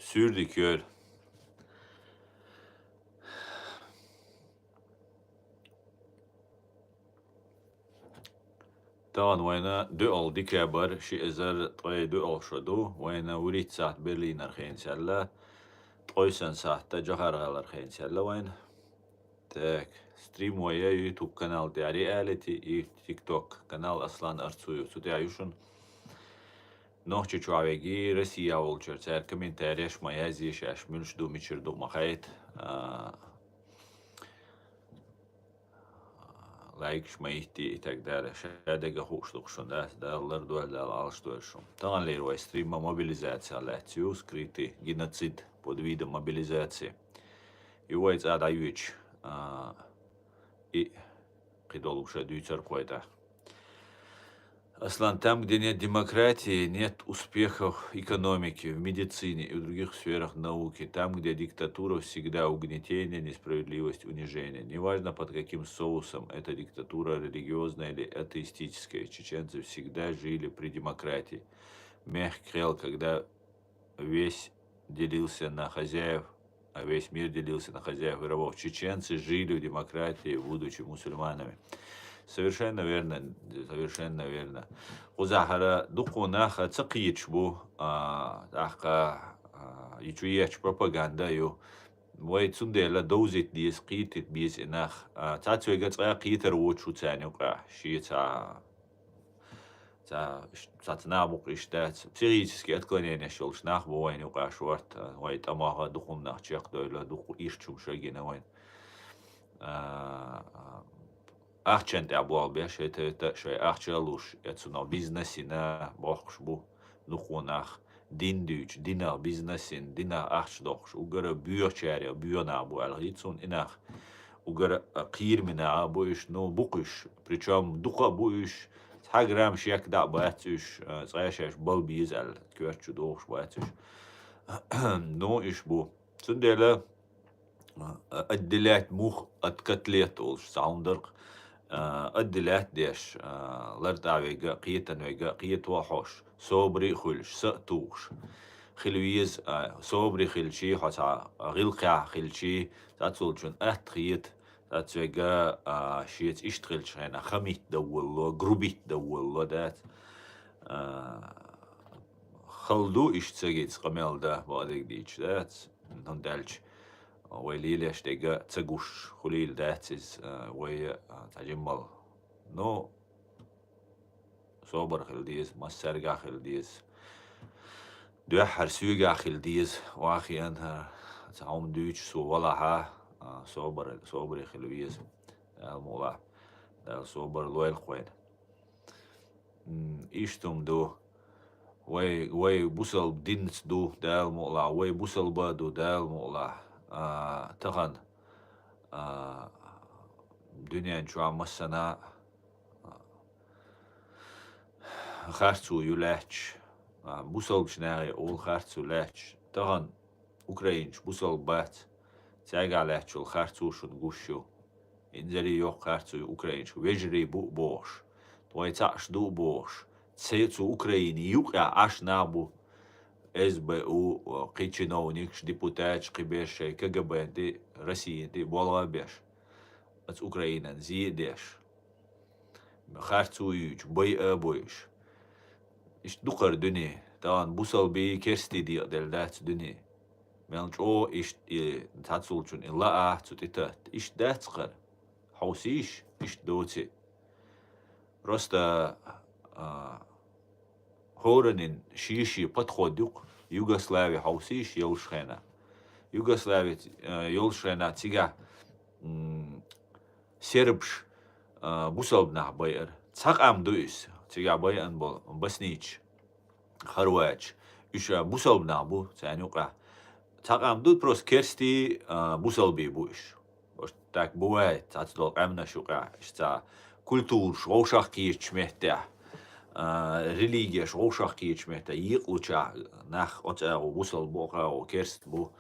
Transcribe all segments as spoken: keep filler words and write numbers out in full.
Суьрдиг йойла. Тахана вайна доьалгӀа декабрь, ши эзар ткъе доьалгӀа шо ду, вайна вурийтта сахьт Берлинара хенаш яьлла, ткъойсан сахьт Джохар-ГӀалара хенаш яьлла вайна. Так, стрим вай я YouTube канал тӀа Reality и TikTok канал Аслан Арцуев. Цу тӀа ю шуна. Нохчийчохь веги, Россия волчуьра цара комментареш ма язъе, шаьш муьлш ду, мичара ду ма хаийта. А, лайкаш ма йитте и так далее. Ша дага хууш ду-кх шуна, да, Дала лардойла, Дала Ӏалашдойла шуна. Таханлера вай стрим мобилизаци лаьцна ю, скрытый геноцид под видом мобилизации. И вай цӀа дӀайоьдуш, а, и кхидолу ша дуьйцур кхойта. Аслан, там, где нет демократии, нет успехов экономики, в медицине и в других сферах науки, там, где диктатура, всегда угнетение, несправедливость, унижение. Неважно, под каким соусом эта диктатура, религиозная или атеистическая, чеченцы всегда жили при демократии. Мягкий хел, когда весь делился на хозяев, а весь мир делился на хозяев и рабов. Чеченцы жили в демократии, будучи мусульманами. Совершенно верно, совершенно верно. Кхузахьара дукха нах ца кхеташ бу, а, тӀаккха, а, и чу ечу пропаганда ю. Вай цундела довзийта деза, кхетийта беза и нах. А, цхьацца вайга цкъа кхетар воцуш ву царна юкъахь, шен цхьа Ца, ш-, цаца нах бу-кх иштта дац. Психический отклоненеш йолуш нах бу вайна юкъахь шорта, вай тӀамах а дукха нах чекхдевлла, дукха ирча хӀумнаш а гина вайна. А, ахчанна тӀехь болх беш, хӀета-хӀета шайн ахча а луш, я цунах бизнес йина бохкуш бу дукха нах. Дин дуьйцу, динах бизнес йина, динах ахча дохкуш, уггар а боьхачарех боьха нах бу аьлла хета суна и нах. Уггар а кхерамаш а бу уьш, ну, бу-кх уьш. Причём дукха а бу уьш, цхьа грамм шек дӀа а бац уьш, а, цкъа шаьш бала беза аьлла, коьрта чу дохуш бац уьш. Ну, уьш бу. Цундела а, отделять мух от котлет олуш цхьа хӀума дара-кх, а, отделять деш, а, лартӀехь верг а, кхетан верг а, кхето а хьош, собаре а хуьлуш, са а тухуш хила веза, а, собаре хилчий, хьо цхьа гӀиллакхехь хилчий, цхьацца волчунна атта хета, цхьацца верг а, а, шеца иштта хилчу хенахь хамийта довлало, грубийта довлало дац. А, хала ду иштта ца гица къамел дан, бакъдерг дийцича, дац. ХӀунда аьлча вай лелош дерг а ца гуш хуьлийла дац иза, а, вай, а, цхьа жиммал. Ну, собар хила деза, массаьрга хила деза. Дуьххьара соьга хила деза, вахиан, а, цхьа хӀума дуьйцуш со валахь а, а, собар, собаре хила веза. Дала мукъ лахь, Дала собар лойла-кх вайна. М, иштта хӀума ду. Вай, вай бусалба динца ду, Дала мукъ лахь, вай бусалба а ду, Дала мукъ лахь. А, тахана, а, дуьнен чохь массана а, а, харцо ю лаьтташ, а, бусалбачу нахе олу харцо лаьтташ. Тахана украинчу бусалба бац, цаьргахь лаьтташ йолу харцо шуна гуш ю. Инзаре йоккха харцо ю украинчу, вежарий бу а бохуш, вай цхьаъш ду а бохуш, цу Украине юкъехь Ӏаш нах бу, С Б У, кхин чиновникаш, депутаташ, кхин берш шайн К Г Б-н тӀе, Россин тӀе болх а беш, оцу Украинан зе а деш. Харцо юьйцуш, байа а бойуш. Иштта ду-кх хӀара дуьне, тахана бусалбий, керстий декъаделла дац дуьне. Мел чӀогӀа иштта и цхьаццулчун и лаа цу тӀе татта. Иштта дац-кх хӀара. Хьовсийша, иштта доций. Просто, а, хӀораннан шен-шен подход ю-кх, Югослави хьовсийша йолуш хенахь. Югослави, а, йолуш хенахь цигахь, м, сербаш, а, бусалба нах байара. Цхьа къам ду иза, цигахь байъина болу боснийчаш, хорваташ. Уьш, а, бусалба нах бу, царна юкъахь. Цхьа къам ду, просто керстий, а, бусалбий бу уьш. Может, так бывает, цхьацца долу къаьмнаш юкъахь, иштта культураш вовшах кхетачу меттехь, а, религияш вовшах кхетачу меттехь, екъалучахь нах оцу агӀо бусалба бу, оцу агӀо керст бу.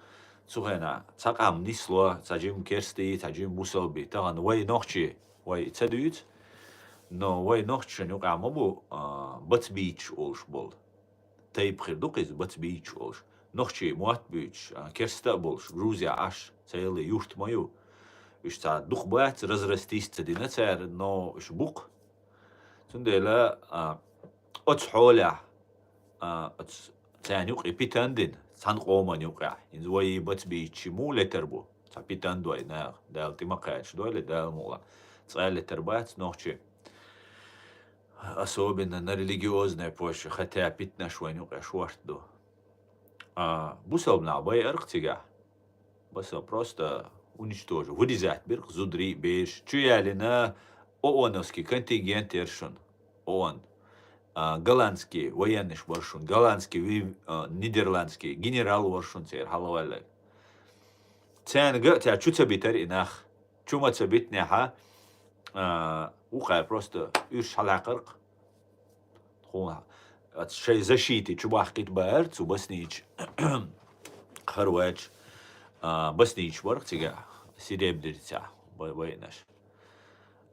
Цу хенахь цхьа къам нисло, цхьа жима керстий, цхьа жима бусалбий. Тахана вай нохчий, вай ца дуьйцу, но вай нохчашна юкъахь ма бу, а, бацбийчаш олуш болу. Тайпа хир ду-кх иза, бацбийчаш олуш. нохчий мотт буьйцуш, а, керста а болуш, Грузехь Ӏаш, царел юрт ма ю. Уьш цхьа дукха бац, разрастись ца дина цара, но уьш бу-кх. Цундела, а, оцу хьолехь, а, оцу царна юкъе питана дина, цхьана къоман юкъехь, хӀинца вай бац бийцича муха летар бу? Цхьа питана дой наха, Дала тӀе ма кхачадойла, Дала мукъ лахь. Цкъа а летар бац нохчий. Особенно на религиозной почве, хотя питанаш вайна юкъе шорта ду. А, бусалба нах байъарх цигахь. Баса просто уничтожить, вырезать бира-кх зударий, бераш. Чу ялийна ООНовский контингент яра шуна. ООН. А, голландский военныйш бара шуна, голландский, ви-, а, нидерландский генерал вара шуна церан хьалаваьлларг. Царна га а цара чу ца битара и нах. Чу ма ца битинехь, а, вукхара просто уьш хьалаьхкъарх. Тхуна, а, шайн защите чу бахкийта баьхкира цу баснича, кхара ваьча, а, баснича бара-кх цигахь, Серебряницехь ба-, байинарш.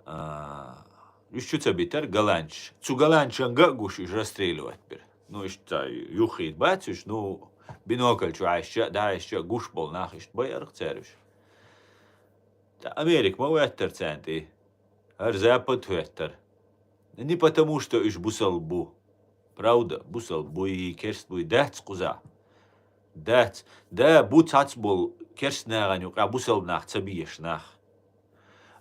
А, уьш чу ца битара голландчаш. Цу голландчашна га а гуш, уьш расстреливать бира. Ну, иштта юххийта бац уьш, ну, бинокль чу Ӏаьшча а, дӀаьшча а гуш болу нах иштта байъарх цара уьш. ТӀаккха Америка ма хӀоьттара царна тӀе. ХӀара Запад хӀоьттара. Не потому, что уьш бусалба бу. Правда, бусалба буй, керст буй, дац кхузахь. Дац. Да, бу цхьацца болу керст нахана юкъахь бусалба нах ца безаш нах.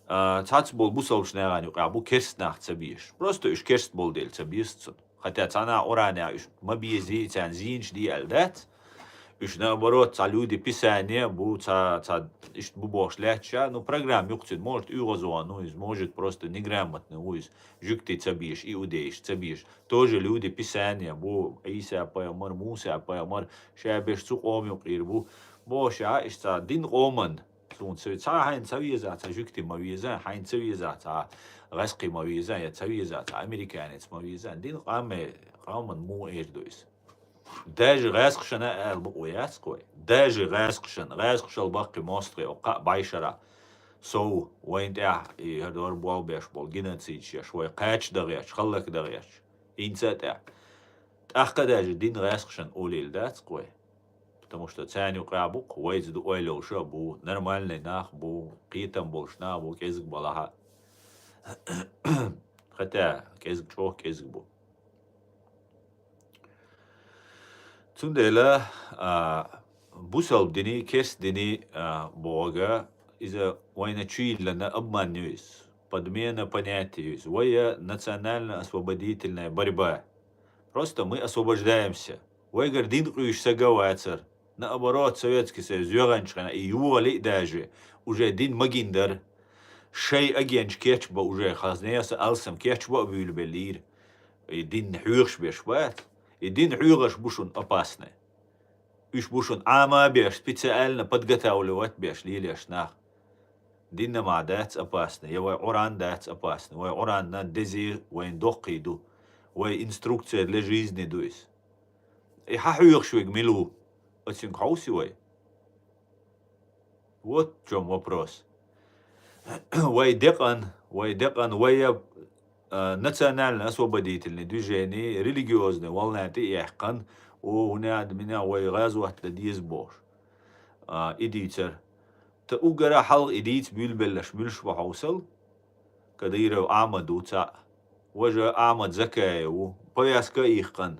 А, цхьацца болу бусалбачу нахана юкъахь бу керст нах ца безаш. Просто уьш керст болу дела ца беза цунна. Хотя цхьана Къуръанехь уьш ма безий, царна зийнаш дий аьлла дац. Уьш, наоборот, цхьа люди Писания бу, цхьа, цхьа иштта бу бохуш лаьтташ, ну, программа ю-кх цуьнан, может, оьгӀазвахана ву иза, может, просто неграмотный ву иза, жуьгтий ца безаш, иудейш ца безаш. Тоже люди Писания бу, Ӏийса пайхамар, Муса пайхамар, ша берш цу къоман юкъера бу. Бохуш, а, иштта цхьа дин къоман, суна ца, цхьа хьайна ца веза, цхьа жуьгти ма веза, хьайна ца веза, цхьа гӀаьскхи ма веза, я ца веза, цхьа американец ма веза. Дин къаме-, къоман муха эр ду иза? Даже гӀаьскхашна а ала бакъо яц-кх вай. Даже гӀаьскхашна, гӀаьскхашал баккхий мостагӀий оккха а бӀешара. Сов, вайна тӀехь и хӀара дора болх беш болу геноцидаш еш, вай кхача дан гӀерташ, хӀаллак дан гӀерташ. ХӀинца а тӀехь. ТӀаккха даже дин гӀаьскхашна олийла дац-кх вай. Потому что царна юкъахь бу-кх, вайца ду ойла йолуш а бу, нормальный нах бу, кхетам болуш нах бу, кӀезиг балахь а. Хотя кӀезиг чӀогӀа кӀезиг бу. Цундела, а, бусалба дини, керст дини, а, бохург, иза вайна чуйиллина обман ю иза, подмена понятий ю иза. Вай национально-освободительная борьба. Просто мы освобождаемся. Вайгара дин къуьйсуш саг а вацара. Наоборот, Советский Союз йоьханчу хенахь и йогӀале а даже, уже дин магийна дара. Шайн агенчу кечбан уже, хаза неса алсам кечбан а буьйлабеллийра. И дин хьоьхуш берш бац. И дин хьоьхуш бу шуна опасный. Уьш бу шуна Ӏама а беш, специально подготавливать а беш лелош нах. Дин а ма дац опасный, я вай Къуръан дац опасный, вай Къуръанна дезий вайн доккхий ду, вай инструкция для жизни ду иза. И хьан хьоьхуш верг мила ву? Оцуьнга хьовсий вай? Вот в чём вопрос. Вай декъан, вай декъан, вай, а, национально-освободительный движение, религиозный волна тӀе а яьккхина, о, хӀуна а, мина а вай гӀазот дан деза бохуш. А, и дийцар. Та уггара хьалха и дийца буьйлабелларш муьлш бу хьовсал? Кадыров Ахьмад ву цхьаъ. Важа Ахьмад Закаев ву. Повязка а иккхина.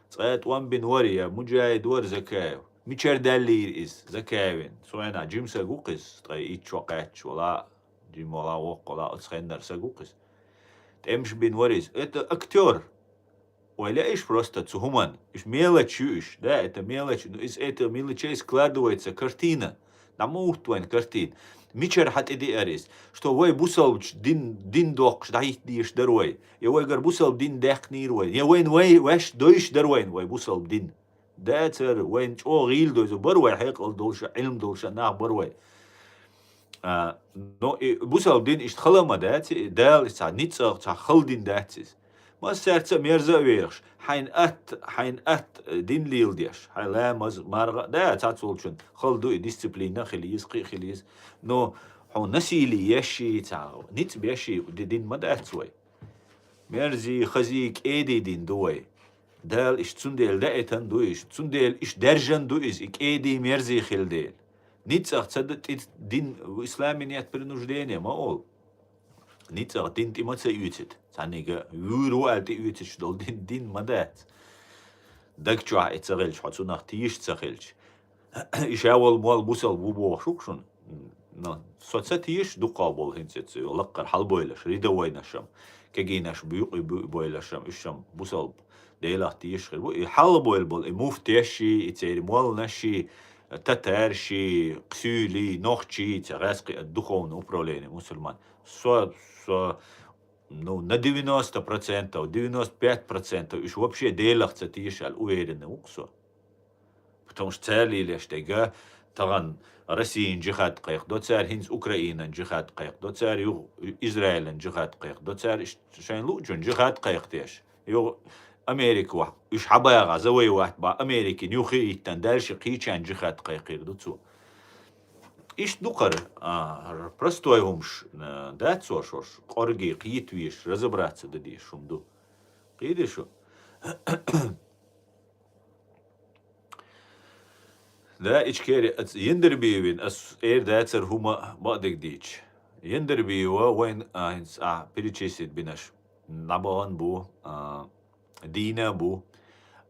Цкъа тӀом бина вара я муджахид вара Закаев. Мичара даьллийра иза Закаевна? Цу хенахь жима саг ву-кх иза, ткъе итт шо кхаьчча вала, жима вала, воккха вала, оцу хеннара саг ву-кх иза. ТӀемаш бина вара иза. Это актёр. Вай лаьа уьш просто цу хӀуманна. Уьш мелочь ю уьш. Да, это мелочь, но из этих мелочей складывается картина. ДӀа ма хӀутту вайн картина. Мичара хьан тӀедеара иза? Что вай бусалбачу дин, дин доккхуш дӀахӀитта дезаш дара вай? Я вайгара бусалба дин даьккхинийра вай? Я вайна вай ваьш дойуш дара вайна вай бусалба дин? Дацара, вайна чӀогӀа гӀийла дойзу, бара вай хьекъал долуша, Ӏилма долуша нах бара вай. А, но и бусалба дин иштта хала ма дац, и Дала цхьа ницкъах, цхьа хала дин дац иза. Массаьрца а мерза а вехаш, хьайна атта, хьайна атта дин леладеш, хьайн ламаз, марха а, да, цхьацца волчун хала ду и, дисциплина а хила еза, кхин а хила еза. Но хьуна насилие еш и, цхьа ницкъ беш и ди-, дин ма дац вай. Мерзий, хазий, кӀедий дин ду вай. Дала иштта цундела даийтан ду иза, цундела иштта даьржан ду иза, и кӀеди-мерзи хила дела. НицкъагӀа ца д-, тӀи-, дин, исламе нет принуждения ма олу. НицкъагӀа дин тӀе ма ца оьцуьйту. Цхьаннега вуьйр ву аьлла тӀеоьцуш долу дин, дин ма дац. Даг чохь и ца хилча, хьо цунах тийша ца хилча. И ша волу мол бусалба ву бохуш ву-кх шуна. Но со ца тийша дукхах болу хӀинца ца лаккхара хьалабойлаш, рядовойнашам, кегийнаш буькъи буй-, бойлашам, уьшшам бусалба Делах тийша хир бу. И хьалабойла болу, и муфтеши, и церан молланаши, татарши, кхуьйли, нохчи, церан гӀаьскхи духовный управление мусульман. Со, со, ну, на девяносто процентов, девяносто пять процентов уьш вообще Делах ца тийша аьлла уверенный ву-кх со. Потому что цара лелош дерг тахана Россиян джихад кхайкхадо цара, хӀинца Украинан джихад кхайкхадо цара, юха Израилан джихад кхайкхадо цара, иштта шайн луучун джихад кхайкхадеш. Юха Америка вахь, уьш хьабагӀа, завоевать бахь, Америкин юххе а йиттан, дальше кхечарна джихад кхайкхийр ду цо. Иштта ду кхара, а, простой хӀумаш, а, дац цо шош, кӀорге кхета везаш, разобраться дан дезаш хӀума ду. Кхийдий шу? Да, Ичкери, ас Яндарбиевин, ас эр дацара хӀума бакъдерг дийча. Яндарбиева вайн, а, хӀинца, а, перечислить бинарш. ДӀабахана бу, а, дийна бу.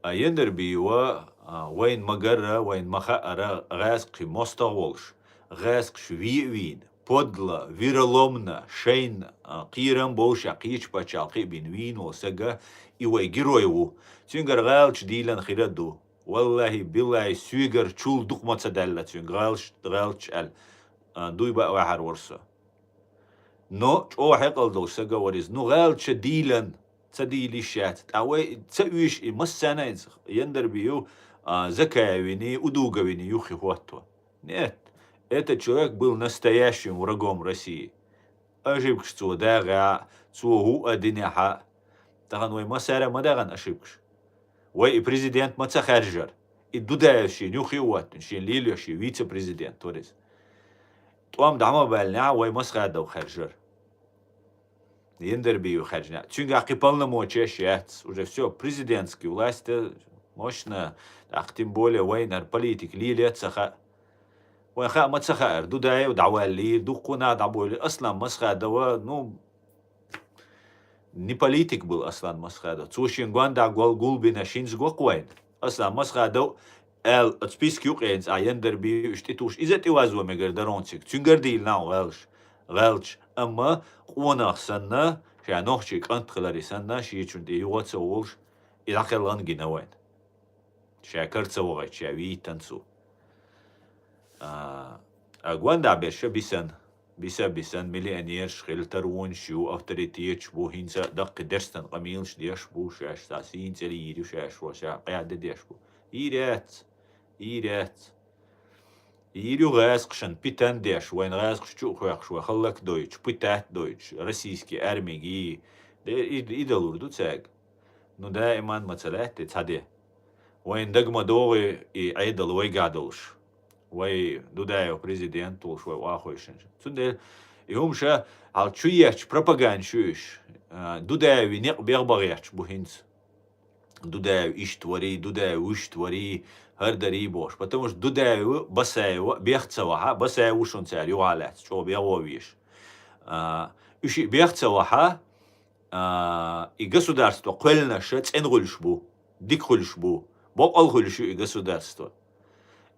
А, Яндарбиева, а, вайн ма-гарра, вайн ма-хаъара, гӀаьскхи мостагӀа волуш, гӀаьскхаш ве а вийна, подло, вероломно, шайна, а, кхерам бовша кхечу пачхьалкхе а бина вийна волу сага, и вай герой ву. Цуьнгара гӀалачу дийлан хир а ду. Валлахи, биллахи, соьгара чул дукха ма ца даьлла цуьнга гӀалаш-, гӀалачу аьлла, а, дуй баа ваьхьар вара со. Но чӀогӀа хьекъал долуш сага вара иза. Ну, гӀалача дийлан ца дийла йиш яц. ТӀаккха вай ца уьйш и массарна а иза Яндарбиев, а, Закаевини, Удуговини юххе хӀотто. Нет, этот человек был настоящим врагом России. Ошибкаш цо дагӀа, цо хӀу а динехьа. Тахана вай массара а ма дагӀана ошибкаш. Вай и президент ма ца хаьржара. И Дудаев шена юххе а хӀоттина, шена лелош и вице-президент вара иза. ТӀом дӀа ма баьллинехь, вай Масхадов хаьржара. Яндарбиев хаьржина. Цуьнгахь кхин полномочеш яц. Уже всё, президентский власть, э, мощно, тӀаккха тем более вайна хӀара политика лело а ца хаьа. Вайн хаа ма ца хаьара, Дудаев дӀаваллий, дуккха нах дӀабойли, Аслан Масхадова, ну, не политик был Аслан Масхадов. Цо шен гондахь гол гулбина шинца гоккха вайна. Аслан Масхадов аьлла, оцу списка юкъа яйна цӀа Яндарбиев уьш тӀетухуш, иза тӀевазво мегар даронциг. Цуьнгара дийла нах гӀелш, гӀелча. Амма къонах санна, ша нохчий кӀант хиларе санна, шечун тӀе юха а ца волуш, и дӀакхелхана гина вайна. Ша кара ца вахийта, ша вийтан цо. А, а гондахь берш бисан, биса-бисан, миллионерш хила, таронаш ю, авторитеташ бу, хӀинца а даккхий дерстан къамелаш деш бу, шаьш цхьа сийна цӀе йийр ю шаьш, ва ша къаьхьа де деш бу. Йийр яц, йийр яц. Йийр ю гӀаьскхашна питан деш, вайн гӀаьскхаш чу а хоьхкуш, вай хӀаллак дойтуш, пытать дойтуш, российский армиги. Де, и, и далур ду цаьрга. Ну, даиман ма ца лаьтта цхьа де. Вайн дага ма догӀий и Ӏедал вайгахь долуш. Вай Дудаев президент волуш, вай охьахойшинчу. Цундела и хӀума ша хьал чу ечу пропаганда шу уьш. А, Дудаеви некъ бегӀ бан гӀерташ бу хӀинца. Дудаев иштта варий, Дудаев вуьшта варий, хӀара дарий бохуш. Потому что Дудаев, Басаева бех ца вахьа, Басаев ву шуна цара юхьа лаьцна, чӀогӀа бегӀо веш. А, уьш и бех ца вахьа, а, и государство кхоьллинаша цӀена гӀуьлш бу, дика хуьлуш бу, бокъал хуьлуш ю и государство.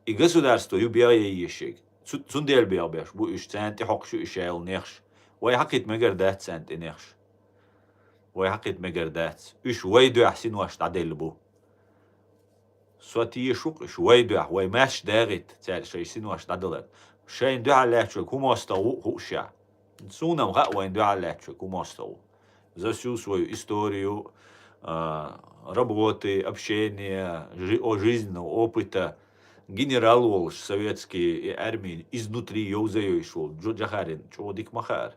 И государство ю бегӀ яйешег. Цу-, цундела бегӀ беш бу уьш, царна тӀе хьокхуш ю и шаьлла нехаш. Вай хьакхийта мегар дац царна тӀе нехаш. Вай хьакхийта мегар дац. Уьш вай дуьхьа синош дӀаделла бу. Со теша ву-кх уьш вай дуьхьа, вай маьрша дагӀийта, цаьрга шайн синош дӀадалар. Шайна дуьхьал лаьттачуьнга хӀун мостагӀа ву хууш ша. Суна-м хаьа вайна дуьхьал лаьттачуьнга хӀун мостагӀа ву. За всю свою историю, а, работы, общения, жи-, о, жизненного опыта, генерал волуш, советский и армин изнутри йовза йойш волу Джо-, Джохарин чӀогӀа дика ма хаьара.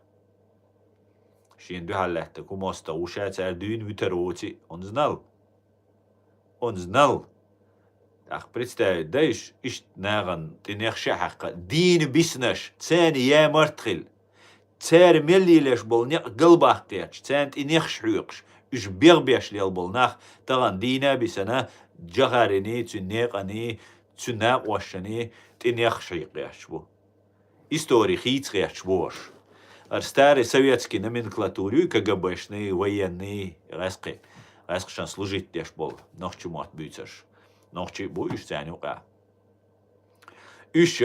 Шена дуьхьал лаьттаг хӀун мостагӀа ву ша цара дуьйна вуьтар воци, он знал. Он знал. ТӀаккха представить дайш, иштта нахана тӀе нехаш а хьаькхна, дийна биснаш, царна ямарт хила. Цара мел лелаш болу некъ галбаккхеташ, царна тӀе нехаш хьоькхуш, Уьш бегӀ беш лелаболу нах тахана дийна а бисана, Джохариний, цуьнан некъаний, цуьнан накъошшаний тӀе нехаш хьийкхаеш бу. Истори хийца гӀерташ бу уьш. Ара старый советский номенклатура ю, КГБшный, военный, гӀаьскхи, гӀаьскхашна служить деш болу, нохчийн мотт буьйцурш. Нохчий а бу уьш царна юкъахь. Уьш,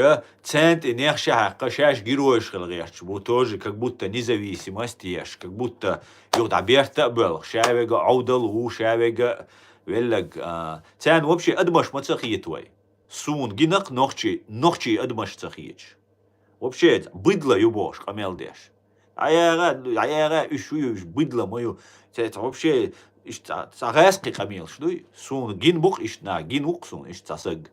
царна тӀе нехаш а хьаькхна, шаьш геройш хила гӀерташ бу, тоже как будто независимость еш, как будто юха дӀа берта а боьлху, ша верг а Ӏовдал ву, ша верг а веллаг, а, царна вообще адамаш ма ца хета вай. Суна гина-кх нохчий, нохчий адамаш ца хеташ. Вообще, быдло ю бохуш къамел деш. ДӀаяха, дӀаяха, уьш ю, уьш быдло ма ю. Цаьрца вообще, иштта цхьа, цхьа гӀаьскхи къамелаш дуй. Суна гина бу-кх иштта нах, гина ву-кх суна иштта цхьа саг.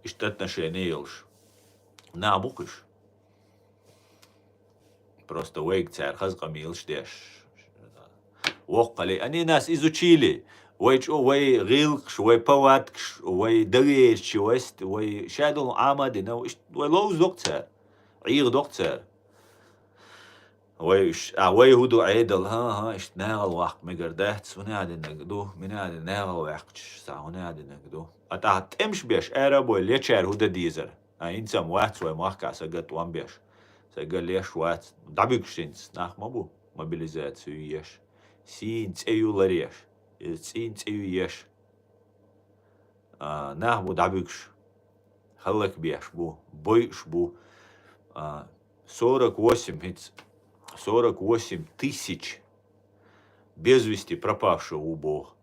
Иштта отношение йолуш нах бу-кх уьш. Просто вайга цара хаза къамелаш деш. Воккхали, они нас изучили. Вай чӀо, вай гӀиллакхаш, вай повадкаш, вай доверчивость, вай шадолу Ӏама а дина, иштта вай ловзадо-кх цара, Ӏехадо-кх цара. Вай уьш, а вай хӀун ду Ӏедал, хӀан-хӀа, иштта нахала ваккха мегар дац, хӀун а динарг ду, мина а дина нахала ваьккхачаш, цхьа хӀун а динарг ду. А тӀаккха тӀемаш беш, ара а бой, лечара хӀун дан дезара? А, хӀинца-м вац вай махкахь сага тӀом беш. Сага леш вац. ДӀабуьгуш хӀинца нах ма бу, мобилизацию еш. Сийна цӀе ю ларъеш. Иза цӀийна цӀе ю еш. А, нах бу дӀабуьгуш. ХӀаллакбеш бу, бойуш бу. А, сорок восемь, хӀинца, сорок восемь тысяч без вести пропавших ву боху.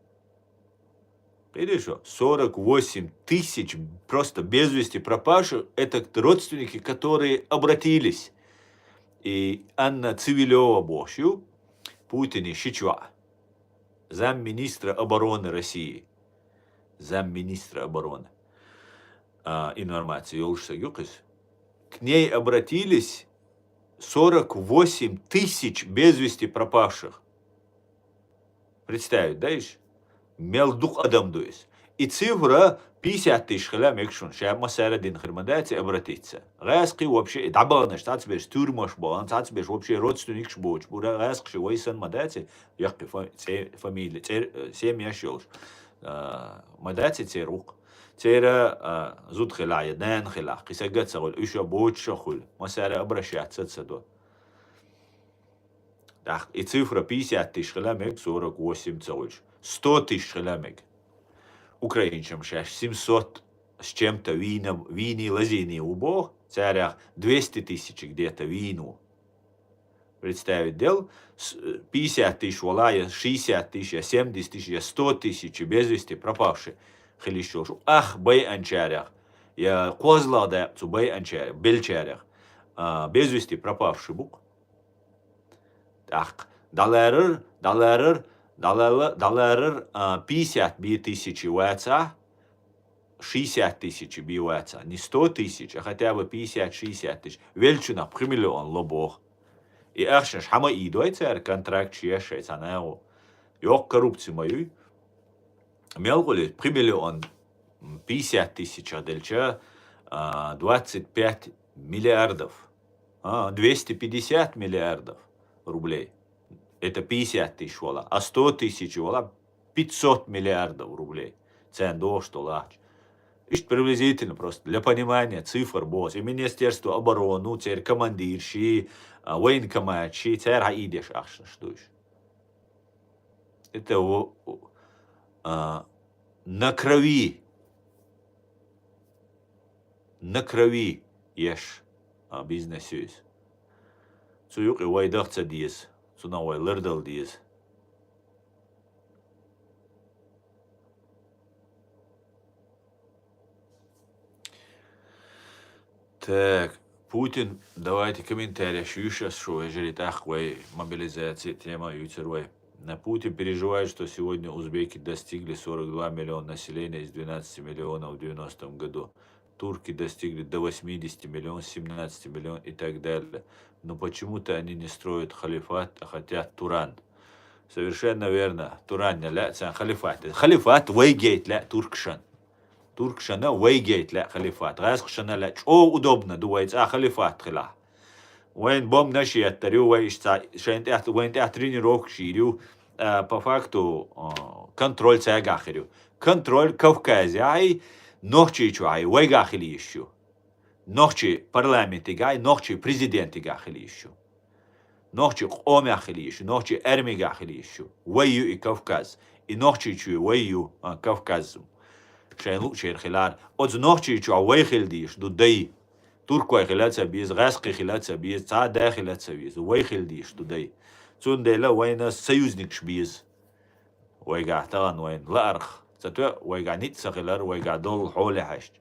Видишь, сорок восемь тысяч просто без вести пропавших, это родственники, которые обратились. И Анна Цивилева бохуш ю, Путина шичоа, замминистра обороны России. Замминистра обороны. А, информация йолуш саг ю-кх иза. К ней обратились сорок восемь тысяч без вести пропавших. Представить, да, иш? Мел дукха адам ду иза. И цифра пятьдесят тысяч хила мега шуна, ша массара а дина хир ма дац и обратиться. ГӀаьскхи вообще, и дӀабаханаш, цхьацберш тюрьмаш бахана, цхьацберш вообще родственникаш боцуш бу, гӀаьскхи ши вай санна ма дац и, яккхи фа-, цӀе-, фамилия, цӀер-, э, семьяш йолуш. А, ма дац и церан ву-кх. Церан, а, зуда хилахь я нана хилахь, кхин сага а ца хуьлу, уьш а боцуш а хуьлу, массара а обращаться а ца до. ТӀаккха и цифра пятьдесят тысяч хила мега, сорок восемь ца хуьлуш. Сто тысяч хила мега. Украинчам шаьш семьсот с чем-то вийна, вийний лазийний ву боху, царах двести тысяч где-то вийна ву. Представить дел, с-, пятьдесят тысяч вала, я шестьдесят тысяч, я семьдесят тысяч, я сто тысяч без вести пропавший хила йиш йолуш. Ах байанчарах, я кхозлагӀа дакъа цу байанчарах, белчарах, а, без вести пропавший бу-кх. ТӀаккха дӀаларар, дӀаларар, дӀалала-, дӀаларар, а, пятьдесят бен тысячи вацахь, шестьдесят тысячи бен вацахь, не сто тысяч, а хотя бы пятьдесят-шестьдесят тысяч, веллачунах пхи миллион ло боху. И ахчанаш хьан ма ийдой цара, контракташ еш шайн цхьа нагӀо. Йоккха коррупци ма юй. Мел гӀур иза, пхи миллион пятьдесят тысячах делча, а, двадцать пять миллиардов. А, двести пятьдесят миллиардов рублей. Это пятьдесят тысяч вала. А сто тысяч вала пятьсот миллиардов рублей. Царна догӀуш долу ахча. Иштта приблизительно просто для понимания цифр боху. И Министерство обороны, церан командирши, а, военкоматши, цара хьаийдеш ахчанаш ду уьш. Это во-, а, на крови, на крови еш, а, бизнес ю иза. Цу юкъе вай даха ца деза, цунах вай лардала деза. Так, Путин, давайте комментарий шу, шу, вежарий, тӀаккха вай мобилизация тема юьйцур вай. На Путин переживает, что сегодня узбеки достигли сорок два миллиона населения из двенадцати миллионов в девяностом году. Турки достигли до восьмидесяти миллион, семнадцати миллион и так далее. Но почему-то они не строят халифат, а хотят Туран. Совершенно верно. Туран лаьа царна халифат. Халифат вайгайта лаьа туркашна. Туркашна вайгайта лаьа халифат. ГӀаьскхашна лаьа чӀогӀа удобно ду вай цӀа халифат хилахь. Вайн бомбанаш еттар ю, вай иштта шайн тӀехь, вайн тӀехь тренировкаш йир ю, а, по факту, а, контроль цаьргахь хир ю. Контроль Кавказехьий, Нохчийчохьий вайгахь хила йиш ю. Нохчий парламентигахьий, нохчий президентигахь хила йиш ю. Нохчий къомехь хила йиш ю, нохчий армигахь хила йиш ю. Вай ю и Кавказ, и Нохчийчоь вай ю, а, Кавказ. Шайн луъучеран хилар. Оцу Нохчийчохь вай хила дийш ду дай. Туркой хила ца беза, гӀаьскхи хила ца беза, цхьа а да хила ца веза. Вай хила дийш ду дай. Цундела вайна союзникаш беза. Вайгахь тахана вайна лаарх ца тоьа, вайгахь ницкъ ца хилар, вайгахь долу хьоле хьаьжча.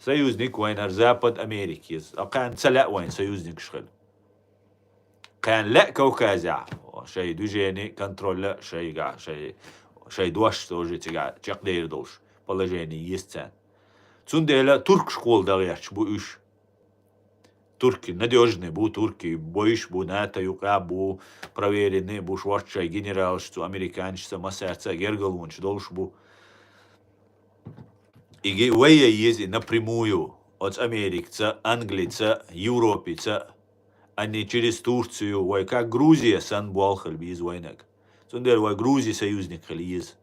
Союзник вайнара Запад Америка еза. А кхаьна ца лаьа вайна союзникаш хила. Кхаьна лаьа Кавказехь шайн движение контроля шайгахь, шай, шайн дош тоже цигахь чекхдер долуш положение еза царна. Цундела туркаш кхола дан гӀерташ бу уьш. Турки надёжный бу, турки бойш бу, НАТО юкъа бу, проверенный бу, шорта шайн генералаш цу американашца, массаьрца гергарлонаш долуш бу. И вай а еза и напрямую, оцу Америкаца, Англица, Европица, а не через Турцию, вай как Грузия санна болх хила беза вайнаг. Цундела вай Грузия союзник хила еза.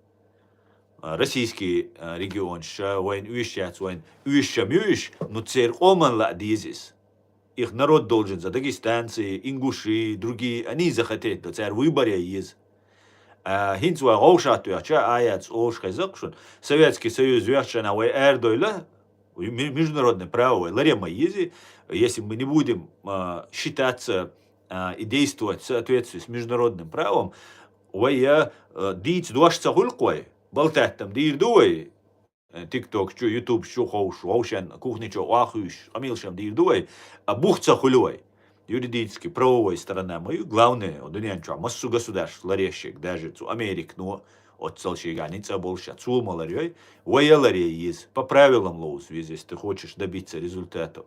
А, российский, а, регионаш, а, вайна уьш яц, вайна уьш ма ю уьш, ну церан къоман лаа деза иза. Их народ должен за дагестанцы, ингуши, другие, они захотеть, да, цара выбор я еза. А, хӀинца вай гӀовшахь тоьхча, а яц олуш хеза-кх шуна. Советский Союз вехчана вай арадойла, ми-, международное право вай ларе ма еза, если мы не будем, а, считаться, а, и действовать в соответствии с международным правом, вай я, а, дийца дош ца хуьлу-кх вай, балтаттам дийр ду вай, э, тикток чу, ютуб чу ховш, вовшен кухни чу охуьйш, къамелаш-м дийр ду вай, а бух ца хуьлу вай. Юридически правовой сторона ма ю, главное, о, дуьнен чохь массо государство ларъеш ерг, даже цу Американо, оццал шегахь ницкъ а болуш, цо ма ларйой, вай а ларъе еза, по правилам ловза веза, если ты хочешь добиться результатов.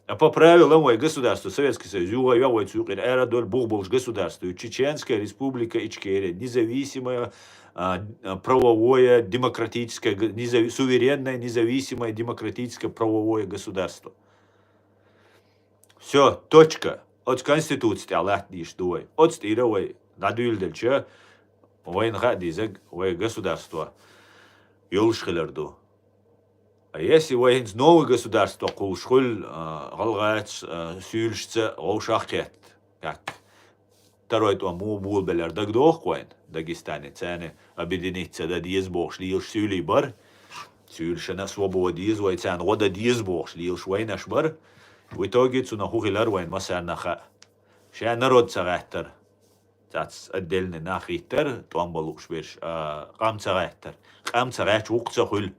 А по правилам вай государство, Советский Союз, юха а йо вай цу юкъера арадойла бух болуш государство, Чеченская Республика Ичкерия, независимое, а, а, правовое, демократическое, г-, незави-, суверенное, независимое, демократическое, правовое государство. Всё, точка. Оцу конституци тӀехь латтадийш ду вай. Оцу тӀера вай дӀадуьйладелча, вайна хаа дезаг вай государство йолуш хилар ду. А если вай хӀинца новый государство кхуллуш хуьлу, а, гӀалгӀаца, а, суьйлашца вовшах кхетта, как второй тӀом муха болабелар дагадогӀу-кх вайна, Дагестане, царна объединиться дан деза бохуш лелаш суьйлий бара, суьйлашна свобода еза вай, царна гӀо дан деза бохуш лелаш вайнаш бара. В итоге цунах хӀун хилар вайна массарна хаа. Ша народ ца гӀаьттара. Цац отдельный нах хӀиттара, тӀом бан лууш берш, а, къам ца гӀаьттара. Къам ца гӀаьттича вукху ца хуьлу.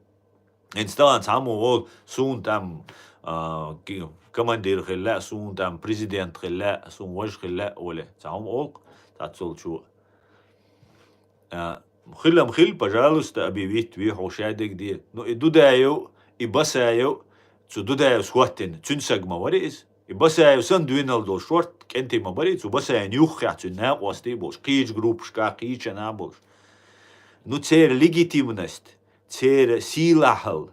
ХӀинца тахана цхьаммо олу, суна там, а, ки-, командир хила лаьа, суна там президент хила лаьа, суна важа хила лаьа олий. Цхьаммо олу-кх, цхьаццалчо. А, хилам хила, пожалуйста, объявить ве хьо шадерг де. Ну, и Дудаев, и Басаев, цу Дудаевс хӀоттина, цуьнан саг ма вара иза. И Басаев санна дуьйналла долу шорта кӀентий ма барий, цу Басаевн юххехь цуьнан накъостий болуш, кхечу группашкахь, кхечанхьа болуш. Ну, церан легитимность, церан сийлахьалла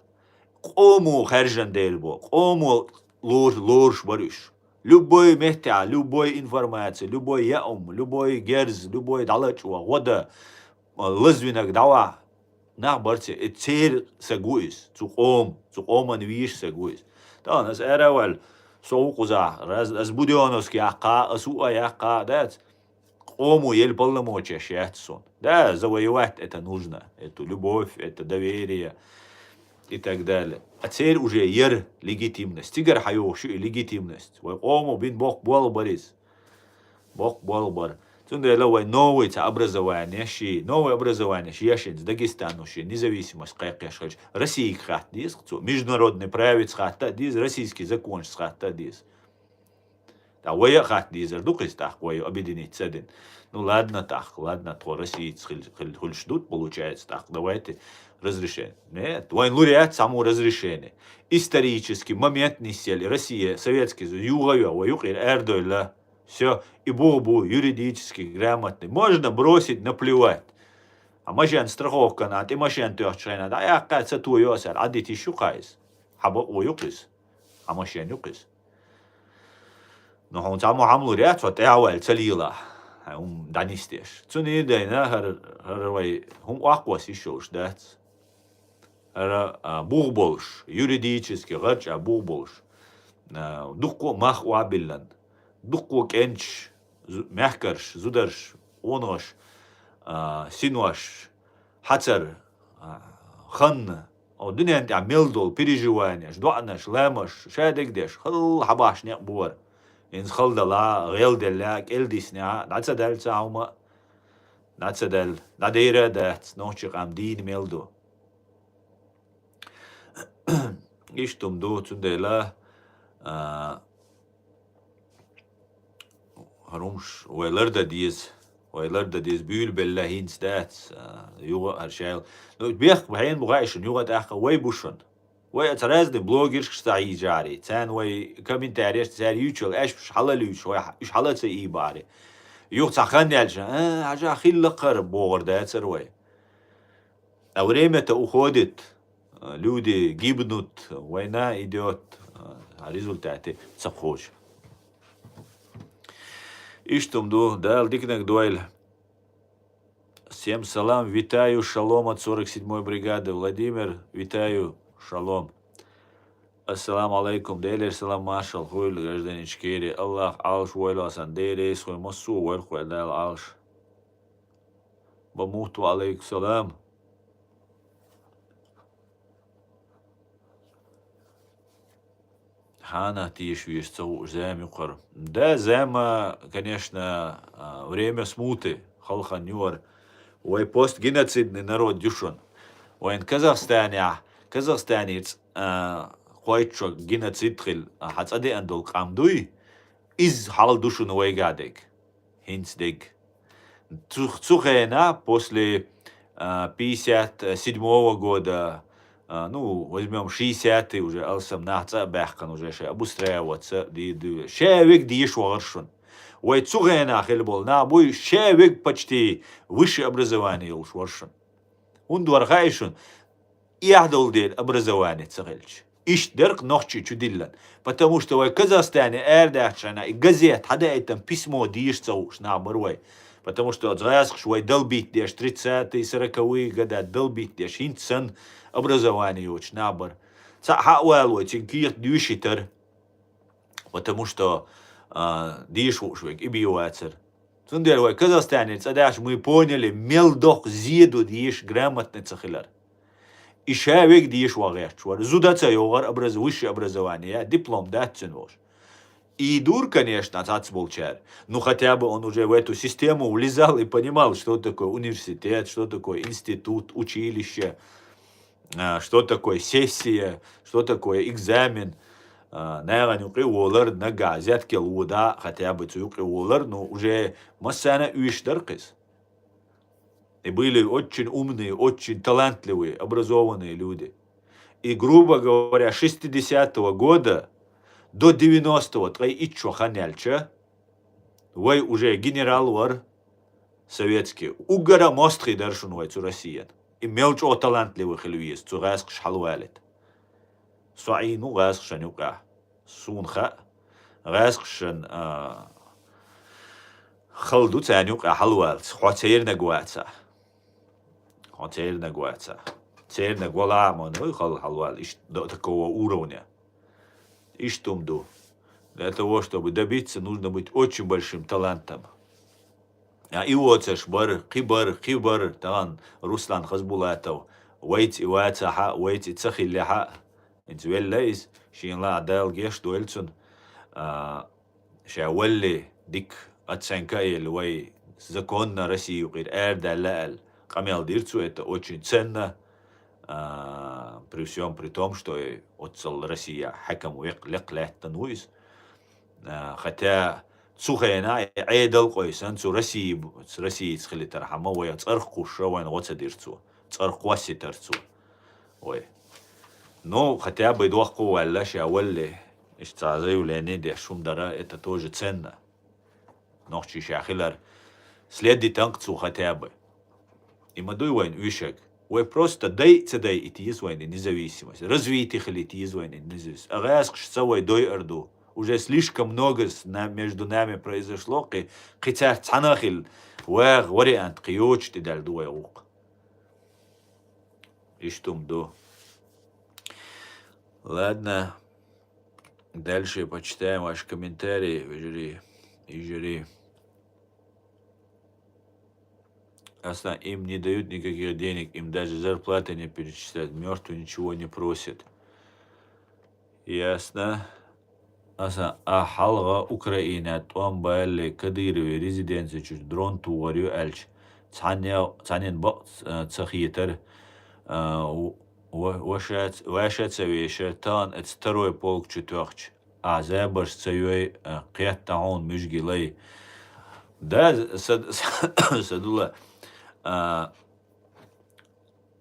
къомо хаьржина дела бо, къомо лор-, лоруш бара уьш. Любой меттехь, любой информация, любой яа хӀума, любой герз, любой дӀалачо, гӀо дан, лазвинарг дӀавахь, нах барций, и церан саг ву иза, цу къоман, цу къоман вийша саг ву иза. Тахана аса ара а ваьлла, со ву кхузахь, раз-, аса Будённовск яккха, аса ву а яккха, дац? Къомо елла полномочеш яц суна. Да, завоевать это нужно, эту любовь, это доверие и так далее. А церан уже яра легитимность. Цигара хьайогӀуш ю и легитимность. Вай къомо бина боккха болх бара иза. Боккха болх бара. Цундела вай новый цхьа образованеш, новый образованеш еш хӀинца Дагестано шен независимость кхайкхош хилча, Российга хатта деза-кх цо, международный правица хатта а деза, российский законаш хатта а деза. ТӀаккха вай а хатта дезар ду-кх иза тӀаккха, вай объединиться ца дина. Ну ладно тӀаккха, ладно, тхо Россица хил-, хил-, хуьлуш ду, получается, тӀаккха давайте разрешение. Нет, вайн лур яц цхьаммо разрешение. Исторический момент нисъелла, Россия, Советский Союз юха а йо, вай юкъера арадойла. Всё, и бу-, бу юридически грамотный. Можно бросить, наплевать. А машен страховкана, а тӀе машен тоьхчу хенахь, дӀаяккха ца то йо аса, Ӏадита йиш ю-кх иза. Хьан бакъо ю-кх иза? Хьан машен ю-кх иза? Ну, хьуна цхьа мо хӀама лур яц, хьо тӀаьхьаваьлла ца лела, хьай хӀума дӀанисдеш. Цуни дайна хӀара, хӀара вай хӀума охккхос йиш йолуш дац. ХӀара, а, бух болуш, юридически гӀарчӀа бух болуш, а, дуккха а мах охьабиллина, дуккха а кӀенташ, зу-, мехкарш, зударш, къонахаш, а, синош, хьацар, а, ханна, о, дуьнен тӀехь мел долу переживаниеш, доӀанаш, ламаш, шадерг деш, хӀаллал хьабахьаш некъ бу хӀара. ХӀинца хала далахь а, гӀелделлехь а, кӀелдиснехь а, дӀа ца даьлла цхьа хӀума а, дӀа ца даьлла, дӀадер а дац, нохчийн къам дийна мел ду. Иштта хӀума ду, цундела, а, хӀара хӀумаш вай лардан деза, вай лардан деза, буьйлабелла хӀинца дац, а, юха а хӀара шайла. Ну, бехк бахьана бу хаьий шуна, юха а тӀаккха вай бу шуна. Вай оцу разный блогершкаш схьайийжари, царна вай комментареш, цара юьйцуш йолу аьшпаш хьала луьйцуш, вай хьа-, уьш хьала ца ийбари. Юха цхьа хан яьлча, а, хьажа хилла кхара бохур дацара вай. А время-то уходит, а, люди гибнут, война идёт, а результате ца кхочу. Иштта хӀума ду, Дала диканиг дойла. Всем салам, витаю, шалом от сорок седьмой бригады. Владимир, витаю, шалом. Ассаламу алейкум, Делера салам, маршалла хуьлда, гражданин Ичкери. Аллах Ӏалаш войла сан, Дела эсхой массо а войла хой, Дала Ӏалаш. Бамут, ва алейкум салам. Хьанах теша везаш ца хууш зама ю кхара. Да, зама, конечно, а, время смуты, халханна ю хӀара. Вай постгеноцидный народ ю шуна. Вайн Казахстанехь, Казахстанера цӀ-, а, кхойтта шо геноцид хилла, а, хьан цӀа деана долу къам дуй, изза хьал ду шуна вайгахь дерг. ХӀинца дерг. Цу, цу хенахь, после, а, пятьдесят седьмого года, а, ну, возьмём шестидесятые уже, алсам нах цӀа а баьккхина уже, шайн обустраиваться ди-, ди-, ша верг деша вахара шуна. Вай цу хенахь хилла болу нах буй, ша верг почти высшее образование йолуш вара шуна. ХӀунда вара хаьий шуна? Эхь долу дела образование ца хилча. Иштта дерг нохчий чу диллина. Потому что вай Казахстане арадаьхча хьайна и газета хьадаийтина письмо деша ца хууш нах бара вай. Потому что оцу гӀазкхаша вай долбить деш, тридцатые, сороковые года долбить деш, хӀинца санна образование йоцуш нах бара. Цхьаъ хьа а вала вай, цуьнан кехат доьшуьйтура. Потому что, а, деша хууш верг и бен вацара. Цундела вай Казахстанера цӀа даьхча, мы поняли, мел доккха зе ду деша грамотный ца хилар. И ша верг деша ван гӀерташ вара. Зуда ца йогӀура образ-, высшее образование, диплом дац цуьнан волуш. И дура, конечно, цхьацца болчара. Ну, хотя бы он уже в эту систему влезал и понимал, что такое университет, что такое институт, училище, а, что такое сессия, что такое экзамен. А, нахана юкъе волар, нагахь зеткел вода, хотя бы цу юкъе волар, ну, уже массарна а уьйш дара кхиза. И были очень умные, очень талантливые, образованные люди. И, грубо говоря, шестидесятого года до девяностого, ткъе итт шо хан яьлча, вай уже генерал вара советский. Уггара мостагӀий дара шуна вай цу Россиян. И мел чӀогӀа талантливый хила веза, цу гӀазкхаша хьалавалийта. Со Ӏийна ву гӀазкхашна юкъахь. Суна хаьа, гӀазкхашна, а, хала ду царна юкъахь хьалавалца. Хьо церниг вацахь. Хьо церниг вацахь. Церниг валахь а, ма вуй хала хьалавала. Иштта до такого уровня. Иштта хӀума ду. Для того, чтобы добиться, нужно быть очень большим талантом. А и воцурш бара, кхин бара, кхин бара, тахана Руслан Хазбулатов, вайца и вацахь а, вайца и ца хиллехь а, хӀинца велла иза, шена лаахь Дала гечдойла цунна, а, ша валале дика оценка а елла, вай законно Россия юкъера арадаьлла аьлла, къамел дира цо, это очень ценно, а, при всём при том, что и оццул Россия хьаькам векх-, лекха лаьттина ву иза. А, хотя цу хенахь Ӏедал къойсан, цу Россия, Россияца хилийтархьама вай цӀарах кхуссуш вайна гӀо ца дира цо, цӀарах кхоссийтара цо вай. Ну, хотя бы доккха ваьлла ша валале, иштта цхьа заявление деш хӀума дара, это тоже ценно. Нохчий ша хилар следитанкъ цо хотя бы. И ма дуй вайна уьшаг. Вай просто дайа а ца дайа ца еза вайна независимость. Развитие хилийта еза вайна независимость. А гӀазкхашца вай дойур ду. уже слишком много с на между нами произошло, кхы, кхы цаьрца цхьаьна хила вагӀа вариант кхы йоцуш тӀедала ду вай гӀуллакх. Иштта хӀума ду. Ладно. Дальше почитаем ваши комментарии, вежарий, йижарий. Аслан, им не дают никаких денег, им даже зарплаты не перечисляют, мёртвый ничего не просит. Ясно. Аслан, а хьалха Украина тӀом балале Кадыровы резиденци чу дрон тухур ю аьлча, цхьанне-, цхьаннен бакъ ц-, ца хетара, а, в-, в-, ваша ц-, ваша ца веша, тахана оцу второй полк чу тоьхча, а, забарш ца йой, а, кхетта хьуна муьжги лай. Да, са-, са-, садула, а,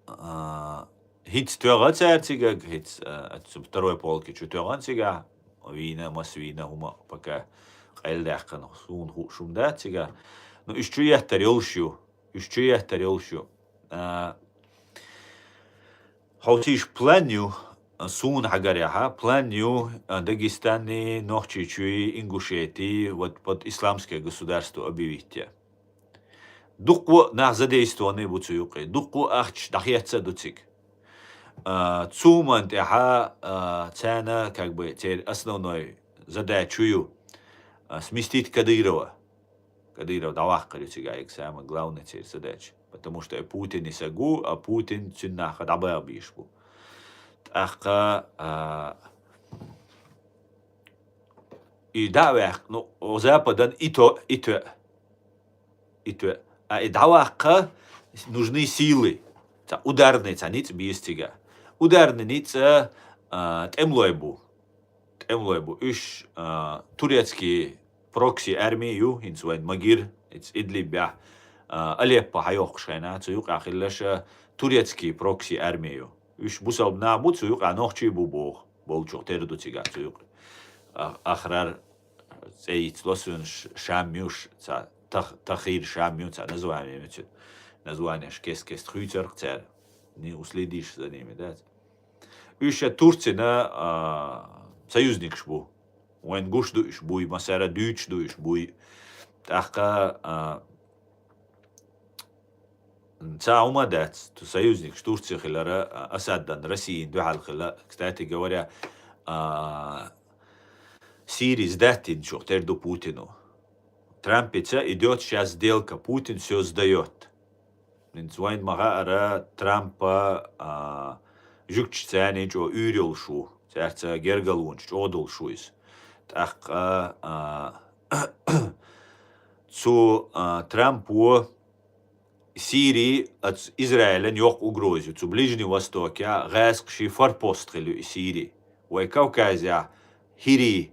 а, хӀинца тоьгӀа цара цигаг, хӀинца, а, оцу второй полки чу тоьгӀан цигахь, вийна, мас вийна хӀума пока къайладаьккхина, суна хууш хӀума дац цигахь. Ну, уьш чу еттар йолуш ю, уьш чу еттар йолуш ю. А, хьовсийша план ю, а, суна хьагарехьа, план ю, а, Дагестанни, Нохчийчуьи, Ингушетии, вот под исламское государство объявить е. Дуккха а нах задействованный бу цу юкъе, дуккха а ахча дӀахецна ду цига. А, цу хӀуманна тӀехьа, а, царна, как бы, церан основной задача ю, а, сместить Кадырова. Кадыров дӀаваккхар ю цигахь, и самое главное церан задача. Потому что и Путин и сагу, а Путин цуьнан нах дӀабаха безаш бу. ТӀаккха, а, и дӀа а ваьккха, ну, о Западан и то, и то, и то. А и дӀаваккха нужны силы. Цхьа ударный, цхьа ницкъ беза цигахь. Ударный ницкъ, а, тӀемалой бу. ТӀемалой бу. Уьш, а, турецкий прокси арми ю, хӀинца вайн магир, хӀинца Идлибехь, а, Алеппо хьайоккхуш хенахь, цу юкъахь хилларш, а, турецкий прокси арми ю. Уьш бусалба нах бу, цу юкъахь нохчий бу боху, болчух тера ду цигахь цу юкъа. А-, Ахрар цӀе йицло суна, Ш-, Шам ю, ш-, ца, Тах-, Тахир Шам ю, ца название ю цуьнан. Названеш кест-кест хуьйцура цара. Не уследишь за ними, да? Уьш ша Турцина, а, союзникаш бу. Вайн гуш ду уьш буй, масара дуьйцуш ду уьш буй. ТӀаккха, а, цхьа хӀума дац, ту союзникаш Турци хилара, а, Асаддан, Россиян дуьхьал хила. Кстати говоря, а, Сири сдать динчух тера ду Путину. Трампица идёт щас сделка, Путин всё сдаёт. ХӀинца вайн ма хаара, Трампа, а, жуьгташца цхьаьна чӀогӀа уьйр йолуш ву, цаьрца гергарлонаш чӀогӀа долуш ву иза. ТӀаккха, а, цу, а, Трампо Сири оцу Израилан йоккха угроза ю, цу Ближний Востокехь гӀаскхаший форпост хила ю и Сири. Вай Кавказехь хӀирий,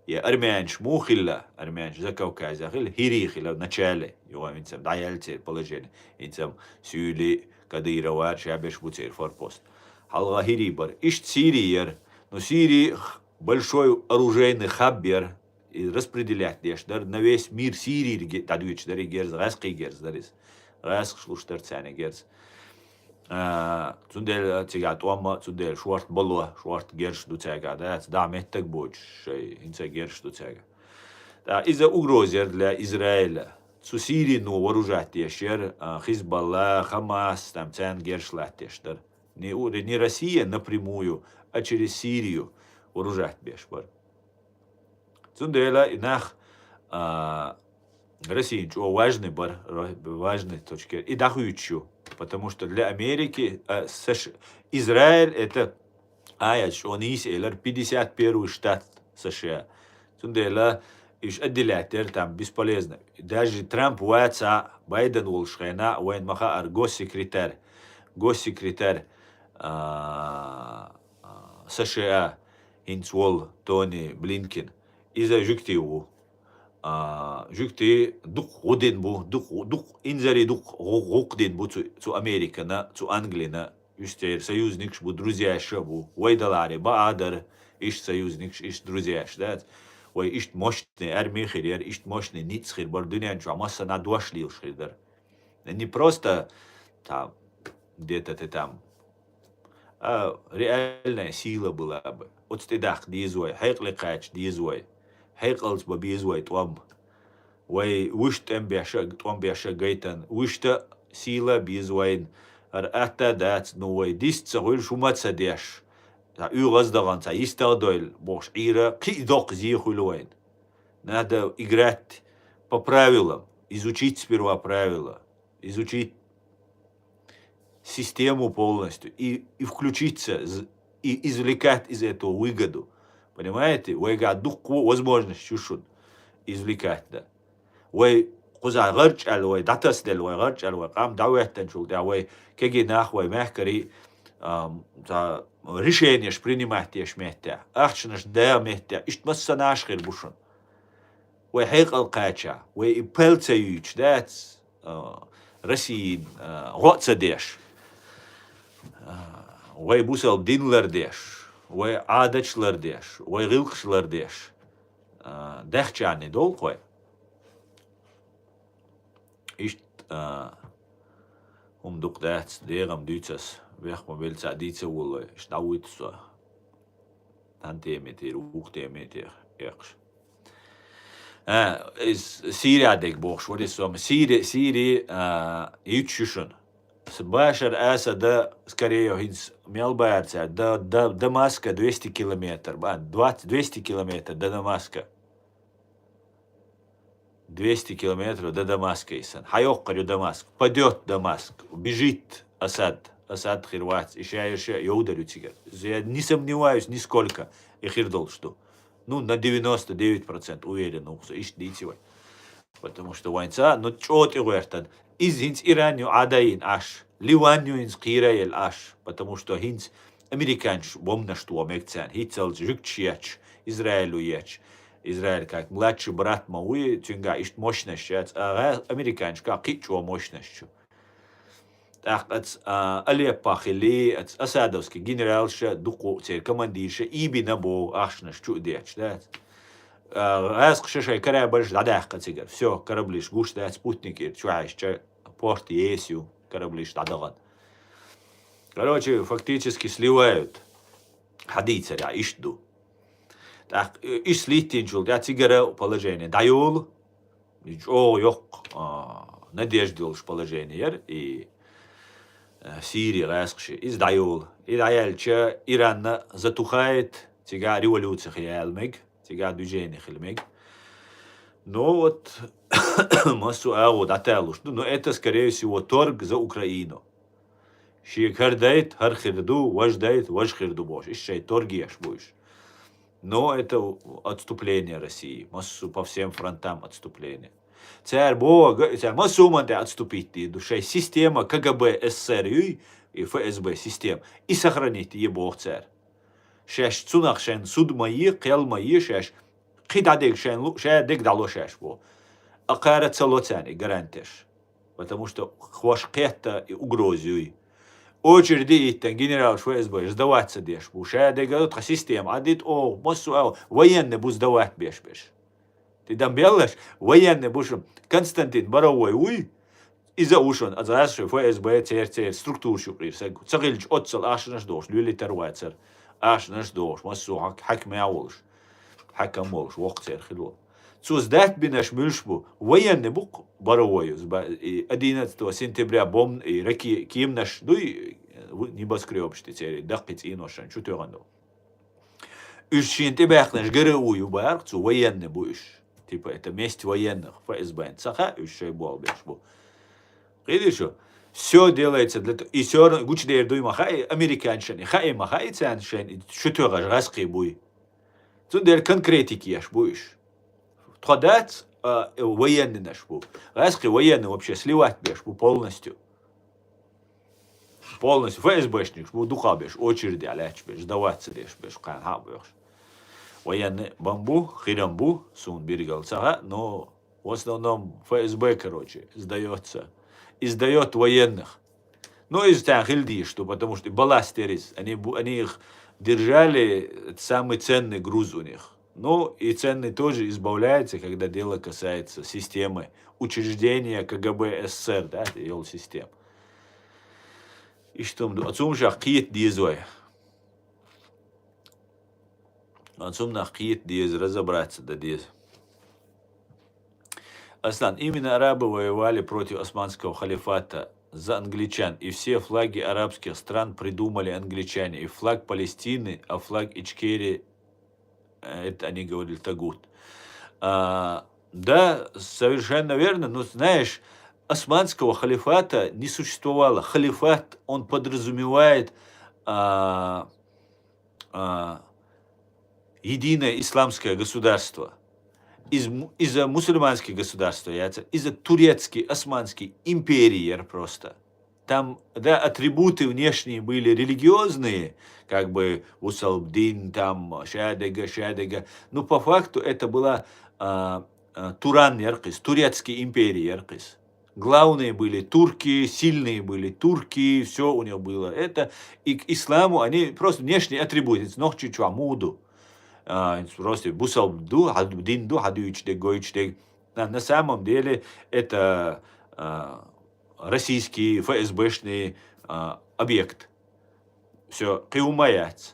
я армянаш муха хилла, армянаш Закавказехь хилла, хӀирий хила начале, юха хӀинца дӀаяьлла церан положение, хӀинца суьйли Кадыровара ша берш бу церан форпост. Хьалха хӀирий бара. Иштта Сири яра. Ну, Сири х-, большой оружейный хаб яра. И распределять деш дара, на весь мир Сирийга дӀадуьйцуш дара и герз, гӀаскхий герз дара иза. ГӀаскхаш луш дара царна и герз. А, цундела цигахь тӀом а, цундела шорта бало, шорта герзаш ду цаьргахь, дац, дӀа меттаг боцуш, шайн хӀинца герзаш ду цаьргахь. ТӀаккха иза угроза яра для Израиля. Цу Сирино вооружать деш яра, а, Хизбалла, Хамас, там царна герзаш латтадеш дара. Не у-, не Россия напрямую, а через Сирию вооружать беш бара. Цундела и нах, а, Россиян чӀогӀа важный бара, ро-, важный точка. И дӀахуьйцуш ю, потому что для Америки, а, Саш-, Израиль это, а, я чӀогӀа нийса элира, пятьдесят первый штат США. Цундела уьш отделять дара там бесполезно. Даже Трамп ваца, Байден волуш хенахь, вайн ма хаара госсекретарь, госсекретарь, а, а, США, хӀинца волу Тони Блинкен. Иза жуьгтий ву. А, жуьгтий дукха гӀу дина бу, дукха, дукха инзаре дукха гӀу-, гӀуллакх дина бу цу, цу Американа, цу Англина. Уьш церан союзникаш бу, друзьяш а бу. Вай даларе баа а дара, иштта союзникаш, иштта друзьяш дац. Вай иштта мощный арми хир яра, иштта мощный ницкъ хир бара, дуьнен чохь массанхьа дош лелаш хир дара. Не просто там где-то ты там А, реальная сила была бы. Оцу тӀе даккха деза вай, хьекъале кхача деза вай, хьекъалца бан беза вай тӀом. Вай вуьшта тӀом беш а, тӀом беш а гайтан, вуьшта сила беза вайна. ХӀара атта дац, ну, вай дист ца хуьлуш, хӀума ца деш. Цхьа уьгӀаз дахана, цхьа йистагӀа дойла бохуш Ӏийра, кхин а доккха зе хуьлу вайна. Надо играть по правилам, изучить сперва правила, изучить систему полностью и, и включиться, з- и извлекать из этого выгоду. Понимаете? Вайгахь дуккха возможность ю шуна извлекать, да. Вай кхузахь гӀарчӀ аьлла, вай дӀатасделла, вай гӀарчӀ аьлла, вай къам дӀахӀоьттинчул тӀаьхьа вай кегий нах, вай мехкарий, ам, цхьа решенеш принимать деш меттехь, ахчанаш дагӀа меттехь, иштта массанаш хир бу шуна. Вай хьекъал кхача, вай и пал ца юьйцуш дац, а, Россин, а, гӀо а ца деш, а, вай бусалба дин лардеш, вай Ӏадаташ лардеш, вай гӀиллакхаш лардеш, а, даьхчарний долу вай. Иштта, а, хӀума дукха дац, дегӀам дуьйцу ас, бехк ма белла цхьаъ дийца а волалой, иштта дӀавуьйту со. Цхьана теме тӀера, вукху теме тӀера эккхаш. А, иза Сирия дерг бохуш вара иза со-м. Сири, Сири, а, юьтуш ю шуна. С-, Башар Асада, скорее, хӀинца мел бара цара, до, до Дамаска двести километр, ба, двадцать, двести километр до Дамаска. Двести километров до Дамаска, и сан. Хьайоккхур ю Дамаск. Падёт Дамаск. Бежит Асад. Асад хир вац. И ша ерш йовдар ю цигара. Я не сомневаюсь нисколько, и хир долуш ду. Ну, на девяносто девять процентов уверен ву со, иштта дийци вай. Потому что вайн ца, ну, чӀогӀа тӀе гӀоьртан. Иза хӀинца Иран ю Ӏадайина Ӏаш. Ливан ю хӀинца кхийра елла Ӏаш. Потому что хӀинца американчу бомбанаш тухо мега царна. ХӀинццалц жуьгташ етташ, Израилю етташ. Израиль как младший брат ма вуй, цуьнгахь иштта мощность яц, а гӀа-, американчка кхин а чӀогӀа мощность ю. ТӀаккха аца, а, Алеппо хилли, аца асадовский генералша, дукха церан командирша ийбина боху ахчанаш чу а детташ, дац? А, гӀазкхаша шайн корабльш дӀадаьккха цигара. Всё, кораблиш гуш дац, спутник ира чу хьаьжча, порт еса ю, кораблиш дӀадахана. Короче, фактически сливают. Хьадийцарехь иштта ду. ТӀаккха, э, иштта слиттинчул тӀаьхьа цигара положение дӀайолу. И чӀогӀа йоккха, а, надежда йолуш положение яра, и, э, Сири гӀазкхаша. Иза дӀайолу. И дӀаяьлча, Иранна затухает, цигахь революция хила яла мега, цигахь движение хила мега. Ну вот, массо а агӀо дӀаталуш ду. Но это, скорее всего, торг за Украину. Шега хӀара дайта, хӀара хир ду, важа дайта, важа хир ду бохуш. Иштта шайн торг еш бу уьш. Но это отступление России. Массо по всем фронтам отступление. Цара боху, цара массо а хӀуманна тӀе отступить дийр ду. Шайн система К Г Б С С Р юй, и Ф С Б система. И сохранить е боху цара. Шаьш цунах шайн суд ма е, кхел ма е шаьш. Кхин дӀадега шайн лу-, ша дега дӀало шаьш боху. А кхара ца ло царна и гарантеш. Потому что хӀорш кхетта и угроза юй. Очереди иттан генералаш Ф С Б сдавать ца деш бу. Ша дега тхан система Ӏадит, о, массо а, военный бу сдавать беш беш. Ти дам беллаш, военный бу шу Константин Боровой вуй. Иза а ву шуна, аса шу Ф С Б цер-цер структураш юкъера саг. Ца хилча оццал ахчанаш дохуш, луьлли тарвацара. Ахчанаш дохуш, массо хьак-, хьаькамехь волуш. Хьаькам волуш, воккха церан хила волу. Цо сдать бинарш муьлш бу? Военный бу-кх Боровой, зба-, и одиннадцатого сентября бомб-, и раке-, кеманаш дуй, в-, небоскрёбаш тӀе церан даккхий цӀеношна чу тоьхна долу. Уьш шена тӀебаьхкинарш Г Р У ю бара-кх цо, военный бу уьш. Типа, это месть военных, Ф С Б-н. Ца хаьа, уьш шайн болх беш бу. Кхидир шу? Всё делается для того, и всё равно гучудер дуй ма хаьа, американчан и хаьа ма хаьа царна шайн, и чу тоьхаш гӀазкхий буй. Цундела конкретика еш бу уьш. Тхо дац, а, военныйнаш бу. ГӀазкхий военный вообще сливать беш бу полностью. Полностью Ф С Б-шникаш бу дукха беш, очередь лаьтташ беш, сдаваться деш беш, кхана хьа а боьхуш. Военный бан бу, хирам бу, суна биргал ца хаьа, но в основном Ф С Б, короче, сдаётся. И сдаёт военных. Ну, иза царна хила дийш ду, потому что и балласт яра иза. Они бу-, они их держали, это самый ценный груз у них. Ну, и ценный тоже избавляется, когда дело касается системы, учреждения К Г Б С С Р, да, это йолу система. Иштта хӀума ду, оцу хӀуманах кхета деза вай. Оцу хӀуманах кхета деза, разобраться дан деза. Аслан, именно арабы воевали против османского халифата за англичан, и все флаги арабских стран придумали англичане, и флаг Палестины, а флаг Ичкерии, э, это они говорили тагут. А, да, совершенно верно, но знаешь, османского халифата не существовало. Халифат, он подразумевает, а, а, единое исламское государство. Из му-, из-за мусульманских государств, яца, из-за турецкий, османский империи просто. Там, да, атрибуты внешние были религиозные, как бы бусалба дин, там, шадага, шадага. Но по факту это была, а, а, Туран яр кхы из, турецкий империя яр кхы из. Главные были турки, сильные были турки, все у него было это. И к исламу они просто внешний атрибут, нохчийчохь муха ду. А, просто бусалба ду, хьан дин ду, хьан дуьйцуш дерг, гойтуш дерг. На, на самом деле это, а, российский ФСБшный, а, объект. Всё, кхин хӀума яц.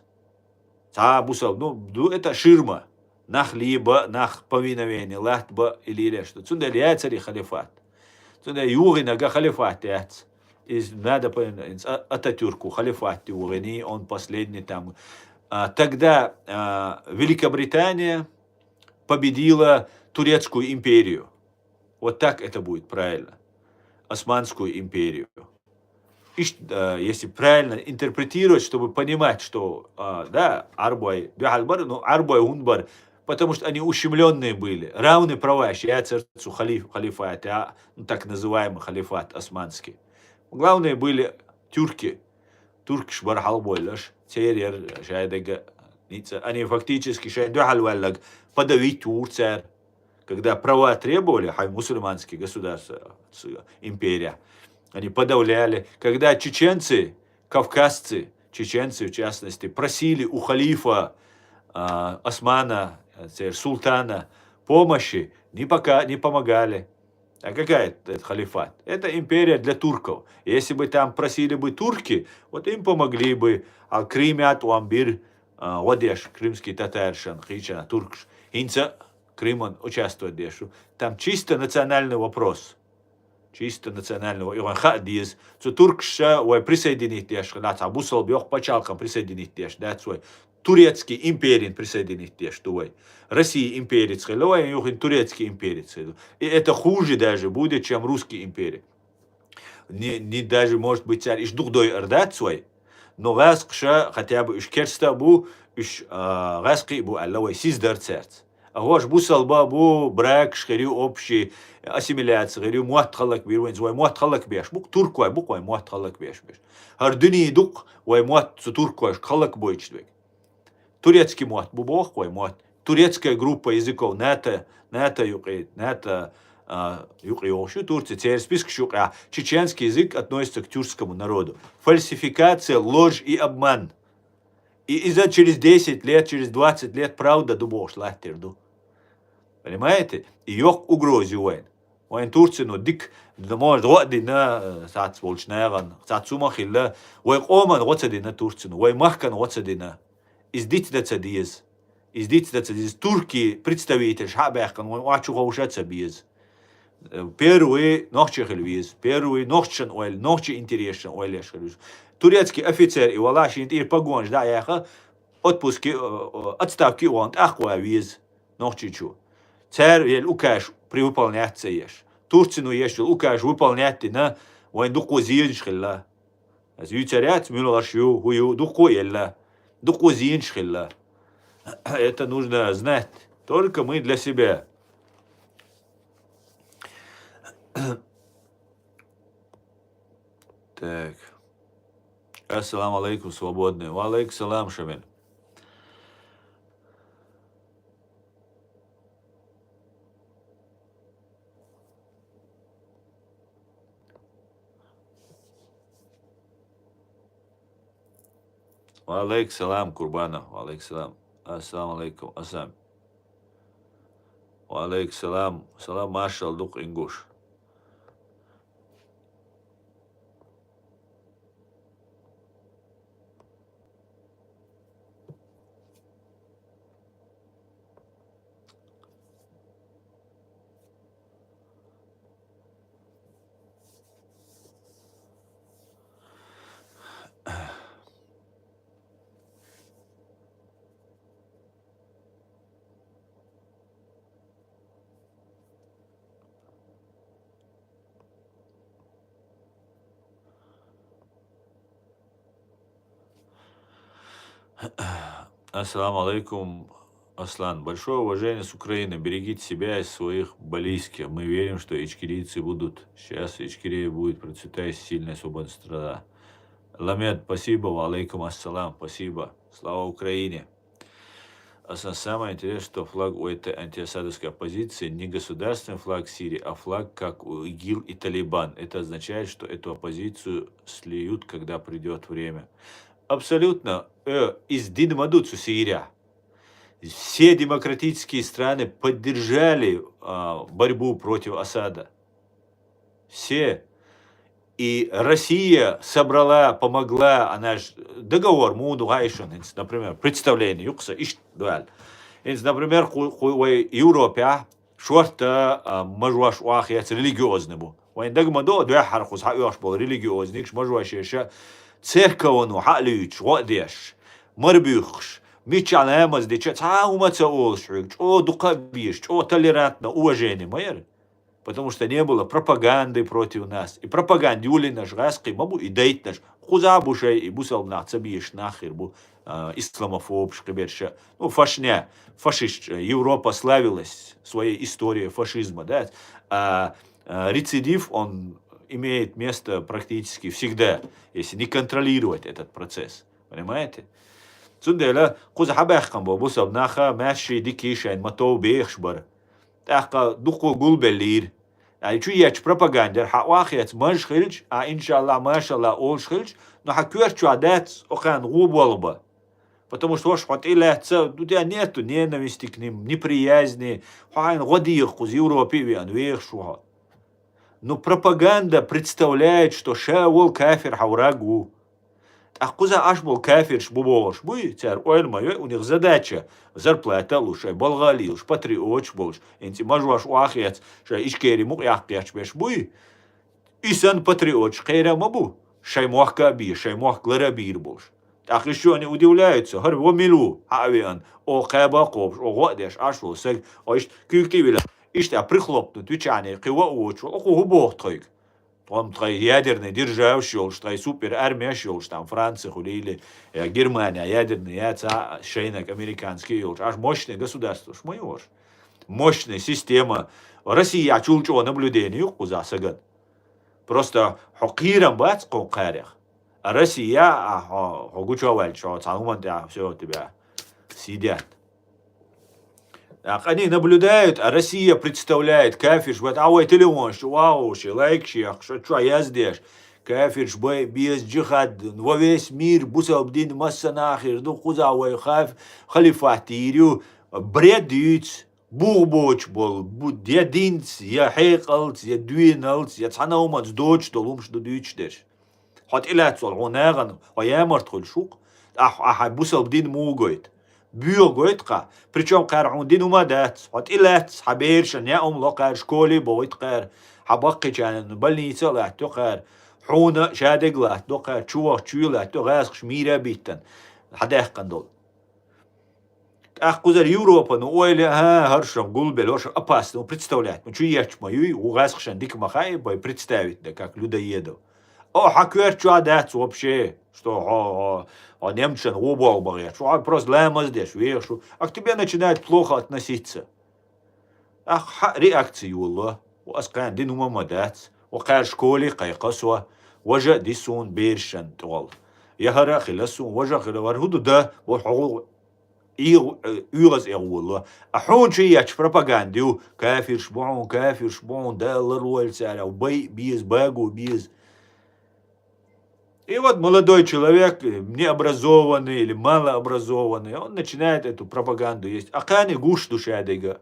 Цхьа бусалба, ну, ду это ширма. Нах лийба, нах повиновение латтаба, или, или что. Цундела яцара халифат. Цундела юхинарг халифат яц. Из надо понять, а-, Ататюрку халифат юхийний, он последний там. А, тогда, а, Великобритания победила Турецкую империю. Вот так это будет правильно. Османскую империю. Иш-, э, если правильно интерпретировать, чтобы понимать, что, а, да, Ӏарбой дуьхьал бара, ну, Ӏарбой хӀунда бара, потому что они ущемлённые были. Равные права еш яцара цу халиф-, халифате, а, ну, так называемый халифат османский. Главные были тюрки. Туркаш бара хьалабовлуш, церан яр шайн дага ницкъ. Они фактически шайн дуьхьал ваьлларг подавить вора цара. Когда права требовали, хьайн мусульманские государства, с-, империя, они подавляли. Когда чеченцы, кавказцы, чеченцы в частности, просили у халифа, а, Османа, э, церан султана помощи, не пока, не помогали. А какая это халифат? Это империя для турков. Если бы там просили бы турки, вот им помогли бы, а Крым яц ван бир, а, гӀо деш, крымские татары шен, кхыча туркаш. ХӀинца Крыман участвовать деш. Там чисто национальный вопрос. Чисто национальный во-, и вайн хаа деза. Цу туркаша вай присоединить деш, хӀана цхьа бусалба йоккха пачхьалкхан присоединить деш, дац вай. Турецкий империн присоединить деш ду вай. Россия империца хилла вай, юхин турецкий империца хилла. И это хуже даже будет, чем русский империя. Не, не даже, может быть, цара иш дукха дойар дац вай. Но гӀаскхаша, хотя бы уьш керста а бу, уьш, а, гӀаскхий а бу аьлла вай, сиз дар цаьрца. А хӀорш бусалба а бу, бракаш хир ю общий, ассимиляция хир ю, мотт хӀаллакбир вайна, вай мотт хӀаллакбеш бу-кх, туркой бу-кх вай мотт хӀаллакбеш берш. ХӀара дуьне ду-кх вай мотт цу туркошка хӀаллакбойтуш дерг. Турецкий мотт бу боху-кх вай мотт. Турецкая группа языков НАТО, НАТО юкъе, НАТО, а, юкъе йогӀуш ю Турция, церан спискаш юкъе. Чеченский язык относится к тюркскому народу. Фальсификация, ложь и обман. И иза через десять лет, через двадцать лет правда ду бохуш латтар ду. Понимаете? И йоккха угроза ю вайна. Вайн Турцино дика, может, гӀо а дина, э, цхьацца волчу нахана, цхьацца хӀума а хилла, вай къоман гӀо ца дина Турцино, вай махкан гӀо ца дина. Иза диц дан ца деза. Иза диц дан ца деза. Туркий представитель хьа а баьккхина, вайн Ӏачу ховша а ца беза. Э, первый нохчи хила веза. Первый нохчашна ойла, нохчи интересашна ойла еш хила веза. Турецкий офицер и вала шен тӀера погонаш дӀа а яьхна, отпуске, э, э, отставке а вахана, тӀаккха ван веза Нохчийчу. Цара елла указ при выполнять ца еш. Турцино еш йолу указ выполнять дина, вайн дуккха зенаш хилла. Аса юьйцур яц, муьлхарш ю, хӀун ю, дуккха а елла. Дуккха зенаш хилла. Это нужно знать. Только мы для себя. Так. Ассаламу алейкум, свободный. Ва алейкум салам, Шамиль. Ва алейкум салам, Курбанов. Ва алейкум салам. Ассаламу алейкум, Асан. Ва алейкум салам. Салам, маршал ду-кх, ингуш. Ассаламу алейкум, Аслан. Большое уважение с Украины. Берегите себя и своих близких. Мы верим, что ичкерийцы будут. Сейчас Ичкерия будет процветающей, сильной, свободной страна. Ламед, спасибо. Ва алейкум ассалам. Спасибо. Слава Украине. Аслан, самое интересное, что флаг у этой антиасадовской оппозиции не государственный флаг Сирии, а флаг, как у ИГИЛ и Талибан. Это означает, что эту оппозицию слиют, когда придет время. Абсолютно. Э, из дин мадуцу Сирия. Все демократические страны поддержали а, борьбу против Асада. Все. И Россия собрала, помогла, она ж договор муду гайшун, например, представление юкса ишт дуал. Инс, например, ку- ку- вай Европе шорта а, мажваш уахияц религиозный бу. Вайн дагма до дуа хархус ха уахш бол религиозникш мажваш еша церковну ха лючш, годеш, марбюхш, мича ламаз дича ца умаца олш, чо дука биш, чо толерантно уважение майер. Потому что не было пропаганды против нас. И пропаганда юли наш газ кимабу, и дайт наш. Куза бушай, и бусал нах цабиеш нахир бу а, исламофоб шкиберша. Ну, фашня, фашист, э, Европа славилась своей историей фашизма, да? А, а, рецидив, он имеет место практически всегда, если не контролировать этот процесс. Понимаете? Цундела, куза хабахкан бо, бусал наха, маши дикишайн, матов бехш бар. Тахка духу гулбеллир. Ай чу яч пропагандер ха вахец маж хилч, а иншаллах, машаллах олш хилч, но ха кверчу адец окан губолба. Потому что ваш хот илаца, у тебя нету ненависти к ним, неприязни, хайн годих куз Европе виан вех шуха. Но пропаганда представляет, что ша вол кафир ха врагу. Аккуза аш бол кафирш бу болш буй, цар ойлма ё, у них задача, зарплата луш, ай болгали луш, патриотш болш, инци мажваш уахец, ша ишкери мук яхкяч беш буй. Исан патриотш кайра ма бу, шай мохка би, шай мохк лара бир болш. Так ещё они удивляются, хар во милу, хавиан, о каба кобш, о годеш, аш вол саг, о иш кюкти вила, ишта прихлопнут, вичане, кива уоч, о ку бохтойк. Там твои ядерные державы шёлш, твои супер армия шёлш, там Франция хули или э, Германия, ядерные, я ца шейнак американский ёлш. Аж мощное государство, ш мы ёлш. Мощная система. Россия чулчо наблюдение юк куза саган. Просто хокирам бац кон карех. А Россия, а хо гучо валь, что цалуман, все у тебя съедят. Так, они наблюдают, а Россия представляет, кафирш, вот, а ой, телефон, что, вау, что, лайк, что, что, что, я здесь. Кафирш, бой, без джихад, во весь мир, бусал дин, масса нахер, ну, куза, ой, хаф, халифат, ирю, бред, юц, бух боч бол, бу-, я динц, я хейкалц, я дуиналц, я цанаумац, доч, долумш, ду дуч, деш. Хот илац вол, хьо наган, хьо ямарт хул шук. Ах, ах, бусал дин му гойт. Буй гойт ка. Причём кар хьун дин ума дац. Хот илац, ха берша, не ум ло кар, школе бойт кар. Ха баккичан, больница лат, тё кар. Хьуна шадег лат, до кар, чувах, чуй лат, тё гасхш мира биттан. Ха дехкан дол. Ах кузар Европа, ну, ойле, ага, хорошо, гулбел, хорошо, опасно, ну, представлять. Ну, чё я чма юй, у вас хшан дик махай, бой представить, да, как людоедов. О, ха кверчу адац вообще, что, о, о, о, немцен, о, бог, бог, я, что, а просто ламаз деш, вешу. А к тебе начинает плохо относиться. Ах, ха реакция юлла. У аскан дин ума мадац. У кар школе кайкасва. Важа дисун бершан тол. Я хара хиласун, важа хила вар худу да, вол хогу ир, э, уйгъаз эгъулла. А хьун чи яч пропагандию, кафирш бун, кафирш бун, да лар валь цара, бай биз, багу биз. И вот молодой человек, э, необразованный или малообразованный, он начинает эту пропаганду есть. А кани гуш душа дега.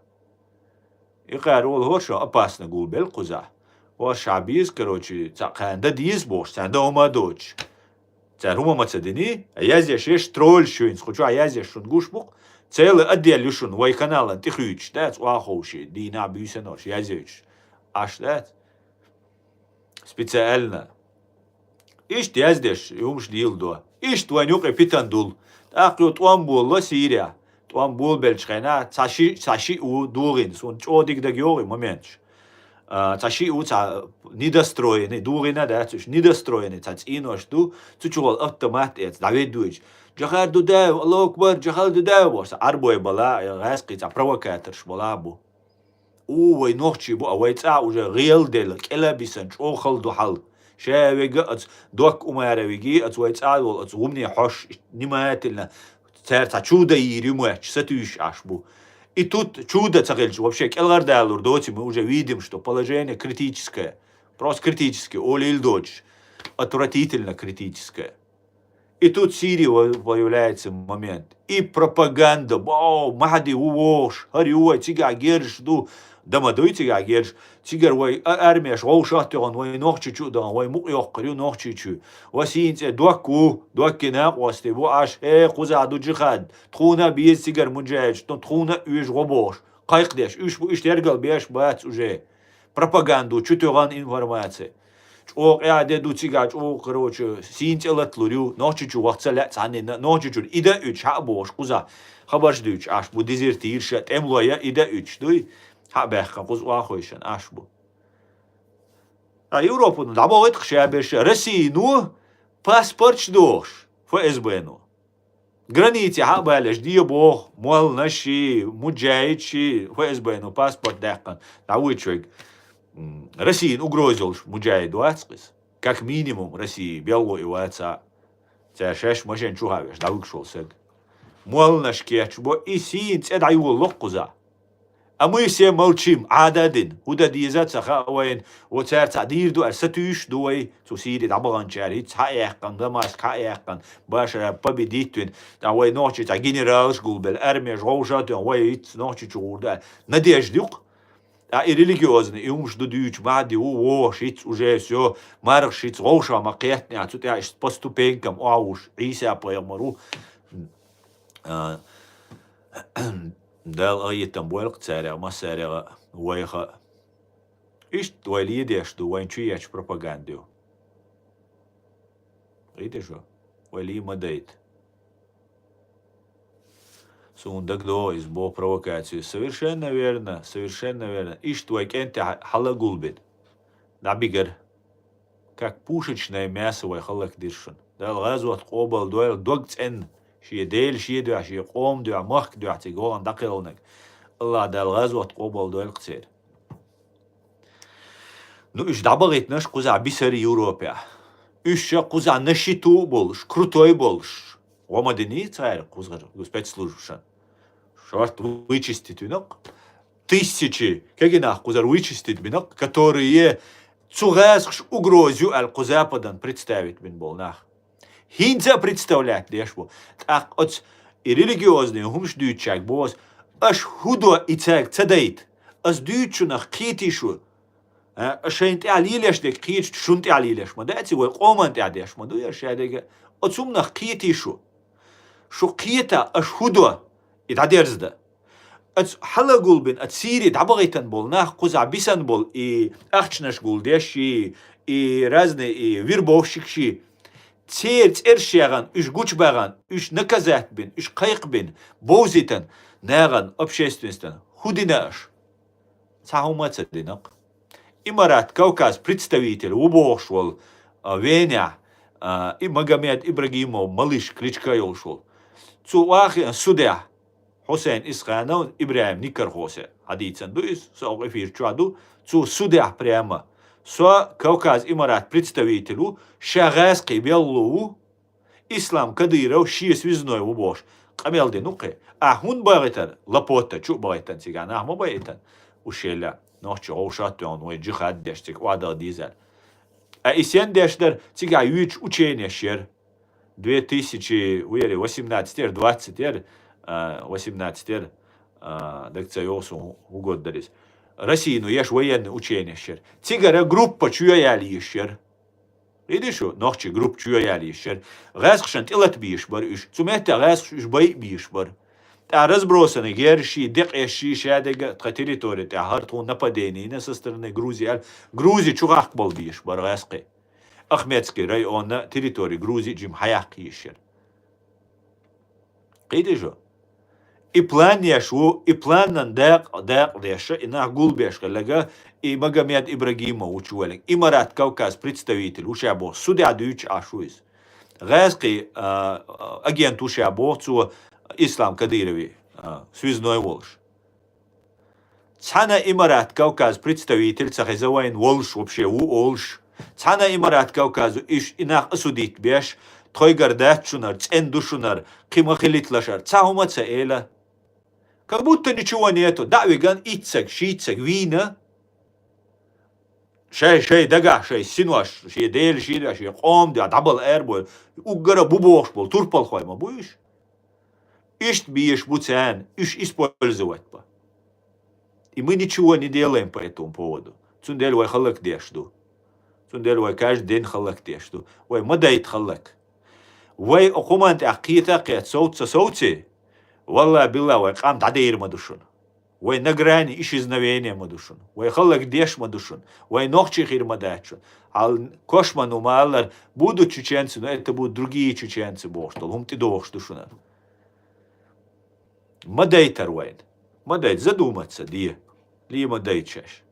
И кар ол хор шо опасно гулбел куза. Хор шабиз, короче, ца канда диз бош, ца дома доч. Ца рума маца дини, а я здесь еш тролль шуинс, хочу, а я здесь шун гуш бук. Целый отдел юшун, вай каналан, ты хюч, да, ц уа хоуши, дина бюсенош, я здесь. Аш, да, специально. Ишт яздеш, юмш дил до. Ишт вань юкъе питан дул. Так ю тӀван булла Сирия. ТӀван бул белчхена, цаши, цаши у дугин, сун чӀодик даг йоги моментш. А, цаши у ца недостроенный, дугина да, цуш недостроенный, ца цӀинош ду, цучугъал автомат эц, давид дуич. Джихад ду дев, Аллаху акбар, джихад ду дев, бохуш, Ӏарбой бала, я гӀаскхий цхьа провокаторш бала бу. У, вай нохчий бу, а вай цӀа уже гӀелделла, кӀела бисан, чӀогӀа хала ду хьал. Ша вега ац, док умара веги, ац вай цӀа вол, ац гӀумне хьош, внимательно, цаьр цхьа чуда йийр ю моьтташ, сатуьйсуш Ӏаш бу. И тут чуда ца хилча, вообще кӀелгӀардалур доци, мы уже видим, что положение критическое. Просто критическое, олийла доцуш. Отвратительно критическое. И тут Сирия во-, появляется момент. И пропаганда, бау, Махьди ву вогӀуш, хӀара ю вай, цигахь герзаш ду, да ма дуй цигахь герзаш, цигара вай а-, армеш вовшах а тоьхна, вай Нохчийчу а дахна, вай мукъа йоккхур ю Нохчийчу. Ва сийна цӀе док ву, доккхий накъостий бу Ӏаш, э, кхузахь ду джихад, тхуна а беза цигара муджахидаш, тхуна а оьжа гӀо бохуш, кхайкхадеш, уьш бу, уьш тергал беш бац уже. Пропаганду чу тоьхна информация. ЧӀогӀа къаьхьа де ду цигахь, чӀогӀа, короче, сийна цӀе латалур ю, Нохчийчу ваха ца лаьа цхьаннена, Нохчийчуьра и дан уьдуш хьа а бохуш, кхузахь хабарш дуьйцуш Ӏаш бу, дезертирша, тӀемлой а и дан уьдуш дуй, хьа а баьккхина, кхуза охьахойшан Ӏаш бу. А Европано дӀабохийта-кх ша берш, Россино паспорташ дохуш, ФСБ-но. Границехь а балеш де боху, молланаш ши, муджахидаш ши, ФСБ-но паспорт даьккхина, дӀавуьйцуш вайга, м, Россина угроза йолуш муджахид вац-кх иза. Как минимум России белхало и вац а. Цара шаьш машен чу хьавеш, дӀавуьгуш волу саг. Молланаш кечбо, и сийна цӀе дӀайолало-кх кхузахь. А мы все молчим, Ӏада а дина, хӀун дан деза а ца хаьа вайна, во цара цхьаъ дийр ду аьлла, сатуьйсуш ду вай, цу Сири дӀабаханчара, хӀинца хьа а яьккхина, Дамаск хьа а яьккхина, Башар победить вина, тӀаккха вай нохчий цхьа генералаш гулбелла, армеш вовшах а тоьхна, вай хӀинца Нохчийчу гӀур ду аьлла, надежда ю-кх. ТӀаккха и религиозный, и хӀумаш ду дуьйцу, Махьди ву вогӀуш, хӀинца уже всё, мархаш хӀинца вовшах ма кхеттинехь, цу тӀехь иштта по ступенькам охьавуш, Ӏийса-пайхамар ву. А, Дала къахетам бойла-кх царех, массарех а, вайх а. Иштта вай ледеш ду, вайна чу ечу пропаганда ю. Кхетий шу? Вай лийна ма дайта. Суна дагадогӀу иза боху провокацию. Совершенно верно, совершенно верно. Иштта вай кӀентий хьа-, хьала а гулбина. ДӀабигара. Как пушечное мясо вай хӀаллакдира шуна. Дала гӀазот къобалдойла, дог цӀенна, шен Дела шен дуьхьа, шен къоман дуьхьа, махка дуьхьа цига вахана дӀакхелхинарг. АллахӀ Дала гӀазот къобалдойла-кх церан. Ну, уьш дӀабахийтинарш кхузахь бисара Европехь. Уьш ша кхузахь на счету а болуш, крутой а болуш. ГӀо ма динний цара кхузара спецслужбашна? Шорта вычистить вина-кх. Тысячи кегий нах кхузара вычистить бина-кх, которые цу гӀазкхаша угроза ю аьлла кху Западан представить бина болу нах. ХӀинца а представлять деш бу. ТӀаккха оцу и религиозный хӀумаш дуьйцучаьрга боху ас, аша хӀун до и цаьрга ца дайта? Ас дуьйцучунах кхетий шу? А, ас шайна тӀехь лелош дерг кхеташ, шуна тӀехь лелош ма дац и, вай къоман тӀехь деш ма ду яра шадерг а. Оцу хӀуманах кхетий шу? Шу кхета, аша хӀун до и дӀадерзадан? Оцу хьала гулбина, оцу Сири дӀабахийтина болу нах кхузахь бисина болу и ахчанаш гулдеш ши, и разный и вербовщикаш ши. Церан цӀераш яхана, уьш гучубаьхна, уьш наказать бина, уьш кхайкхабина, бовзийтина нахана, общественностана. ХӀун дина аша? Цхьа хӀума а ца дина-кх. Имарат Кавказ представитель ву бохуш волу, а, Венехь, а, и Магомед Ибрагимов малыш кличка йолуш волу. Цо охьахиъна судехь, Хьусайн Исханов, ИбрахӀим Никархосе хьадийцина ду иза, со окху эфир чохь ду, цо судехь прямо: со Кавказ Имарат представитель ву, ша гӀазкхий белхало ву, Ислам Кадыров шен связной ву бохуш, къамел дина ву кхе. Ахь хӀунда бахийтина? Лапота чу а бахийтина цигахь, нах ма бахийтина. Уьш елла, нохчий гӀовшах а тоьхна, вай джихад деш цига охьадала дезара. А и сен деш дара, цигахь юьйцуш ученеш яра. Две тысячи, ву яра, восемнадцать яра, двадцать яра, а, восемнадцать яра, а, дага ца йогӀу суна хӀун год дара иза. Россино еш военный ученеш яра. Цигара группа чу яла йиш яра. Видиш шу, нохчий группа чу яла йиш яра. ГӀазкхашна тӀелата безаш бара уьш. Цу меттехь гӀазкхаша уьш байа безаш бара. ТӀаккха разбросанный герзаш ши, декъеш ши, шадерг а тхан территори тӀехь хӀара тхуна нападение йина со стороны Грузии аьлла, Грузи чу гӀаккхабала безаш бара гӀазкхий. Ахмедский районна территори Грузи жима хьаяккха йиш яра. Кхетий шу? И план еш ву, и планан дакъа, дакъа деш, и нах гулбеш хилларг, и Магомед Ибрагимов ву чу велларг. Имарат Кавказ представитель ву ша боху, судехь дуьйцуш Ӏаш ву иза. ГӀаьзкхи, а, агент ву ша боху цо, Ислам Кадырови, а, связной волуш. Цхьана Имарат Кавказ представитель ца хеза вайн волуш, вообще ву олуш. Цхьана Имарат Кавказу иш и нах осудить беш, тхойгара дац шунара, цӀена ду шунара, кхин ма хилийта лашара. Цхьа хӀума ца эла. Как будто ничего нету. ДӀа а виган, итт саг, шийтта саг вийна. Шай, шай дагахь, шай синош, шен дела шийла, шен къоман дуьхьа дӀабала арабой, уггара бу бохуш болу турпалхой ма бу уьш? Иштта беш бу царна, уьш использовать бан. И мы ничего не делаем по этому поводу. Цундела вай хӀаллакдеш ду. Цундела вай каждый день хӀаллакдеш ду. Вай ма дайта хӀаллак. Вай окху хӀуманна тӀехь кхета а кхета, совца ца совций, валла билла вай къам дӀадийр ма ду шуна. Вай на грани исчезновения ма ду шуна. Вай хӀаллакдеш ма ду шуна. Вай нохчий хир ма дац шуна. Хьал кошман ву ма аллара, будут чеченцы, но это будут другие чеченцы бохуш долу хӀума тӀедогӀуш ду шуна. Ма дайтар вайна. Ма дайта, задуматься де. Ле ма дайта шаьш.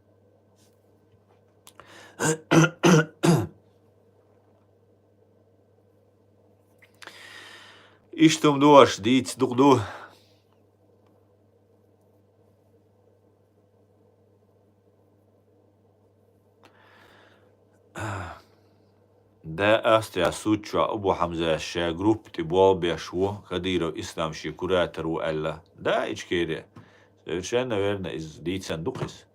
Иштта хӀума ду аша, дийца дукха ду. Да, Австрия суд чохь Абу Хьамзас ша группа тӀе болх беш ву, Кадыров Ислам шен куратор ву аьлла. Да, Ичкери. Совершенно верно, иза дийцан ду-кх иза.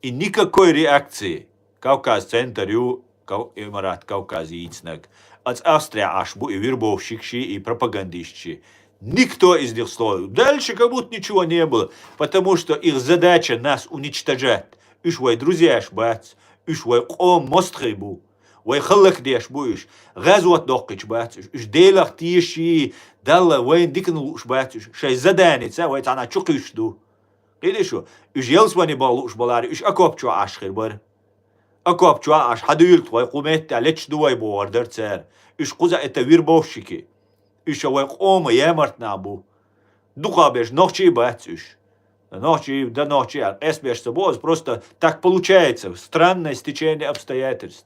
И никакой реакции. Кавказ-центр ю, Кав-, Имарат Кавказ йийцинарг. Оцу Австрия Ӏаш бу и вербовщикаш, и пропагандисташ. Никто из них слова. Дальше как будто ничего не было, потому что их задача нас уничтожать. Уьш вай друзьяш бац, уьш вай къоман мостагӀий бу. Вай хӀаллакдеш бу уьш. ГӀазот доккхуьйтуш бац уьш. Уьш Делах тешаш, Далла вайна диканна лууш бац уьш. Шайн заданица вай цхьана чу кхуьйсуш ду. Кхийтий шу, уьш ялсамане бан лууш баларе, уьш окоп чохь Ӏаш хир бара. Окоп чохь Ӏаш, хьан дуьйлу тхо, вай кху меттехь леташ ду вай бохур дара цара. Уьш кхуза это вербовщики. Уьш ша вай къоман ямарт нах бу. Дукхахберш нохчий бац уьш. Нохчий, да нохчий, а къесбеш ца боху, просто так получается, странное стечение обстоятельств.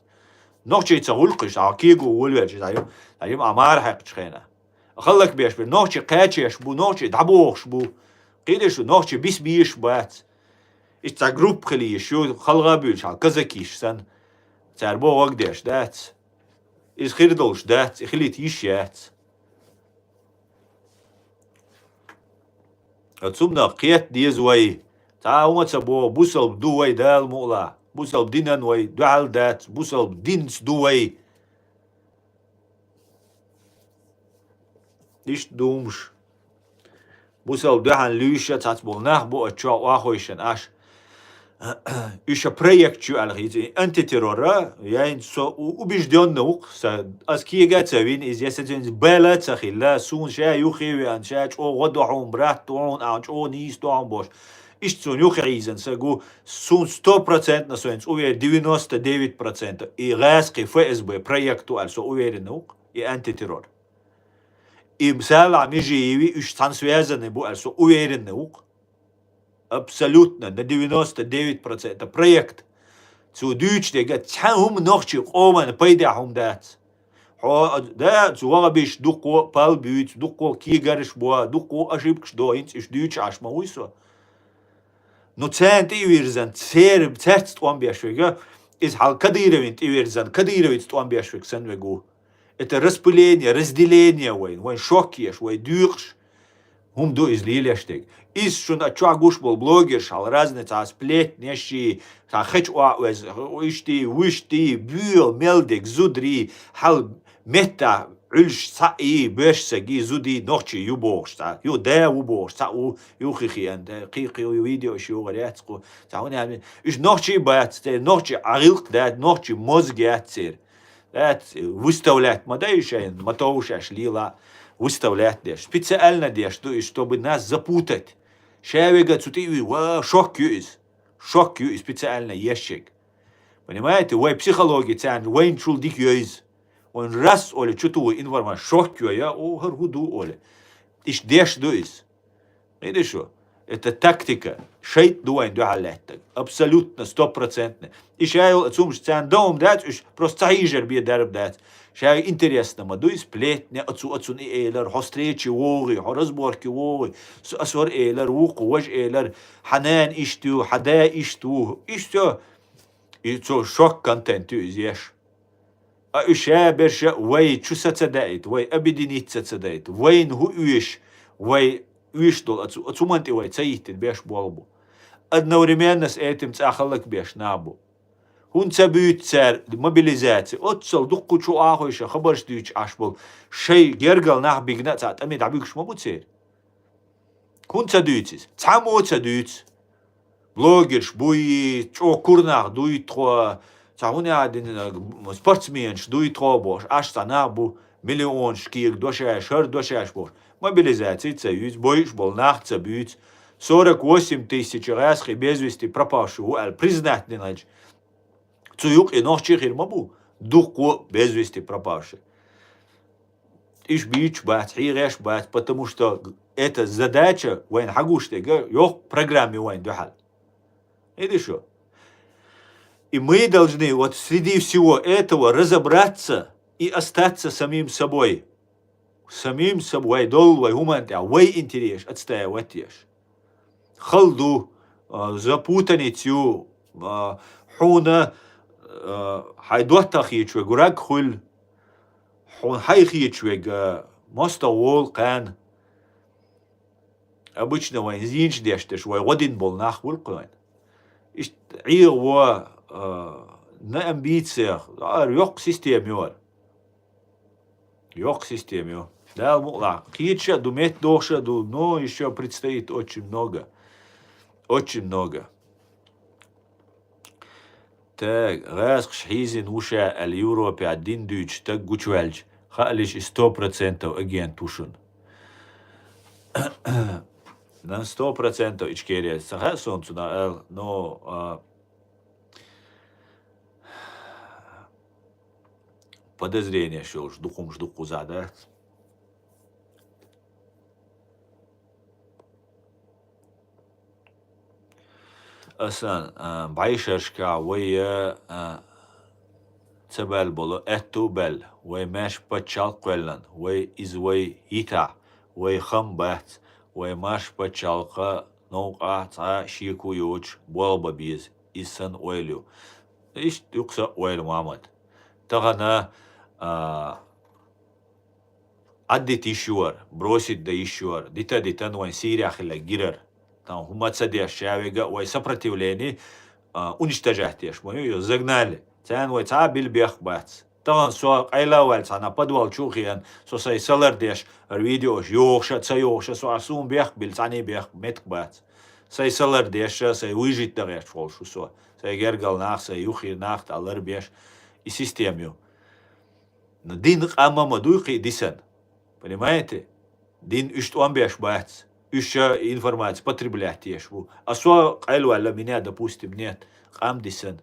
Нохчий ца гӀуллакхаш, а кего волавелча, а юм, а юм, а мара хьаькхачу хенахь. ХӀаллакбеш бу, нохчий кхачош бу, нохчий дӀабохуш бу. Кхийтий шу, нохчий бисбеш бац. Иштта цхьа группа хила йиш ю, халха буьйлуш хьал казакиш санна. Цара бохург деш дац. Иза хир долуш дац, и хилийта йиш яц. Цунах кхетта деза вай. Цхьа а хӀума ца боху, бусалба ду вай Дала мукъалахь. Бусалба динан вай дуьхьал дац, бусалба динца ду вай. Иштта думаш. Бусалба дуьхьал луьйш а цхьацца болу нах бу оцу чохь охьахойшина Ӏаш. Уьш а проект ю аьлла хийца. И антитеррора, яйна со у-, убеждённый ву-кх, са, ас кега а ца вина, иза я сацинца бала а ца хилла, суна ша юххе а веана, ша чӀогӀа гӀо до хьуна, брат ду хьуна, ахьа чӀогӀа нийса ду хьуна бохуш. Иштта суна юххе хьийзина са гу, суна сто процентов, суна уверен, девяносто девять процентов. И гӀаьскхи ФСБ проект ву аьлла со уверенный ву-кх, и антитеррор. И Салахь Межиеви уьш цхьаьна связанный бу аьлла со уверенный ву-кх. Абсолютно, на девяносто девять процентов проект. Цо дуьйцуш дерг цхьа хӀума нохчийн къомана пайдехь хӀума дац. Хьо, да, цу вахабиш дуккхо а пал буьйцу, дуккхо а кегарш бо, дуккхо а ошибкаш до, хӀинца уьш дуьйцуш Ӏаш ма вуй со. Ну, царна тӀе а вирзан, цер-, цаьрца тӀом беш верг, иза хьал Кадыровна тӀе вирзан, Кадыровица тӀом беш верг санна верг ву. Это распыление, разделение вайн, вайн шок еш, вай доькъуш. ХӀума ду иза лелош дерг. Иза шуна чохь гуш болу блогерш, хьал разный цхьа сплетнеш, цхьа хечу охьавеза, ишти, вуьшти, буьйла, мел дерг, зударий, хьал меттахь Ӏуьллуш цхьаъ и, боьрша саг и, зуда и, нохчи ю бохуш цхьа, ю да ву бохуш цхьаъ ву, ю хи хиан, да, кхин, кхин видео шу югӀар яц кху, цхьа хӀун аьлла, уьш нохчи бац, те нохчи Ӏа гӀилкх дац, нохчи мозг яц церан. Дац, выставлять ма дай шайн, ма товш аьш лела, выставлять деш. Специально деш ду иза, чтобы нас запутать. Ша вега цу тӀе а вуьй, ва, шок ю иза. Шок ю иза специально ешчиг. Понимаете, вай психология царна вайначул дика йойза. Вайн раз оле чу ту информация шок йой, я, о, хӀара хӀу ду оле. Иштта деш ду иза. Видишь, шу? Это тактика. ШайтӀа ду вайна дуьхьал лаьттаг. Абсолютно, стопроцентно. И ша йола цумаш царна дан хӀума дац, уьш просто ца хьийжар бе дарба дац. Ша интересно ма дуй, сплетни, оцу, оцун и элар, хьо встрече вогӀий, хьо разборке вогӀий, с-, асор элар, вукху, вож элар, хьан нана иштта ю, хьан да иштта ву. И всё. И цо шок контент ю иза еш. А уьш ша берша вай чу са ца даийта, вай объединиться ца даийта, вайна хӀу оьш, вай оьш долу оцу, оцу хӀуманна тӀе вай ца йиттина беш болу бу. Одновременно с этим цӀа хӀаллак беш нах бу. ХӀунда ца буьйцу цара мобилизаци? Оццул дуккха чу Ӏахойша хабарш дуьйцуш Ӏаш болу шайн гергал нах бигна а цхьа тӀаме дӀабуьгуш ма бу церан. ХӀунда ца дуьйцу иза? Цхьаммо ца дуьйцу. Блогерш буй, чӀогӀа кура нах дуй тхо, цхьа хӀун яа дина, спортсменаш дуй тхо бохуш, Ӏаш цхьа нах бу, миллионаш кега дошаеш, хӀара дошаеш бохуш. Мобилизаци ца юьйцу, бойуш болу нах ца буьйцу. Сорок восемь тысяч гӀаьскхи без вести пропавший ву аьлла признать дина хилча, цу юкъе нохчий хир ма бу, дуккха а без вести пропавший. Уьш буьйцуш бац, хьийгӀеш бац, потому что эта задача вайна хьагуш дерг йоккха программа ю вайна дуьхьал. Видишь? И мы должны вот среди всего этого разобраться и остаться самим собой. Самим собой, вай долу вай хӀуманна тӀехь, вай интересаш отстаивать еш. Хала ду, а, запутанность ю, а, хьуна, а, хьайн доттагӀа хеташ верг враг хуьлу, хьуна хьайн хеташ верг, а, мостагӀа волу кхана. Обычно вайн зийначу дешдеш вай гӀо дина болу нах вуьлу кхойна. Иштта Ӏеха во, а, на амбициях, а, йоккха система ю хӀара. Йоккха система ю. Дала мукъалахь. Кхеташ а ду, меттадохуш а ду, но ещё предстоит очень много. Очень много. Так, гӀаьскхаш хьийзина ву ша аьлла Европехь дин дуьйцу стаг гучуваьлча, хаалаш и сто процентов агент ву шуна. На сто процентов Ичкерия. Ца хаьа суна цунах аьлла, но, а, подозрениеш йолуш дукха хӀумаш дукха кхузахь дац. Асан, а, бӀешерашкахь вай, а, ца баьлла болу аьтту а баьлла, вай маьрша пачхьалкх кхоьллина, вай иза вай йитахь, вай хам бац, вай маьрша пачхьалкха новкъахь цхьа шеко йоцуш болх бан беза, иза сан ойла ю. Иштта юкъа сан ойла, Мухьаммад. Тахана, а, Ӏаддита йиш ю вара, бросить дан йиш ю вара, дита а дитан вайн Сирия хилла гирар. Там хӀума ца деш, шавега а вай сопротивление, а, уничтожать деш, ма ю, загнали. Царна вай цхьа а билла бехк бац. Тахана со къайла а ваьлла цхьана подвал чу а хиъна, со сайн салар деш, ара видеош йохуша а, ца йохуша а, со ара суна бехк билла, цхьаьний бехк меттиг бац. Сайн салар деш а, сайн выжить дан гӀерташ волуш ву со. Сайн гергал нах, сайн юххера нах тӀа лар беш, и система ю. Но дин къам ма дуй кхин дисан. Понимаете? Дин уьш тӀом беш бац. Уьш ша информация потреблять еш бу. А со къайлаваьлла, меня, допустим, нет. Къам дисан.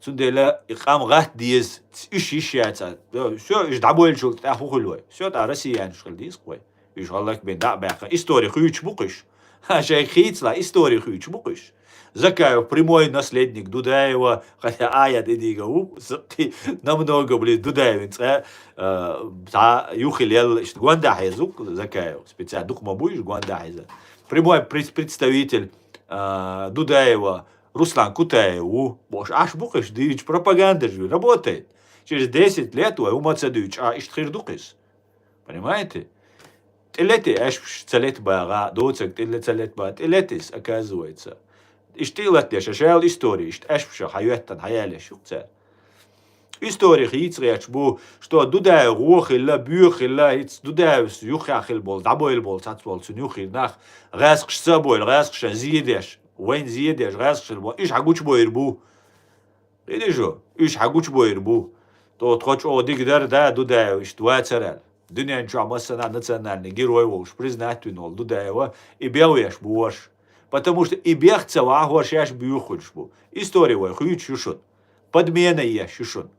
Цундела и къам гӀатта деза, уьш йиш яц. Всё, уьш дӀабойлачул тӀаьхьа хӀун хуьлу вай? Всё, тӀаккха россиянаш хила деза-кх вай. Уьш гӀаллакбен дӀа а баьккхина, истори хуьйцуш бу-кх уьш. Ха, шайга хийцала, истори хуьйцуш бу-кх уьш. Закаев прямой наследник Дудаева, хотя аят и дига ву, с-, ти-, намного близ Дудаевин цӀа, э, цхьа юххе лелла, иштта гонда хьеза-кх Закаев. Специально дукха ма бу уьш гонда хьеза. Прямой пред-, представитель, э, Дудаева Руслан Кутаев ву. Бохуш, Ӏаш бу-кх уьш дуьйцуш, пропаганда же работает. Через десять лет вай хӀума ца дуьйцуш, а, иштта хир ду-кх иза. Понимаете? ТӀелети аьшпаш ца лета багӀа, доцаг тӀе ца лета багӀа, тӀелетис, оказывается. Иштта тӀе а латдеш, аша аьлла истори, иштта аьшпаша хьайоьттан, хьаяьллеш ю-кх цара. Истори хийца гӀерташ бу, что Дудаев гӀо хилла, боьха хилла, хӀинца Дудаевс юххехь хилла болу, дӀабойла болу, цхьацца болу, цуьнан юххера нах, гӀаьскхашца а бойла, гӀаьскхашна зе деш, вайна зе деш, гӀаьскхашна бо-, уьш хьагучубойр бу. Хиъна шу, уьш хьагучубойр бу. ТӀо тхо чӀогӀа дика дара, да, Дудаев иштта вацара аьлла. Дуьнен чохь массанхьа национальный герой волуш признать вина волу Дудаева и бегӀ веш бу хӀорш. Потому что и бегӀ ца вахь хӀорш шаьш боьха хуьлуш бу. Истори вай хуьйцуш ю шуна. Подмена еш ю шуна.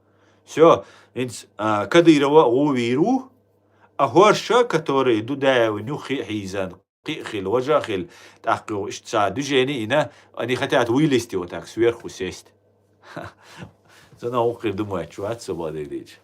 Всё, хӀинца, а, Кадырова гӀо вийр ву, а хӀорша, которые Дудаеван юххе а хьийзан, хи-, хила, важа хила, тӀаккха иштта ца движение йина, они хотят вылезти вот так сверху сесть. Цунах укхир ду моч, вац со бадилич.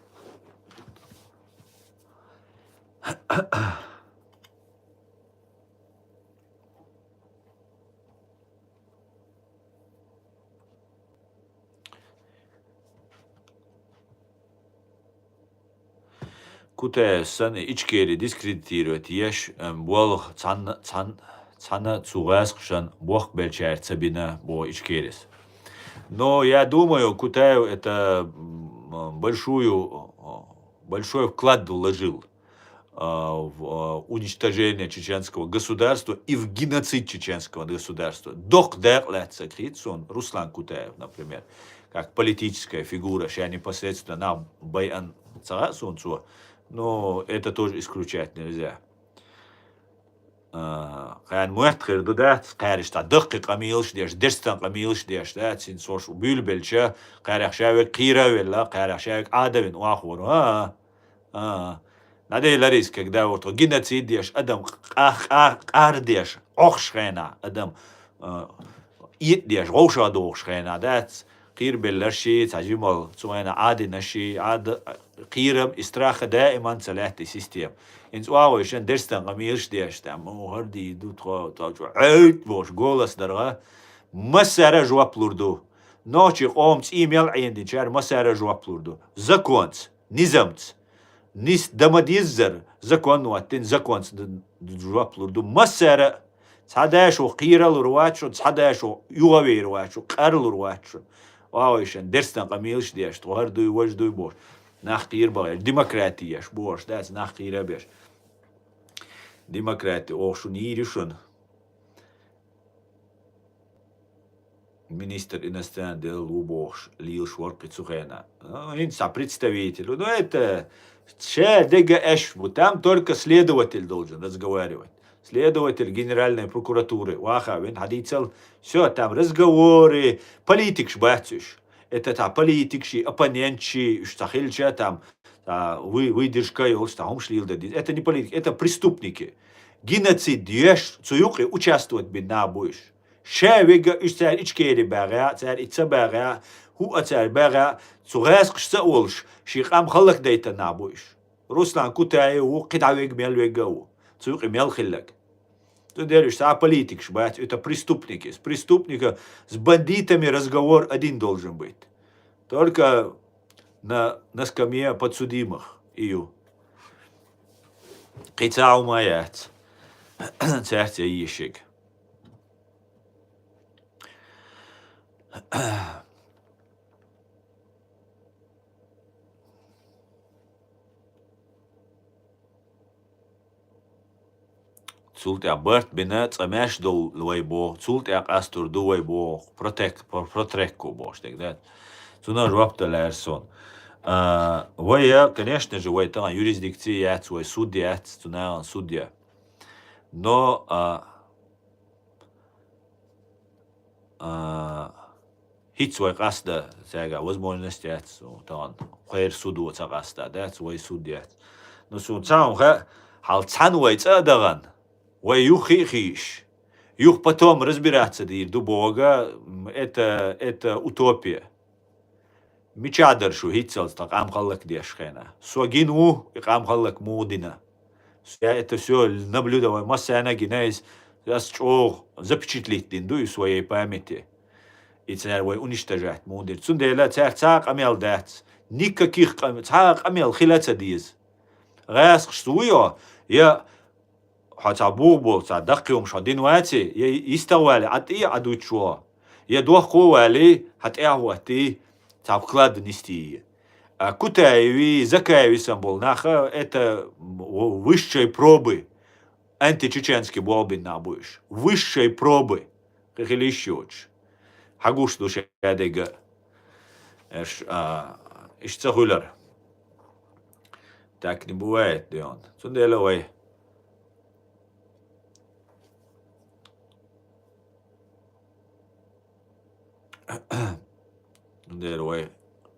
Кутаев санна Ичкери дискредитировать еш, эм, болх цхьанна, цхьан-, цхьанна цу гӀаскхашан бохк белчаьр ца бина, бо Ичкерис. Но я думаю, Кутаев это, м, большую, большой вклад вложил, а, в, а, уничтожение чеченского государства и в геноцид чеченского государства. Докх дакъа лаьццаг хит сон Руслан Кутаев, например, как политическая фигура, ша непосредственно нах байан цагӀа сон цо. Но это тоже исключать нельзя. А, кхаьн моьттхир ду дац, кхаьриш цхьа даккхий къамелаш деш, дерстан къамелаш деш, дац, цин сош буьйлбелча, кхаьрах шавег кхийра велла, кхаьрах шавег Ӏадавин вахвар, а, а. Надей ларис, когда вот геноцид деш, адам къах-, къах-, къар деш, охш хена, адам, а, ит деш, гӀовша дохш хена, дац, кхийрбеллаши, цхьа жимал, цугӀена Ӏадинаши, Ӏад-, кхийрам и страха даиман ца лаьтта система. Инц вагӀойшан дерстан къамелаш деш, там, о, хӀарди ду тхо, тхо чу, гӀайт бош, голос дарга, массара жоп лур ду. Нохчи къом цӀий мел Ӏендинчар массара жоп лур ду. Законц, низамц. Нис дамадиззар, закон ваттин, законц д-, д-, жоп лур ду. Массара, цхьа дашо кхийралур вачу, цхьа дашо югӀавейр вачу, къарлур вачу. ВагӀойшан дерстан къамелаш деш, тхо хӀар дуй, вож дуй бош. Нах кхийр багӀеш, демократия еш, бош, дац, нах кхийра беш. Демократия, ох, шун йийри шун. Министр иностранных дел ву бохуш, лийлаш варкхи цу хена. Ну, хӀинца представитель. Ну, это ше дега эш бу. Там только следователь должен разговаривать. Следователь Генеральной прокуратуры. Ваха вин хадийцал. Всё, там разговоры. Политикаш бацуш. Это та политикши, оппонентши, уж ца хилча, там, та вы-, выдержка йолш, та хумш лил дадиз. Это не политики, это преступники. Геноцид еш, цу юкъе участвовать бин набуш. Ша вега уж цар Ичкери багӀа, цар ица багӀа, хӀу а цар багӀа, цу гӀаскхаш ца а волуш, ши къам халлак дайта набуш. Руслан Кутаев ву, кхидӀа вег мел вега ву. Цу юкъе мел хиллаг. Цу дериш ца политикаш бац, это преступники. С преступника, с бандитами разговор один должен быть. Только на, на скамье подсудимых. Ию. Кхи ца ума яц. Царца йишиг. Цул тӀаьхьа барт бина цӀа маьш долу вай боху, цул тӀаьхьа къастур ду вай боху, протек-, про-, протрекку бохуш дерг, да? Цунах жоп далаьра сон. А, вай, я, конечно же, вай тахана юрисдикция яц, вай суд яц, цу нахана суд я. Но, а, А, хӀинца вай къасда, цаьрга возможность яц, тахана кхеран судо ца къасда, дац, вай суд яц. Ну, суна цхьа хӀума хаьа, хьал цхьаьна вай цӀа а дахана, вай юххе а хийш, юха потом разбираться дийр ду боху, м, это, это утопия. Мичахь дара шу хӀинццалц тхан къам хӀаллакдеш хенахь? Со гина ву, и къам хӀаллак муха дина? Я это всё наблюдовал, массарна а гина иза, ас чӀогӀа запечатлеть дина ду и в своей памяти. И цара вай уничтожать муха дира. Цундела цаьрца цхьа а къамел дац. Никаких къам-, цхьа а къамел хила ца деза. ГӀаскхашца ву йо, я Хьо цхьа бух болу, цхьа даккхий хӀумаш хьо дина ваций, я йистагӀ валий, Ӏа тӀе а Ӏа дуьтуш ву хьо, я дохко валий, хьан тӀе а хӀоттий, цхьа вклад нисдий. А Кутаеви, Закаеви санна болу нах, это в-, высшей пробы, античеченский болх бина нах бу уьш. Высшей пробы. Кхин хила йиш йоцуш. Хьан гуш ду шадерг а? Эш, а, иштта ца хуьлура. Так не бывает, Дион. Цундела вай. Цундела вай.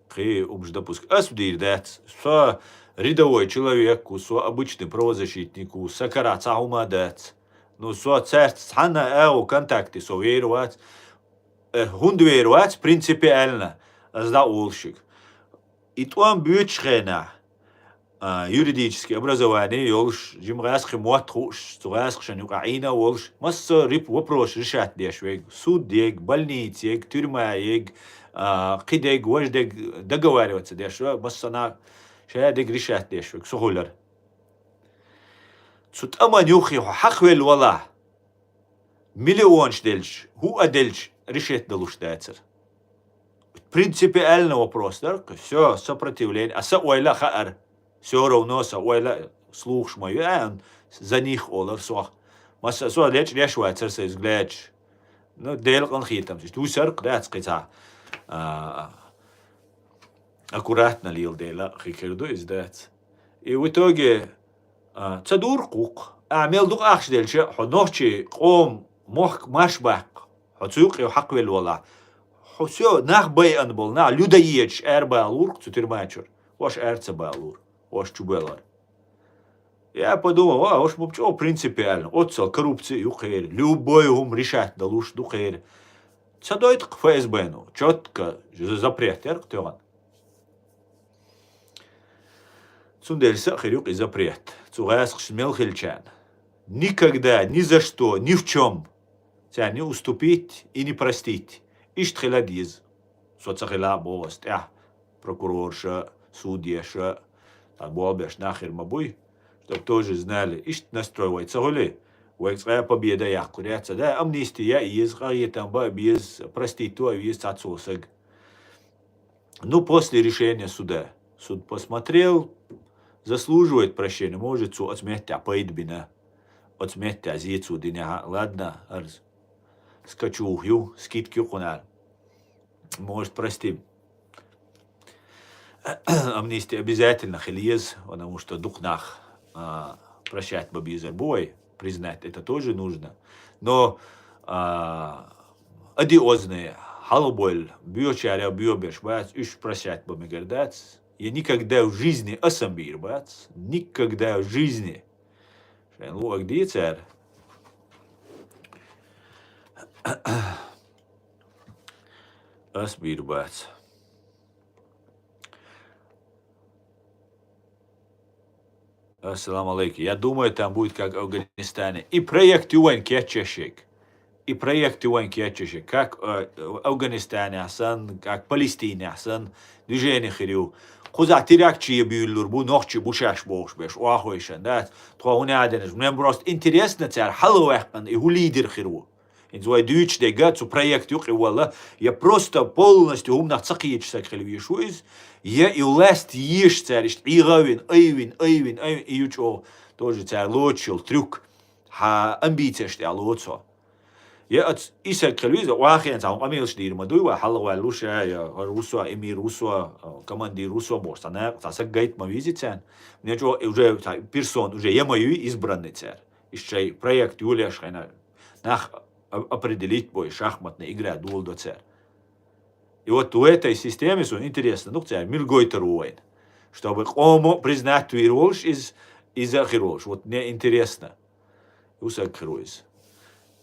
Кхин хӀумаш допуск. Ас дийр дац. Со рядовой человек ву, со обычный правозащитник ву, сан карахь цхьа хӀума дац. Ну, со цаьрца цхьанна агӀо контакте со вер вац, э, хӀунда вер вац, принципиально, аз дӀа а волушиг. И тӀом боьдучу хенахь, а, юридический образование йолуш, жима гӀаьскхи мотт хууш, цу гӀаьскхашна юкъахь Ӏийна а волуш, массо а рип-, вопрос решать деш верг, суд ерг, больница ерг, тюрьма ерг, а, кхидерг, важдерг договариваться деш верг, массанхьа шадерг решать деш верг, со хуьлура. Цу тӀаман юххе хьо хьахвелла валахь, миллионаш делча, хӀу а делча, решать далуш дацара. Принципиально вопрос дара, всё, сопротивление, а са ойла хаьара, всё равно са ойла слухаш ма ю, а, за них олар сох. Масса, со лечкъаш вацара сайн взглядаш. Ну, Делан къинхетамца, иштта вусарх дац кхин цхьа, а, аккуратно лела дела, хи хир ду иза дац. И в итоге, а, ца дур кхукх. А, мел дукха ахча делча, хьо нохчий къоман мохк марш баккха. Хьо цу юкъе хьакхвелла валахь. Хьо всё, нах байъан болу, нах людоедаш ара балурх цу тюрьма чуьра. Хьош ара ца балур. Хьош чу боьлхура. Я подумал, а, хӀуш бу чӀогӀа принципиально. Оццал коррупция ю кхеран. Любой хӀума решать далуш ду кхеран. Ца дойту-кх ФСБ-но. Чётко запрет яра-кх тоьхна. Цундела са а хир ю-кх и запрет. Цу гӀаьскхашна мел хилчарна. Никогда, ни за что, ни в чём царна не уступить и не простить. Иштта хила деза. Со ца хила а боху аса тӀехь прокурорша, судьяша, цхьа болх беш нах хир ма буй, чтоб тоже знали, иштта настрой вай ца хуьлий, вайга цкъа а победа яккхур яц. Да, амнисти ян а еза, къахетам бан а беза, простить ван а веза цхьацца саг. Ну, после решения суда. Суд посмотрел, заслуживает прощения, может, цо оцу меттехь пайда бина, оцу меттехь зен цо динехь а, ладно, арз. Скачух ю, скидка ю кхунна. Может, простим. Амнисти обязательно хила еза, потому что дукха нах, а, прощать бан безар бу вай, признать это тоже нужно. Но, а, одиозные, хьалха бевлла, боьхачара боьха берш бац, уьш прощать бан мегар дац. Я никогда в жизни аса ма бийр бац, никогда в жизни. Шайн луъург дийцара. Ас бийр бац. Ассаламу алейкум. Я думаю, там будет как в Афганистане. И проект ю вайн кечъеш ерг. И проект ю вайн кечъеш ерг. Как, э, в Афганистане санна, как Палестине санна, движение хир ю. Кхузахь теракташ буьйлалур бу, нохчий бу шаьш бохуш берш, охьахойшан дац. Тхо хӀун а денаш. Мне просто интересно цара хьалаваьккхина, и хӀун лидер хир ву. ХӀинца вай дуьйцуш дерг а цу проект юкъа вала, я просто полностью хӀуманах ца кхеташ саг хила везаш ву иза, я и власть езаш цара иштта ӀийгӀа а вина, айвина, айвина, айвина, и ю чӀогӀа тоже цара лоцуш йолу трюк, хьан амбицеш тӀехь лоцу хьо. Я ац-, и саг хила веза, вахена цхьа хӀума къамелаш дийр ма дуй, вай хьалхаваьлла ву ша, я хӀара ву со, эмир ву со, командир ву со бохуш, цхьа накъа, цхьа саг гайта ма веза царна. Мне чӀогӀа уже цхьа персона уже я ма юй избранный цара. Иштта шайн проект йолеш хьайна нах а-, определить бой, шахматная игра доладо цара. И вот в этой системе, суна интересно, ну, цара мила гойтур ву вайна. Чтобы къомо признать вийр волуш, из, иза а хир волуш. Вот мне интересно. Усаг хир ву иза.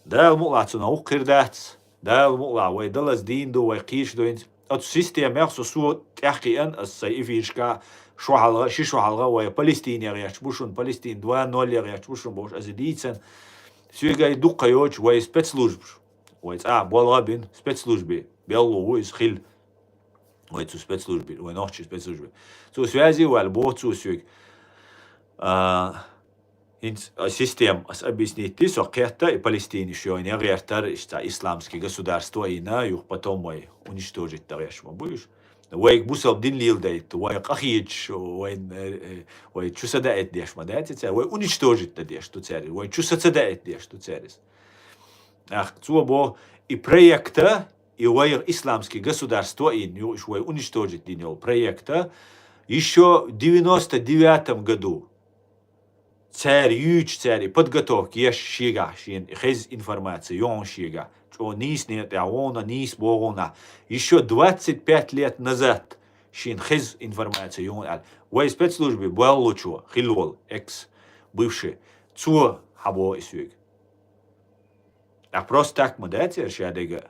Дала мукъалахь цунах хӀух хир дац. Дала мукъалахь вай далаза дийна ду, вай кхийча ду хӀинца. Оцу системех со, со тӀаьхкхиъна, аса сайн эфирашка шо хьалха, ши шо хьалха вай Палестине гӀерташ бу шуна, Палестин два ноль гӀерташ бу шуна бохуш, аса дийцина. Соьга и дуккха йоцуш вай спецслужбаш. Вай цӀа болх а бина спецслужбе. Белло ву иза хила. Вай цу спецслужбе, вай нохчийн спецслужбе. Цо связи ваьлла, боху цо соьга. А, ХӀинца, а, система, ас объяснить ди, со кхетта, и Палестине шо йина гӀертар, иштта исламский государство а йина, юха потом вай уничтожить дан гӀерташ ма бу уьш. Вайга бусалба дин леладайта, вай къахеташ, вай, э, э, вай чу са даийта деш ма дац цара, вай уничтожить дан деш ду цара, вай чу са ца даийта деш ду цара иза. Ах, цо бо, и проекта, и вай исламский государство а йина, ю, уьш вай уничтожить дина йолу проекта, ещё в девяносто девятом году цара юьйцуш, цара и подготовка еш шегахь шена, и хеза информация йогӀун шегахь. ЧӀогӀа нийса некъа тӀехь вогӀуна, нийса богӀуна. Ещё двадцать пять лет назад шена хеза информация йогӀун аьлла. Вай спецслужбе боллучо, хилла волу, экс, бывший, цо хьабогӀу и соьга. А просто так ма дац яр шадерг.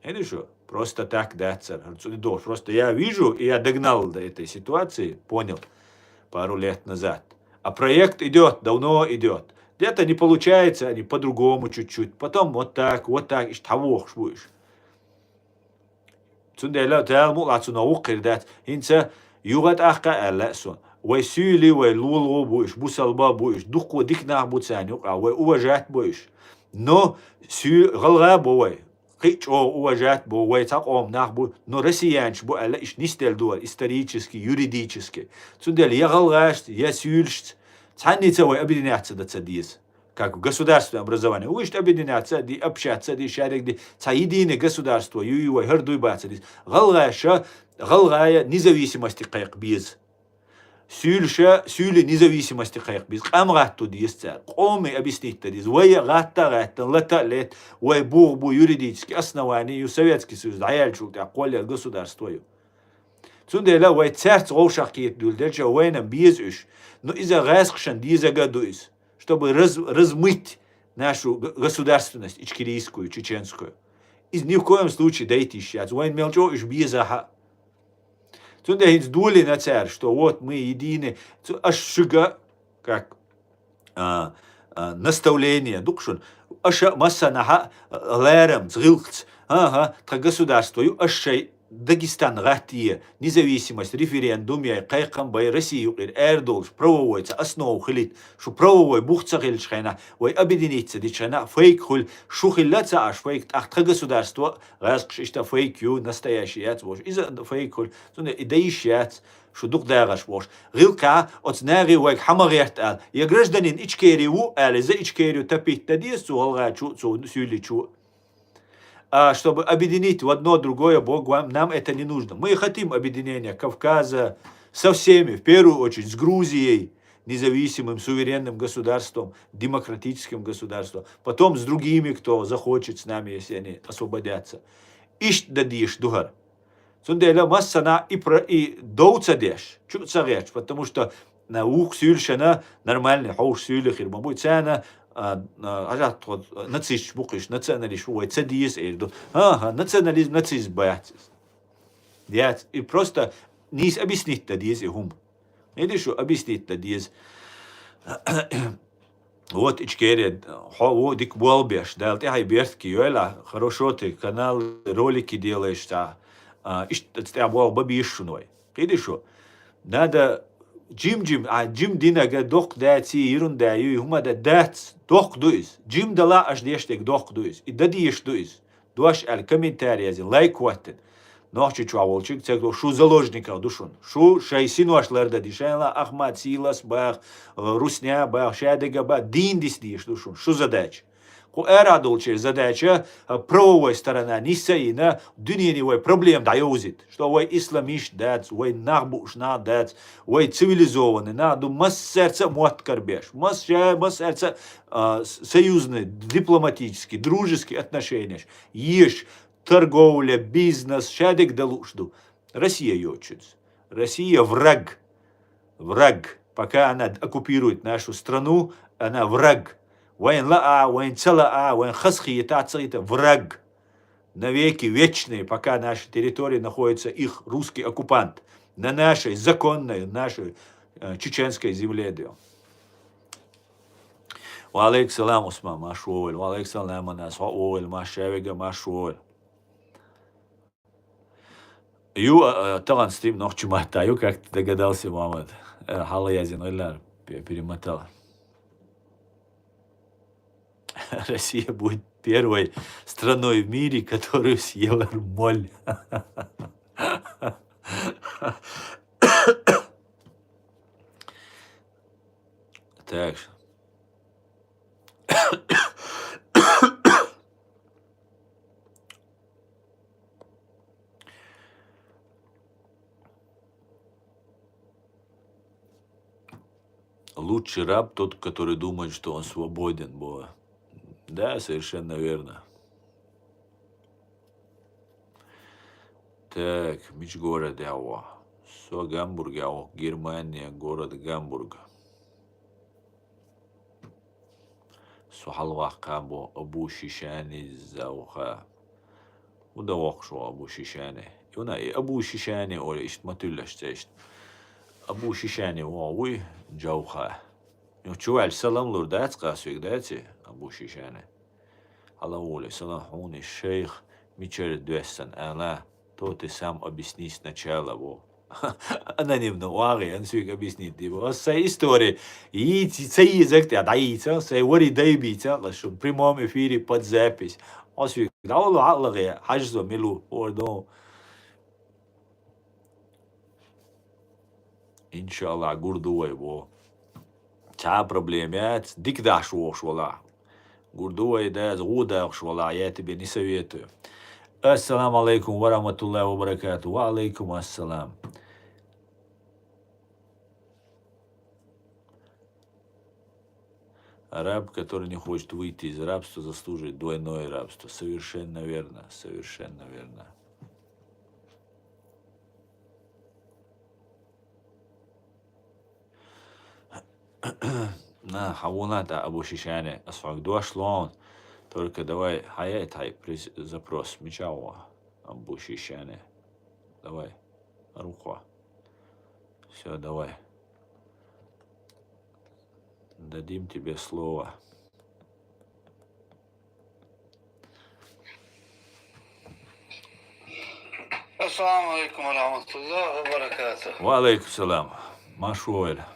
Хьаьдий шу? Просто так дац яр. ХӀара цу де догӀуш. Просто я вижу, и я догнал до этой ситуации, понял пару лет назад. А проект идёт, давно идёт. Где-то не получается, они по-другому чуть-чуть. Потом вот так, вот так, иштта хьавохуш бу уьш. Цундела Дала мукъалахь цунах вукхуьйр дац. ХӀинца юха тӀаккха аьлла а сона. Вай суьйли, вай лулахо бу уьш, бусалба бу уьш, дуккха дика нах бу царна юкъахь, вай уважать бу уьш. Но суьй-, гӀалгӀа бу вай. Кхин а чӀогӀа уважать бу, вай цхьа къоман нах бу, но россиянаш бу аьлла, иштта нисделла ду вай исторически, юридически. Цундела я гӀалгӀашца, я суьйлашца, цхьанница вай объединяться дан ца деза. Как в государственном образовании. Вуьшта объединяться а ди, общаться а ди, шадерг ди, цхьа единое государство, ю, ю, вай хӀара дуй бац а ди. ГӀалгӀаша, гӀалгӀая независимости кхайкха беза. Суьйлаша, суьйли независимости кхайкха беза. Къам гӀатто деза цара. Къоме объяснить дан деза. Вай гӀатта а гӀаьттина, лата а лета, вай бух бу юридически основание ю, Советский Союз дӀаяьллачул тӀаьхьа кхоллаелла государство ю. Цундела вай цаьрца вовшах кхета дуьйладелча, вайна беза уьш. Но иза гӀаскхашна дезарг а ду иза, чтобы раз-, размыть нашу г-, государственность ичкерийскую, чеченскую. Иза ни в коем случае дайта йиш яц. Вайна мел чӀогӀа уьш безахь а. Цундела хӀинца долийна цара, что вот мы едины. Цу-, аша шуьга, как а, а, наставление ду-кх шуна. Аша массанхьа а, ларамца, гӀиллакхца. ХӀан-хӀа, тхан государство ю, аша шайн Дагестан гӀаттае, независимость, референдум яй, кхайкхам бай, Россия юкъера арадолуш, правовой цхьа основа хилийта. Шу правовой бух ца хилча хенахь, вай объединиться дича хенахь, фейк хуьлу, шу хилла ца Ӏаш фейк, тӀаккха тхан государство, гӀаскхаш иштта фейк ю, настоящий яц бохуш. Иза фейк хуьлу, цундела и дан йиш яц. Шу дукха дагӀаш бохуш. ГӀиллакхехь оцу нахе вайга хьан ма гӀерта аьлла. Я гражданин Ичкерии ву аьлла, иза Ичкерию топить дан деза цу гӀалгӀачу, цу суьйличу. А чтобы объединить в одно другое, Бог вам, нам это не нужно. Мы хотим объединения Кавказа со всеми, в первую очередь с Грузией, независимым суверенным государством, демократическим государством, потом с другими, кто захочет с нами, если они освободятся. Иштта дан дезаш ду хӀара. Цундела массанхьа и про-, и дов ца деш, чу а ца гӀерташ, потому что на вукху суьйлашна нормальный хьовш суьйли хир ма бу. Царна, а, а, хьажахь тхо нацисташ бу-кх уьш, националисташ бу, вай ца деза эр ду. ХӀан-хӀа, национализм, нацизм бац иза. Яц, и просто нийса объяснить дан деза и хӀума. Хьаьдий шу, объяснить дан деза. Вот Ичкери, хьо ву дика болх беш, Дала тӀаьхье беркате йойла, хорошо ты канал, ролики делаешь, цхьа, а, иштта цу тӀехь болх бан беза шуна вай. Кхийтий шу? Надо жим-жим, а, жим динарг доккха даций, ерунда ю, хӀума дан дац, доккха ду иза. Жим далахь аша деш дерг доккха ду иза. И дан дезаш ду иза. Дош аьлла, комментарий язйина, лайк хӀоттийна. Нохчийчохь волчуьнга ца гуш, шу заложниках ду шуна. Шу шайн синош лардан ди, шайна Ахмат, Сийлас баха, э, русня баха, шадерг а баха, дийна диса дезаш ду шуна. Шу задача. Кху арахь долчеран задача, э, правовой сторона нисса а йина, дуьнене вай проблема дӀайовзийта. Что вай исламист дац, вай нах бууш нах дац, вай цивилизованный нах ду, массаьрца а мотт карабеш. Масса-, массаьрца а, э, с-, союзный, дипломатический, дружеский отношенеш еш. Торговля, бизнес, шадерг дан лууш ду. Россия йоцучуьнца. Россия враг. Враг. Пока она оккупирует нашу страну, она враг. Вайн лаахь, вайн ца лаахь, вайн хазахетахь, ца хетахь, враг. Навеки вечные, пока наша территория находится их русский оккупант. На нашей законной, нашей, э, чеченской земле, да. Ва алейкум салам, Усман, марша вогӀийла. Ва алейкум салам, Манас, хьо а вогӀийла, марша вегӀа, марша вогӀийла. Ю, а, а, тахана стрим нохчийн маттахь ю, как ты догадался, Мухаммад? Э, хьалха язйина гӀиллакх пе-, перемотал. Россия будет первой страной в мире, которую съела моль. Так. Лучший раб тот, который думает, что он свободен, бо. Да, совершенно верно. Так, мича городехь ву? Со Гамбургехь ву, Германия, город Гамбург. Цо хьалваккха бо Абу Шишани Завха. ХӀун да воккхуш ву Абу Шишани? Юна и Абу Шишани олу, иштта ма туьллаш цаьшна. Абу Шишани вогӀу вуй Джавха. Ю чу ваьлча салам лур дац кхасвиг, дац и Абу Шишани? Хьала воле, салам хьуна, шайх, мичара доьссина ала, то ты сам объясни сначала, бо. Анонимно вагӀе, ан суьйга объяснить ди, бо. Ас сайн истори йийца, ца йийзаг тӀе дӀайийца, сайн вари дайбийца, ас шун прямом эфире под запись. Ас суьйга дӀаволла гӀаълагӀе, хьажзо милу, ордон. Иншаллах, гур ду вай, бо. Цхьа а проблема яц, дика дахьаш вогӀуш валахь. Гур ду вай, даза гӀо дагӀуш валахь, я тебе не советую. Ассаламу алейкум ва рахматуллахи ва баракату. Ва алейкум ассалам. Раб, который не хочет выйти из рабства, заслуживает двойное рабство. Совершенно верно, совершенно верно. На, хьан вуна тӀа Абу Шишани, ас хьоьга дош лоун. Только давай, хьан яйта хьай приз-, запрос, мича ву Абу Шишани. Давай, рухва. Всё, давай. Дадим тебе слово. Ассаламу алейкум ва рахматуллахи ва баракатух. Ва алейкум салам. Марш вогӀийла.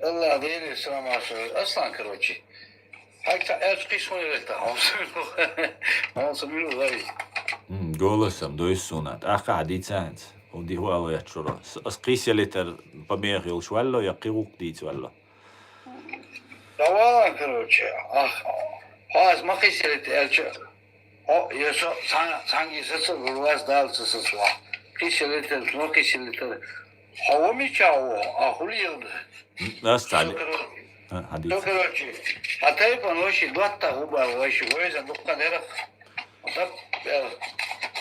Аллах Деле салам марш вогӀийла. Аслан, короче. Хьайга цхьа аьлча кхиш хӀун ю вай тӀа? Хьо сумилу вай. М, голосом, дойс суна. ТӀаккха хьан дийца хӀинца? ХӀун ди хӀу ало яц шура? С-, ас кхийса литр помеха йолуш ваьлло, я кхин гӀуллакх дийца ваьлло? Давай, короче, ах, хьо ас ма кхийса литр аьлча, хьо, я со цхьа-, цхьаьнгге саца а гур вац, Дала ца сацавахь. Кхийса литр, ма кхийса литр. Хьо ву мича ву, а хӀу лела ду? М, ас цхьа Со, ли-, короче, а, хьан со, дийца. Короче, а тайпан вайши доттагӀа хӀу бара вайши, вайза дуккха дерах. Дап, э,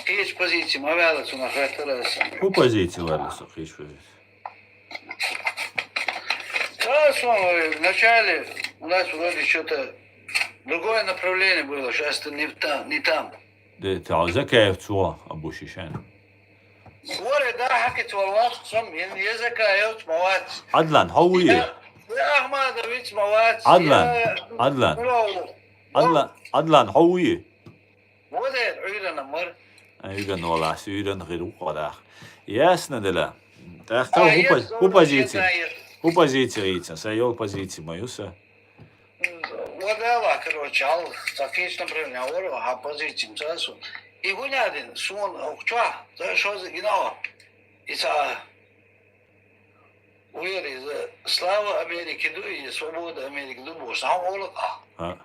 кхечу позици ма ваьлла цунах хаттар аса. ХӀу позици ваьлла со, кхечу позици? Ца сон, э, вначале у нас вроде что-то другое направление было, щас ты не в та-, не там. Де, тӀехь Закаев цо, Абу Шишан. Варе, да, хьакхица вала вац, сом, я, я Закаевц ма вац. Адлан, хьо вуй? Я, я Ахмадовец ма вац. Адлан, я Адлан. Муравов. Адлан, Адлан, хьо вуй? Варе, Ӏуьйранна мара. Ай, Ӏуьйранна валахь, Ӏуьйранна хир ву кхо дах. Ясно дела. ТӀаккха А, хӀу я пози-, хӀу позици? Я, я. ХӀу позици гӀийца? Сайн йолу позици ма ю сан. М, ва дела, короче, хьал, ца кхечу направление вара, хьан позици ца су. И хӀун яа дина, суна, оху чохь, ца шоза гина, и ца, вера иза, слава Америки ду, и свобода Америки ду, бо, сам олу, а. А.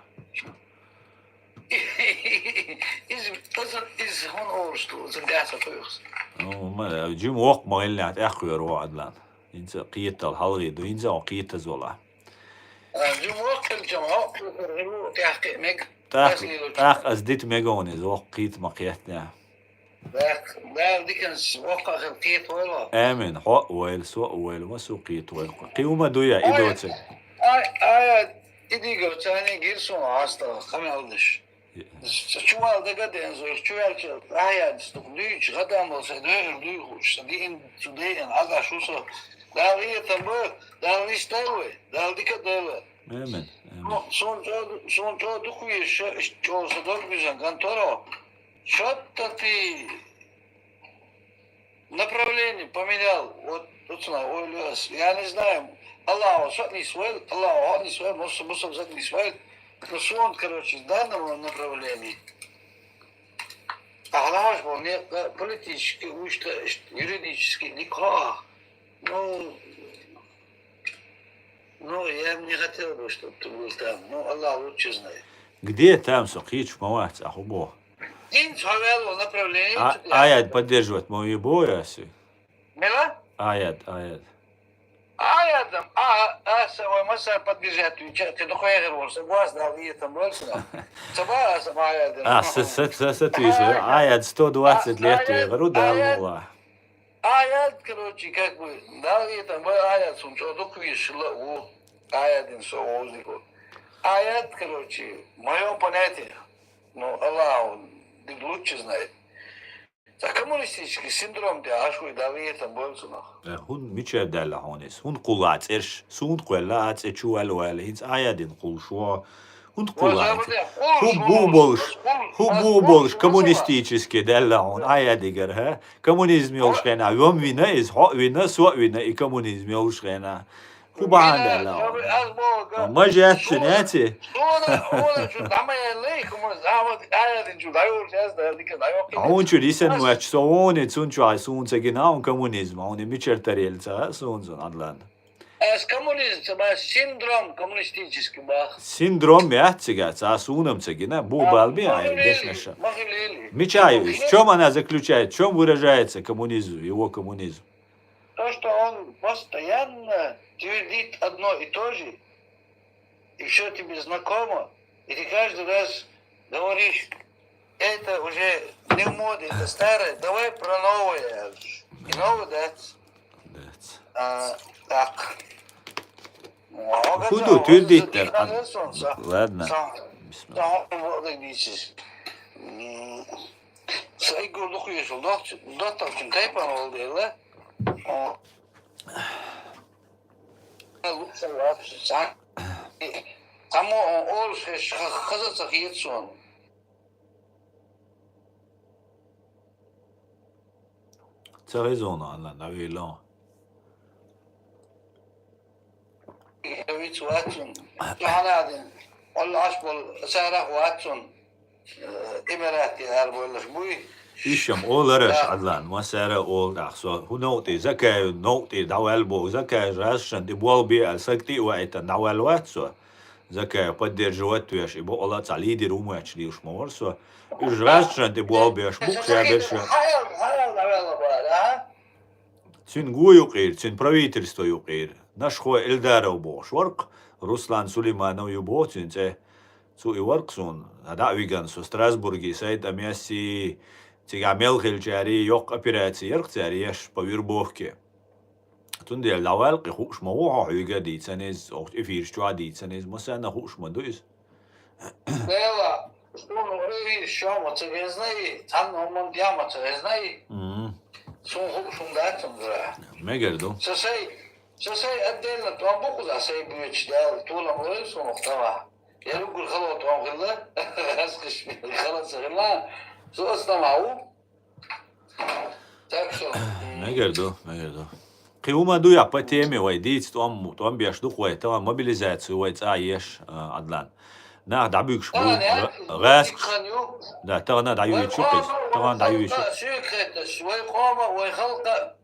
Из, из, из, хӀун олуш ду, ца бяца кхуьйхус. Ну, ма, жим воккха ма хилла, тӀехь кхоьру ву Адлан. ХӀинца кхетал хьалхе ду, хӀинца хьо кхетаза вала. А, жим воккхинчам хьо, тӀехь кхе мег. ТӀаккха, тӀаккха ас дита мега хьуна иза воккха кхета ма кхетта. Дала диканца воккха а хила кхетавойла. Амин. Хьо а войла, со а войла, массо а кхетавойла. Кхин хӀума дуй, и доцург? Ай, ай, и дигар царна гира суна хьастагӀа, къамел деш. Чувал дага а денза, чу ваьлча, ахьяд стук дуьйцу, гӀадамал сайн дойур дуй хууш, сан диъна цу дайъина, хьагӀаш ву со. Дала гӀетам бо, Дала нисдойла вай, Дала дика а дойла. Амин, амин. Ну, суна чӀо-, суна чӀо дукха везаш, иштта чӀогӀа сан дог буьзна ган торо. Что-то ты направление поменял. Вот, вот цуна, ой, Лёс, я не знаю. Аллаху сатни свой, Аллаху сатни свой, мусу, мусу сатни свой. Ну, сон, короче, в данном направлении. А главное, что мне, э, политически, уж то, юридически, никак. Ну, ну, я бы не хотел бы, чтобы ты был там. Ну, Аллах лучше знает. Где там, со кхечу ма вац, а хӀу боху? Ин цхьа ваьлла направление А, цу тӀехь. Аяд поддерживать ма ве бо яси? Мила? Аяд, аяд. Аядам, а, а, са, ой, ма са поддержать вича, ты духу эгер вор, са гвас дал, и там больше. Са ба, а, са ма аядам. А, са, са, са, са, ты ещё, аяд сто двадцать лет, ты эгер, да, аяд. Ну ладно. Аят, короче, как бы, да, и там, бай, аят сум чӀо дукха вешала ву. Аят дин со вовзику. аят, короче, в моём понятии. Ну, Аллах, он лучше знает. Цхьа коммунистический синдром тӀехь Ӏаш ву, Дала летам бойла цунах. Э, хӀун мичара даьлла хьуна иза? ХӀунда кхулла цӀерш? Суна кхоьлла а цӀе чу ваьлла ваьлла. ХӀинца Ӏа яьдина кхуллуш ву. ХӀунда кхулла хӀинца? ХӀун бу болуш, хӀун бу болуш коммунистический даьлла хьуна Ӏа яьдигара, хӀа? Коммунизм йолуш хенахь, вом вина иза, хьо а вина, со а вина, и коммунизм йолуш хенахь. ХӀун бахьана даьлла хьуна? Ма жаьццу неци. Хьуна чу дӀа ма яьллай, хӀума, Ахьмад, Ӏа яьдина чу дӀайолуш яц, дӀа дика дӀайоккхий. Хьуна чу йисина моьтту со вон, цунна чу хьай суна ца гина хьуна коммунизм, хьуна мичара тарелла ца хаьа суна цунна, Ӏадлан. Ас коммунизм ца бац, синдром коммунистический бах. Синдром яц цигахь, ца суна-м ца гина, бу бал бен хьайн дешнаша. Мича ю иза? В чём она заключается? В чём выражается коммунизм, его коммунизм? То, что он постоянно твердит одно и то же, и все тебе знакомо, и ты каждый раз говоришь: «Это уже не в моде, это старое, давай про новое». И новое, да? Да. А, так. Худу твердит. Ладно. Бисмилла. Сайгур духуешул, доктор, доктор, кайпан ол дела. Цхьаммо олуш хезча, хаза ца хета суна. Ца хезона, Ӏадлан, дӀавелла. Виц вац цунна. Чохьана а дина. Олла Ӏаш болу царах вац цунна. Эмирати арабойлаш буй. Ишшам олараш, Ӏадлан, массара а олу тӀаккха со. ХӀун новкъа тӀе, Закаев новкъа тӀе дӀаваьлла боху, Закаев жашшан тӀе болх бе аьлла, саг тӀе а ваийтан дӀаваьлла вац со. Закаев поддерживать веш, и бакъала цхьа лидер ву моьттуш лелаш ма вара со. Уьш жашшан тӀе болх беш бу-кх ша берш. Цуьнан го юкъера, цуьнан правительство юкъера. Нашхой Эльдаров бохуш вара-кх, Руслан Сулейманов ю боху цуьнан цӀе. Цу и вара-кх суна, дӀа а вигна со Страсбурге, сайта а месси, цигахь мел хилчаьрий, йоккха операци яра-кх цара еш по вербовке. Цундела дӀаваьлла-кх и, хууш ма ву хьо, хьоьга а дийцина иза, оха эфираш чохь а дийцина иза, массарна а хууш ма ду иза. Дела, суна вари шома ца везнай, цхьанна хӀуманна дема ца везнай. Мгм. Суна хууш хӀума дац цундела. Мегар ду. Сан сай, сан сай отдельно тӀом бу кхузахь, сай буьйцуш Дала толам лойла суна тӀама. Я уггар хало тӀом хилла, хазкхаш хала ца хилла, со аса тӀама ву. Так что, м. Мегар ду, мегар ду. Кхин хӀума ду я по теме вай дийца тӀом, тӀом беш ду-кх вай, тахана мобилизацию вай цӀа еш, а, Ӏадлан. Нах дӀабуьгуш бу, гӀа-, гӀаьскхаш. Да, тахана дӀаюьйцуш ю-кх иза. Тахана дӀаюьйцуш ю. Вай къома, вай халкъа,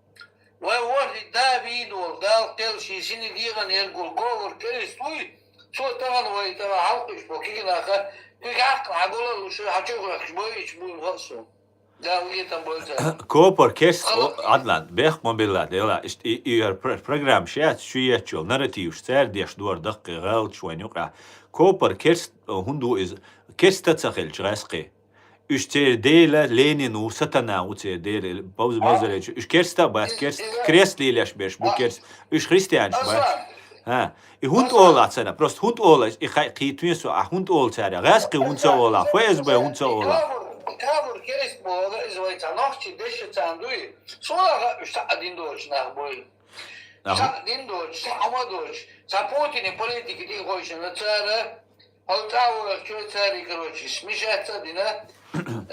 вай ворхӀе да вийна волу, Дала кхел шен сине дегӀан ерг волу Ковар Керст вуй, цо тахана вай тахана хьалкхуьйсуш бо кегий наха, куьг хьаккха хьан гулал луш, хьан чу гӀоьхкуш бойича буйна хасу. Дала летам бойла царна. Копар Керст, Ӏадлан, бехк ма билла, дела, иштта и, и, и пр-, программа шаьц, шу еттачул, нарративаш цара деш дора даккхий гӀалаташ вайна юкъахь. Копар Керст, э, хӀунда ву иза? Керста ца хилча гӀаьскхий. Уьш церан дела Ленин ву, сатана ву церан дела, Мавз-, Мавзаревич. Уьш керста а бац, керст, крест лелеш берш бу, керст. Уьш христианаш бац. ХӀа. И хӀунда олахь царна? Просто хӀунда олахь? И кхетаве со, ахь хӀунда олу цара? ГӀаьскхий хӀунда ца олахь? ФСБ хӀунда ца олахь? Кавур керст боху, иза вай цхьа нохчий дешшацарна дуй. Суна хаьа, уьш цхьа а дин доцуш нах буй. Цхьа а дин доцуш, цхьа а хӀума доцуш, цхьа Путине политика тӀе хойшина цара, хьо цӀа а вахча, цара, короче, смешаться а дина.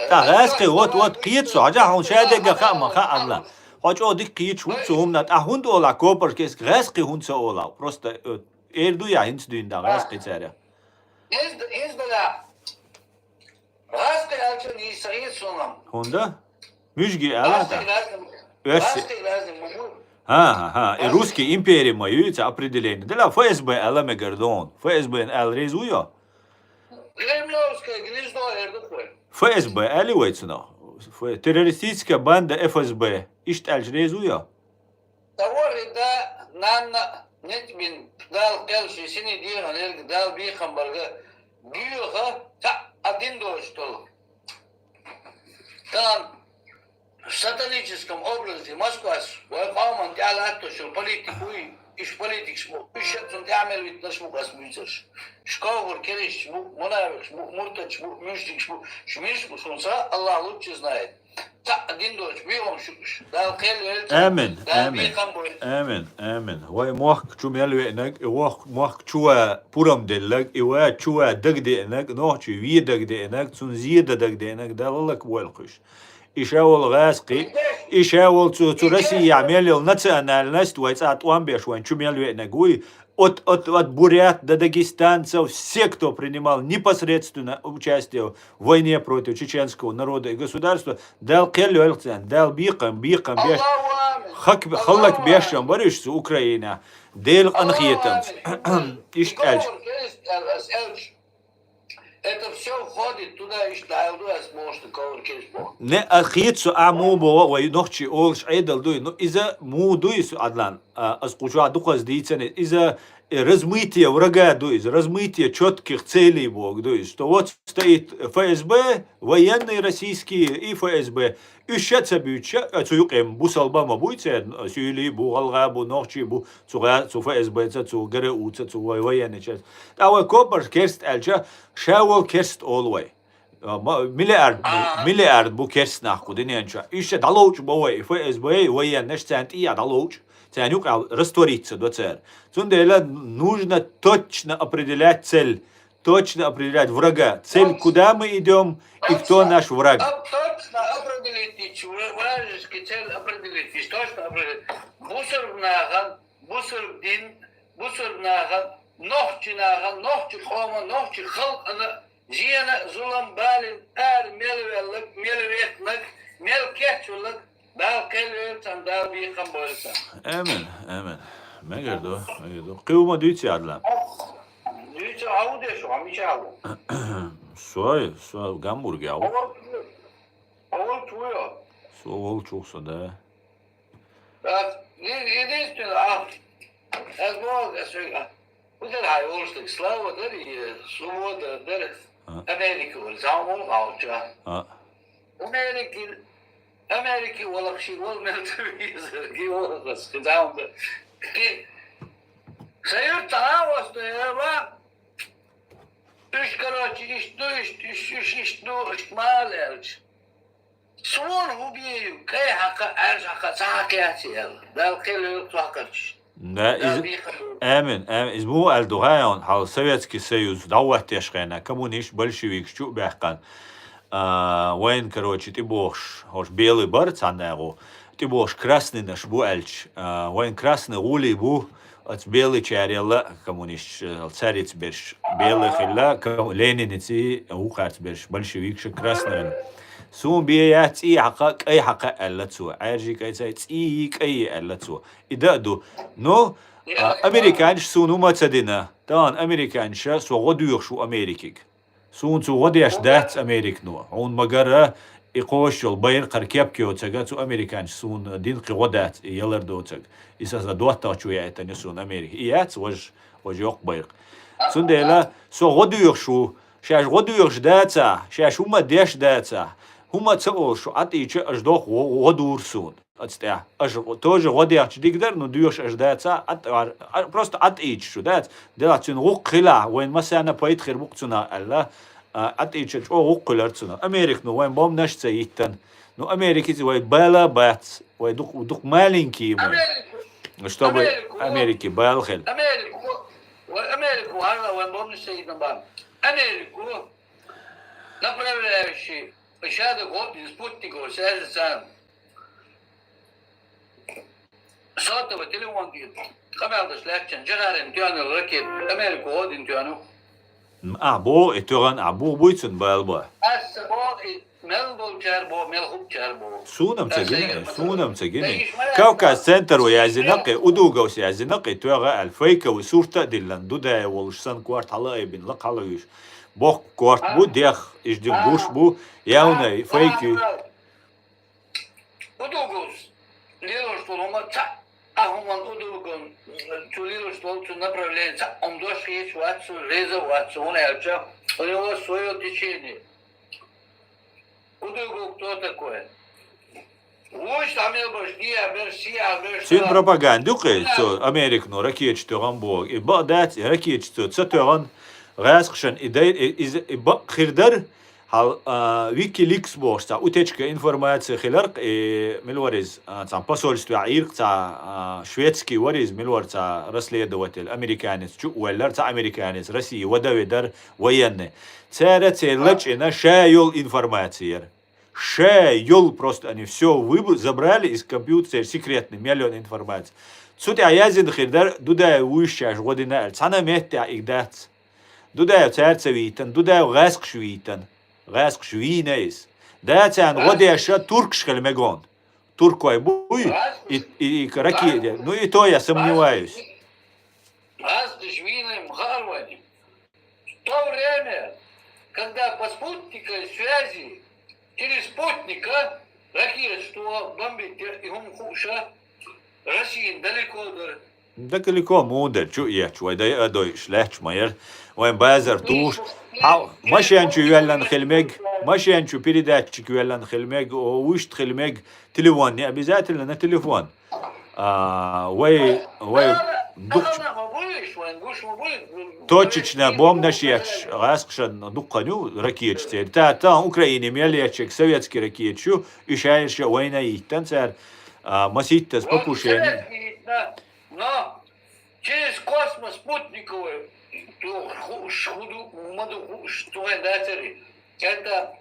ТӀаккха гӀаьскхий, вот, вот, кхета со, хьажахь, хьуна шадерг а хаа ма хаьа, Ӏадлан. Хьо чӀогӀа дика кхеташ ву цу хӀуманна, тӀаккха хӀунда олахь Копар Керста, гӀаьскхий хӀунда ца олахь? Просто, э, эр ду я хӀинца дуьйна да гӀаьскхий цара? Иза, иза да. ГӀаьскхий аьлча нийса хета суна. ХӀунда? Муьжги аьлла тӀаккха? ГӀаьскхий разный, оьрси. ГӀаьскхий разный ма бу. ХӀан, хӀан, хӀан. И русский импери ма ю, цхьа определение. Дела ФСБ аьлла мегар ду хьуна. ФСБ аьлла реза вуй хьо? Кремлевское гнездо эр ду-кх вай. ФСБ аьлла вай цунах? Ф-, террористическая банда ФСБ. Иштта аьлча реза вуй хьо? Сан ворхӀе да, нанна, ницкъ бина, Дала кхел шен сине дегӀан ерг, Дала бекхам барга, боьха, цхьа а дин доцуш долу. Тахана в сатаническом образе Москвас вай къоман тӀехь латтош йолу политик вуй. уьш политикаш бу, уьш шаьцун тӀехьа мел витнарш бу ас буьйцарш. Уьш ковхар керисташ бу, мунавикъаш бу, муртадаш бу, муьшрикаш бу, уьш миш бу, шун ца Аллах лучше знает. Цхьа дин долчу бегӀам шуьгаш. Дала кхел велча, Амин, Дала амин. Бекхам бойла. Амин, амин. Вай мохк чу мел веънаг, и вох-, мохк чу ва пурам деллаг, и ва чу ва дагдеънаг, нохчи ве дагдеънаг, цун зеда дагдеънаг, Дала лак бойла кхуьш. И ша волу гӀаскхи, и ша волу цу, цу Россия мел йолу национальность, вай цӀа тӀом беш, вайн чу мел веънаг вуй, от, от, от бурят до дагестанцев, все, кто принимал непосредственно участие в войне против чеченского народа и государства, Дала кхел йоьлху царна, Дала бекхам, бекхам беш. Аллаху амин. Хак-, халлак Аллаху беш амин. Бара уьш цу Украина. Дела къинхетамца. Аллаху амин. Иштта аьлча. Ковхар керисташ аьлла ас аьлча. Это всё входит туда, иштта аьлла ду ас бохуш ду ковхар керисташ боху. Не, а хета со а муха боху, вай нохчи олуш Ӏедал дуй. Ну, иза муха дуй со, Адлан? А, ас кху чохь дукхаза дийцина. Иза, э, размытие врага ду иза, размытие чётких целей боху ду иза. Что вот стоит ФСБ, военные российские и ФСБ. Уьш ша ца буьйцуш, а, цу юкъе бусалба ма буй церан, а, суьйлий бу, гӀалгӀа бу, нохчий бу, цу гӀа-, цу ФСБ-ца, цу ГРУ-ца, цу вай военный часть. ТӀаккха вай копарш керста аьлча, ша волу керста олу вай. А, ма-, миллиард бу, миллиард бу керста нах кху дуьнен чохь. Уьш ша дӀаловчу бо вай, ФСБ, военныйш царна тӀехьа дӀаловчу, царна юкъахь раствориться до цара. Цундела нужно точно определять цель, точно определять врага. Цель, куда мы идём и кто наш враг. Точно определить, вра-, вражеский цель определить, точно определить. Бусург нахана, бусург дин, бусург нахана, нохчи нахана, нохчи къоман, нохчи халкъана зена, зулам балин ара мел веллаг, мел вехнаг, мел кечвеллаг, Дала кхел велла царна, Дала бекхам бойла царна. Амин, амин. Мегар ду, мегар ду. Кхин хӀума дуьйцу, Адлан? Дуьйцу, хьан хӀун деш ву, хьан мичахь ву? Сой, со Гамбургехь ву. Хьо волчу вуй? Со волчух со, да. Так, е-, единственное, а, ас боху, ас вега, а, хӀун дара хьан йолуш дерг? Слава дара, и свобода дара, а. Америка вара, заман волу хьалча. А. Америки, Америки валахь ши вала мел ца везарги валахь ас, кхин заман дара. Кхин, сан юьртахьа а васту яра, уьш, короче, иштта ду, иштта, уьш, уьш, иштта ду, иштта мала аьлча. Суна хӀун бен ю, кӀай хьакха, аьржа хьакха, ца хьакхаьча аьлла. Дала кхел йойла цу хьакхарчаш. Да, иза, амин, амин. Иза муха аьлла ду хьайна, хьал Советский Союз дӀахӀоттеш хенахь, коммунисташ, большевикаш чу а баьккхина. А, вайн, короче, тӀебогӀуш, хӀорш белый бара цхьана агӀо, тӀебогӀуш красныйнаш бу аьлча, а, вайн красный гӀулий бу, оцу белыйчарел а коммунисташ, цаьрца берш белый хилла, ко-, Лениница вукхарца берш большевикаш красныйна. Суна бен яц цӀий хьакха, кӀай хьакха аьлла цо. Ӏаьржий кӀай ца, цӀий кӀай аьлла цо. И дан а ду. Ну, а, американцаша суна хӀума ца дина. Тахана американцаша со гӀо доьхуш ву Америкига. Суна цу гӀо деш дац Американо. Хьуна ма-гарра, и кхочуш йолу байракх хӀара кепка йоцург цу американцаша суна дина кхин гӀо дац, и ялар доцург. И сан доттагӀчо яийтина ю суна Америка. И яц важа, важа йоккха байракх. Цундела со гӀо доьхуш ву, шаьш гӀо доьхуш дацахь, шаьш хӀума деш дацахь, хӀума ца олуш шу Ӏатийча, аша доху гӀо, гӀо дура суна. Оцу тӀехь. Аша тоже гӀо дехча дика дара, ну, доьхуш аша дацахь, а, а, просто Ӏатийча шу дац. Делахь цуьнан гӀуллакх хилахь, вайн массарна пайда хир бу-кх цунах аьлла, а, Ӏатийча чӀогӀа гӀуллакх хилар цунах. Америка, ну, вайн бомбанаш ца йиттан. Ну, Америкица вай бала бац, вай дукха, дукха маленький мы. Чтобы Америке бала хила. Америку, вай Америку, вай бомбанаш ца йиттан бан. Америку, направляющий, шада год, спутниковый связи царна. Сотовый телефон дийр. Къамел даш лаьттачун Джагарин тоьхна ракет, Америку гӀо дина тоьхна. А, бо, и тоьхна, а, бо буй цунна бала бо. Аса бо, и мел болчар бо, мел хупчар бо. Суна-м ца гина, суна-м ца гина. Кавказ центр ву яздина кхе, Удуговс яздина кхе, тоьхна аьлла, фейковый сурт а диллина, Дудаев волуш санна корта хьала айбина, лакха хьала вуьйш. Бохку корта бу, дехха, иждин гуш бу, явнай, фейки. Удуговс лелош долу хӀума цхьаъ, а хӀуманна Удуговн цу лелош долу цу направление цхьаъ хӀума дош хеташ вац цо, реза вац цо, хӀунда аьлча у него своё течение. Удугов кто такой? Вуч там мел баш, кия берш, сия берш. Цуьнан пропаганда ю кхе, цо Американо ракеташ тоьгӀан боху. И бакъ дац, и ракеташ цо ца тоьгӀан, гӀаскхашан и дай, и, иза, и бакъ хир дара, хьал, а, Wikileaks бохуш цхьа утечка информация хиларх, и мила вара иза, а, цхьа посольстве Ӏийркх цхьа, а, шведский вара иза, мила вара цхьа расследователь, американец чу а воьллар, цхьа американец, Россия вада ведар, военный. Цара церан лачкъина ша йолу информация яра. Ша йолу просто они все выбу-, забрали из компьютера секретный миллион информации. Цу тӀехь яздина хир дара, Дудаев вуьйш шаьш гӀо дина аьлла. Цхьана а меттехь и дац. Дудаев цара ца вийтан, Дудаев гӀаскхаш вийтан. ГӀаскхаш вийна иза. Да, царна гӀо деша туркаш хила мегон. Туркой буй, и, и, и ракете. Ну, и то я сомневаюсь. Аз даш вийна ма хаар вайна. В то время, когда по спутниковой связи, через спутника ракет, что бомбить, и хӀума хууша, Россия далеко дара. Далеко муха дара, чу а етташ, вай дай а дойуш лаьтташ ма яра. Вайн базар туш. Хьал, машен чу йоьллан хила мега, машен чу передатчик йоьллан хила мега, о, вуьшта хила мега, телефон, не обязательно на телефон. А, вай, вай, дукхачу, точечно бомбанаш етташ, гӀаскхашан дуккха ю ракеташ церан. Та, та Украине мел етташ советский ракеташ ю, и шаьш а вайна йиттан цара, а, масийттаза покушение. Но через космос спутниковый, то ху-, ш-, худу, маду ху-, ш-, то, да, цари. Это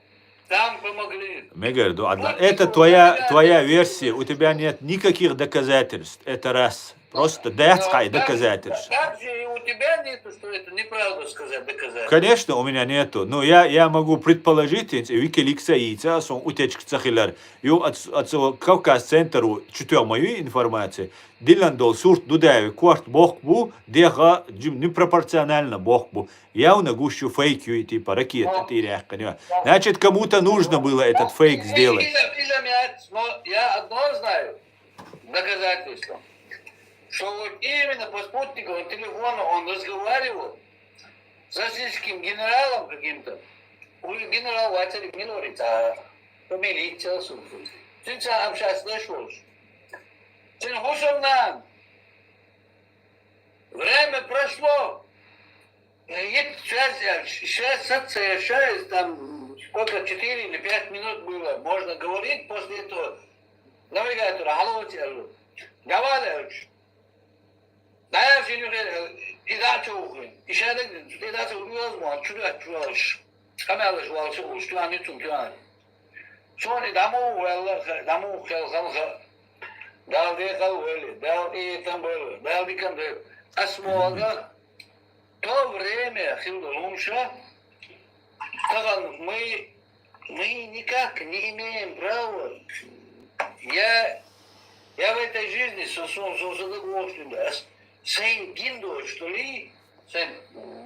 там помогли. Мегар ду, Адлан. Это твоя, твоя версия. У тебя нет никаких доказательств. Это раз. Просто дац кхай доказательств. Также и у тебя нету, что это неправда сказать, доказать. Конечно, у меня нету. Но я, я могу предположить, и Wikileaks а йийца, сон утечка ца хилар. Ю ац-, ацу Кавказ центру чу тоьгӀа ма ю информация. Диллина долу сурт Дудаеви корта бохку бу, деха джим-, непропорционально бохку бу. Явно гуш ю фейк ю, и типа ракета тӀе яьккхина ю. Значит, кому-то нужно было этот фейк сделать. Или, или нет, но я одно знаю, доказательство, что вот именно по спутниковому телефону он разговаривал с российским генералом каким-то. Генерал вацари мила вара, а фамилия цел сум. Цуьнца общаться деш волуш. Цуьнан хӀусамнана. Время прошло. Нет связи, а щ-, щас отсоединяюсь, там сколько, четыре или пять минут было. Можно говорить после этого. Навигатор, алло, алло. Давай, Левич. Даяр шин юхе, и да чухуй. И шадак, и да чухуй, возможно, чура, чура. Камялаш валча уш, туани цун, туани. Сони даму валла, даму хел, хел, хел. Дал де кал вели, дал и там вели, дал ди кам де. Асмолга, то время хил лунша, таган мы, мы никак не имеем права. Я, я в этой жизни со, со, со, со договорством, да, с-, Сейн гиндо, что ли, Сейн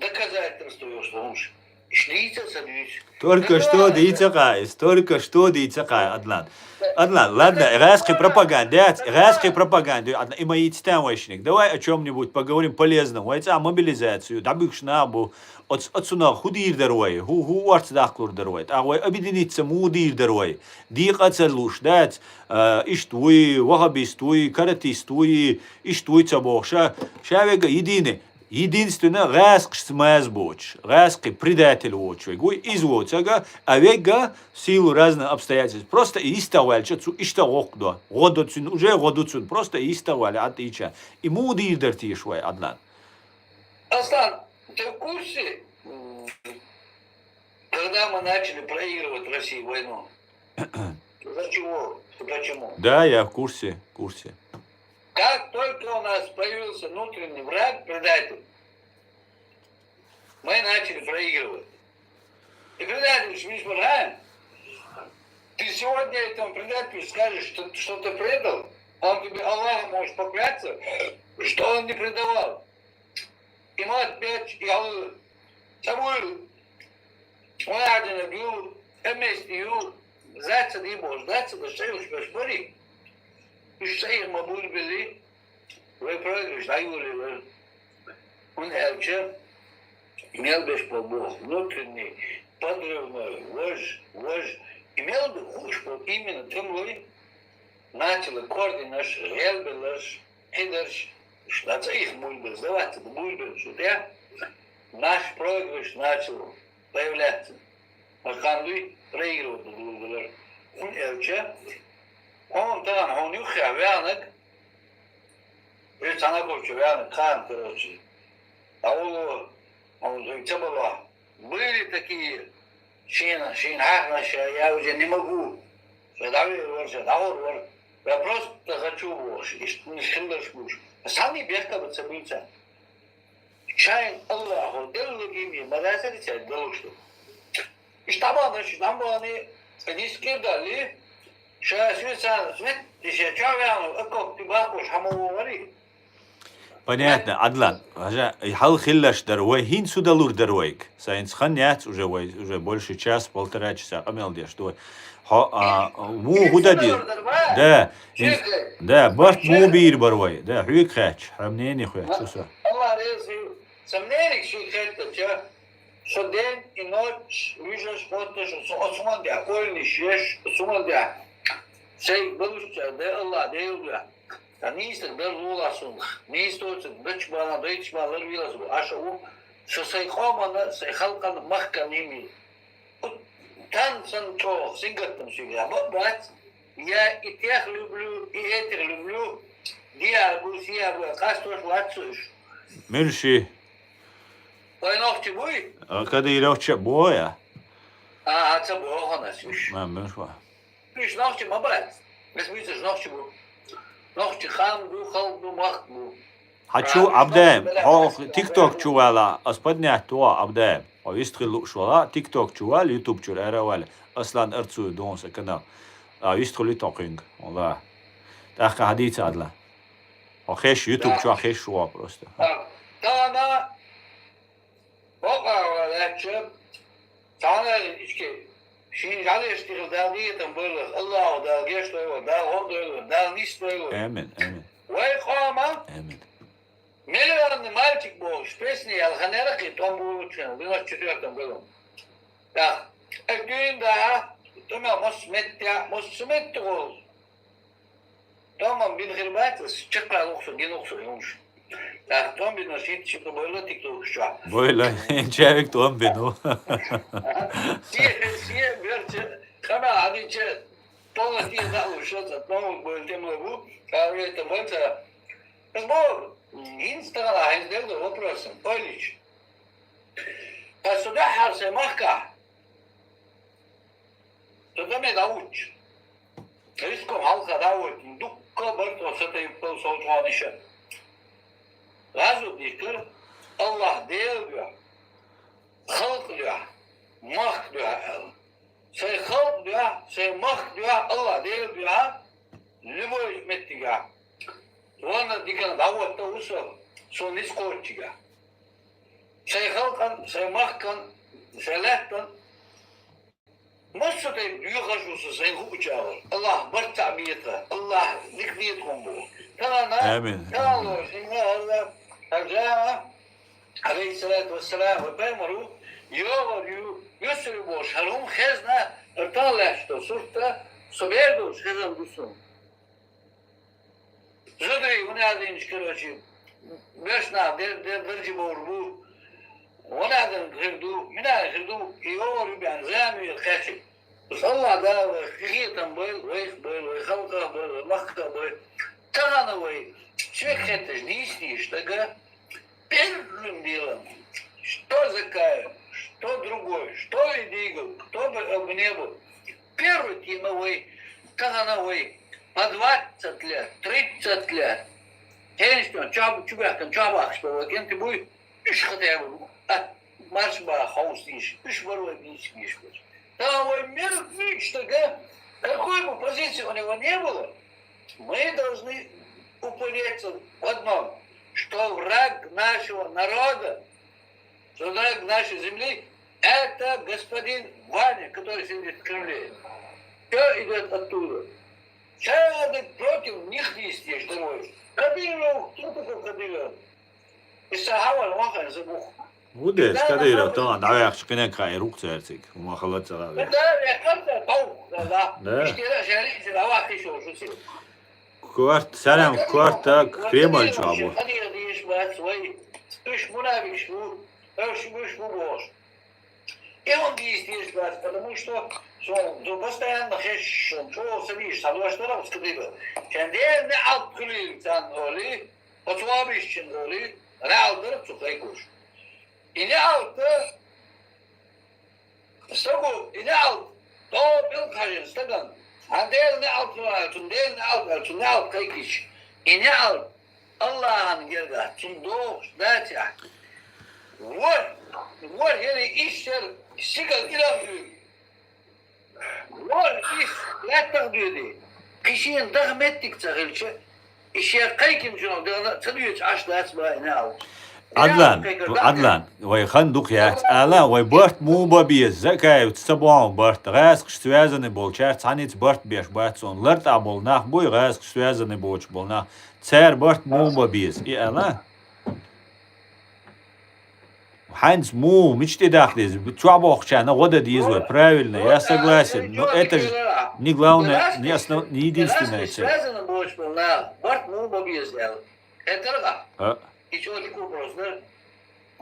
доказательство, что лунша. Ишлица садвич. Только что дийца кхайс, только что дийца кхай, Адлан. Адлан, ладно, гӀаскхи пропаганда, яц, гӀаскхи пропаганда, Адлан, и ма йийца тан вайшник. Давай о чём-нибудь поговорим полезном. Вай цӀа мобилизацию, дӀабуьгуш нах бу, оц-, оцунах хӀу дийр дар вай, хӀу, хӀу орца даккхалур дар вай. ТӀаккха вай объединиться муха дийр дар вай. Декъа а ца луш, дац, а, иштта вуй, вахабист вуй, каратист вуй, иштта вуй ца бохуш, а, ша вега единый. Единственно, гӀаскхашца маза боцуш, гӀаскхи предатель воцуш вега вуй, иза воцага, а вега, в силу разных обстоятельств, просто и йистагӀваьлча цу иштта гӀоккху до. ГӀо до цуьнан, уже гӀо ду цуьнан, просто и йистагӀваьлла Ӏад ийча. И муха дийр дара теша вай, Адлан? Аслан, ты в курсе, м, когда мы начали проигрывать России войну? Из-за чего? И почему? Да, я в курсе, в курсе. Как только у нас появился внутренний враг, предатель, мы начали проигрывать. И предатель Шмидт Шмархан, ты сегодня этому предателю скажешь, что, что ты предал, он тебе Аллахом может покляться, что он не предавал. И мы опять, и Аллах, Самуил, он один бил, вместе ю, зацади бож, зацади шайх беш бари. Уж шайх мабуль били, вай проигрыш, дай вали. Он элча, мел беш по Бог, внутренний, подрывной, вож, вож. И мел бы хуш по именно тем лой, Начало корденаш, гӀелбеллараш, хьидараш, уж дӀа цӀа их буйбелла, давайте буйбелла, что я, наш проигрыш начал появляться. Ма кхандуй проигрывать буйбеллар. ХӀун аьлча, хьона тахан хьона юххе ваьннаг, вир цхьана коча ваьннаг, кхана, короче. А улу, он ца бала. Были такие, шийна, шийна хьахьна ша, я уже не могу. Ша дӀавер вар, ша дӀагӀор вар. Я просто хочу бохуш, иштта хиларш буш. Санни бехка ба ца буьйца. Шайн Аллахо деллаги ми, ма дацари ца далуш ду. Иштта бана, ши дам бани, нискир дали, ша ши сан, свет, ти ша чавяну, акок ти бакуш, хама вари. Понятно, Адлан. Хьажа, и хьал хиллаш дар вай, хӀинца хӀу далур дар вайга? Сайнца хан яц уже вай, уже больше час, полтора часа къамел деш ду вай. Хьо, а, ву хӀу дадир? Да, хӀинца, да, барт му бийр бар вай? Да, хьуьга хаьттача, хьа мнение хоьттача со. Аллах реза ю. Са мнение ши хеттача, со день и ночь, вижаш, хотташ, со осман дя, кольниш, еш, осман дя. Сей балушча, да Аллах, да Аллах. Ца нийса дар лулахь сунах. Нийса доцург дачу бала, дойтуш бала ларвелас бу. Аша ву, со сай къомана, сай халкъана махкан йимий. Тан сан чӀогӀа сингаттам шига. Ма бац, я и тех люблю, и этих люблю. Диа бу, сия бу, къастош вац уж. Муьлши? Вай нохчи буй? А, Кадыровча бу я? А, аца бу, ханас уж. Ма, муьлш ва. Уж нохчи ма бац. Бес буьйцаш нохчи бу. Нохчи хам бу, халкъ бу, махк бу. Хьачу Абдаем, хьо TikTok чу вала, ас поднять туа Абдаем. Хьо вистхил луш вала, TikTok чу вала, YouTube чу ара вала. Аслан Арцуев дон са канал. А вистхил токинг, вала. ТӀаккха хьадийца Адла. Хьо хеш YouTube чу хеш ва просто. Тана Бокъа лаьттача, цхьана ичке, шин жӀалеш тихла Дала дитам бойлар, Аллаху Дала геш дойлар, Дала гӀо дойлар, Дала нис дойлар. Амин, амин. Вай къома, амин, миллионный мальчик бохуш, песни ял ханера кхин тӀом булучун, девяносто четвёртом году. Да. Экдуин да, тӀома мос меття, мос меття гӀол. Томам бин хир бац, чекхъял ухсу, гин ухсу хӀумаш. ТӀаккха томбинаш хӀинца ши бойла тик тухуш чохь. Бойла, чавик томбину. Се, се, берча, хана хьадича, тола тия да уша, ца тома бойла тема бу, а вета бойца. Бо, хӀинца тагана хӀинца делла вопросом, ойлич. Ас сюда хьарсе махка. Туда ме да уч. Риском хьалха да уч. Дукка барт ва сата юппал сов чуан иша. Разу дикр, Аллах Дел дуа. Халк дуа. Махк дуа. Сай халк дуа, сай махк дуа, Аллах Дел дуа. Любой меттига. Ванна дикана да вот то усо. Сон нискочига. Сай халкъан, сай махкан, сай лаьттан. Массо тайпа доьхуш ву со сайн хуучагӀар. Аллах барт цхьаъ бетха, Аллах дика дета хӀума бу. Тахана, амин, тахана амин. Шимма Аллах, хьажа, алейхиссалату вассалам, ва пайхамар ву, йогӀар ю, юсур ю бохуш, хӀара хӀума хезна, хӀара тахана лаьтташ долу сурт, со бер долуш хезна ду суна. Зударий, вон аьлла дийначу, короче, беш нах дер, дер даржа бовр бу. Вон аьлла хир ду, мина хир ду, и овар ю бен, зама вер кхечи. Бус Аллах Дала вайх кхетам байла, вайх байла, вай халкъах байла, вай махках байла. Тахана вай, шек хетташ, дийс дийш, дага, первым делом, что Закаев, что другой, что Идигов, кто бы об не был. Первый тема вай, тахана вай, по двадцать лет, тридцать лет. Хенстон, чаб, чубехтан, чабахш бала, кенти буй, уж хотя бы, а, марш ба, хаус диш, уж барвай диш, диш, диш. Тахана вай мер, мечтага, какой бы позиции у него не было, мы должны упереться в одном, что враг нашего народа, что враг нашей земли, это господин Ваня, который сидит в Кремле. Все идет оттуда. Человек против них действует, что ли? Кадыров, кто такой Кадыров? И Сахавар, он забыл. Ву деза, Кадыров, тахана дӀаваьхача къинаг хаийра-кх цаьрца цига. ХӀума хала ца гӀа веза. Да, я хӀанз тов, да, да. Да. Иштта шаьригӀа дӀавахийтар шо шу цига. Корта, саьрам, корта, Кремль чу бу. Кадыров дийш бац вай. Уьш мунафикъаш бу, уьш, уьш бу бохуш. И хӀума дийца дезаш бац, потому что со ду постоянно хезаш, со чӀогӀа ца дийша, схьадош дара оцу Кадыровс. Шен Делан неӀалт хуьлийла царна олий, оцу вабишчун олий, реал дара цу кхайкхуш. И неӀалт, стаго, и неӀалт, тӀо билггал хьажийна стагана. Хьан Делан неӀалт ду аьлла, цунна Делан неӀалт аьлла, цунна неӀалт кхайкхийча. И неӀалт Аллахьан гергахь цунна догӀуш дацахь. ВорхӀ, ворхӀ яра, исс яра, стигала ирам дуьйна. ВорхӀ, исс лаьттах дуьйна. Кхин шена даха меттиг ца хилча, и шен кхайкхинчунах дегӀана а ца дуьйцуш Ӏаш дац баьхкина аьлла. Ӏадлан, Ӏадлан, вай хан дукха яц. Ала, вай барт муха бан беза, Закаевца ца бохьу барт. ГӀаскхаш связаны болчаьрца цхьаьнца барт беш бац цунна. ЛартӀахь болу нах буй, гӀаскхаш связаны боцуш болу нах. Цара барт муха бан беза. И ала? Хьаьнца муха, мича тӀедаккха деза? Чохь бохучарна гӀо дан деза вай, правильно, я согласен, но это же не главное, не основ-, не единственная цель. Связано больше на барт муха бан беза аьлла. Это а. А. И чё, чё просто, да?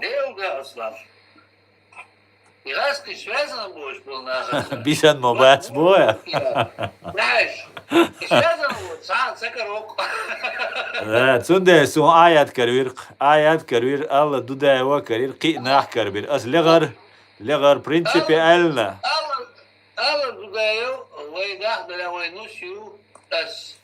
Дело, да, Аслан. И раз ты связано больше был на Бисан ма бац боя. Знаешь, и связано вот, ца, ца корок. Да, цундела суна аят карвира, аят карвира, Алла Дудаева карира, кхин нах карбира. Ас легӀар, легӀар, принципиально. Алла, Алла Дудаев, вай дахдара, вай нус ю, ас.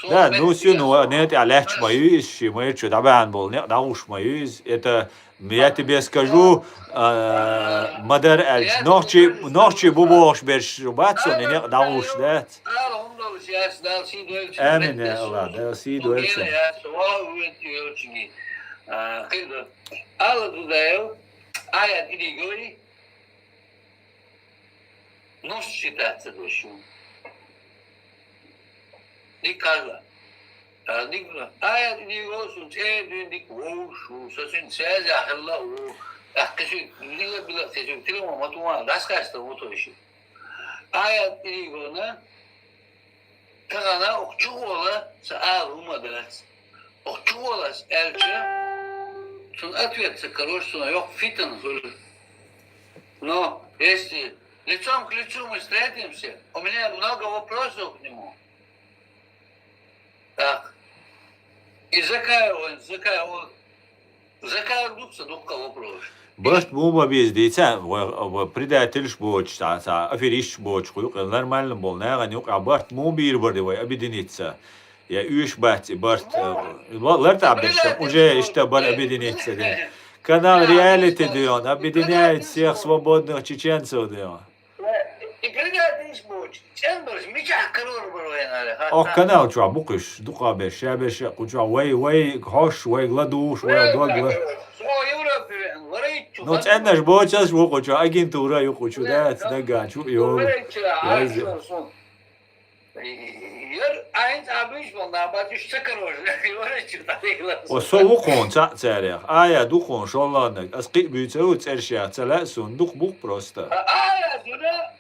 Да, ну, сино, не, тӀехь лаьтташ ма ю иза, ши майра чу дӀабаьхьна болу некъ дӀагӀуш ма ю иза. Это, я тебе скажу, а, ма-дарра аьлча, нохчий, нохчий бу бохуш берш бац цунна, и некъ дӀагӀуш дац. Амин, я Аллах, да, сий дойла цунна. Алла Дудаев, аят идигой, нус читаться дойла шу. Дика хьажа. А, дика, аят идигой, шу цӀера дуьйна дика вовзаш ву, со цуьнца связехь хилла а ву. ТӀаккха кхин шуьга, дика била кхин шуьга, телефон ма ту ван, дӀасакхаьчна ву тхойши. Аят идигойна, тахана укх чу гӀола, сан ала хӀума дац. Укх чу гӀола ас аьлча, цунна ответ ца карош, цунна йоккха фитна хуьлу. Но если лицом к лицу мы встретимся, у меня много вопросов к нему. Так. И Закаев, он, Закаев, он, Закаев дукха, дукха вопрос. Барт муха бан беза дийца, вай, вай предательш боцуш, цхьа, цхьа аферисташ боцуш, кху юкъа нормально болу нахана юкъа барт муха бийр бара вай объединиться? Я уьш бац и барт, э, ла-, лартӀа берш, уже иштта бара объединиться ден. Канал реалити ден, объединяет всех свободных чеченцев ден. И предательш боцуш, чӀен бараш, мичахь карор бара вайна аьлла, ха? Оха канал чохь бу кхуьш, дукха берш, ша берш кху чохь, вай, вай хьош, вай ладугӀуш, вай дог ла. Со Европе веана, варайчу. Ну, цӀеннаш боцаш ву кху чохь, агентура ю кху чу, дац, нагахь чу, йо. Варайчу, яз- Яр, а хӀинца а буьйш болу нах бац, уьш ца карожна, вара чу дӀадигла. О, со ву кхуна цхьаъ царех. Ая ду кхуна шоллагӀнаг. Ас кхин а буьйцу, цӀерш яц, ца лаьа суна, дукха бу-кх просто. А, ая дуна,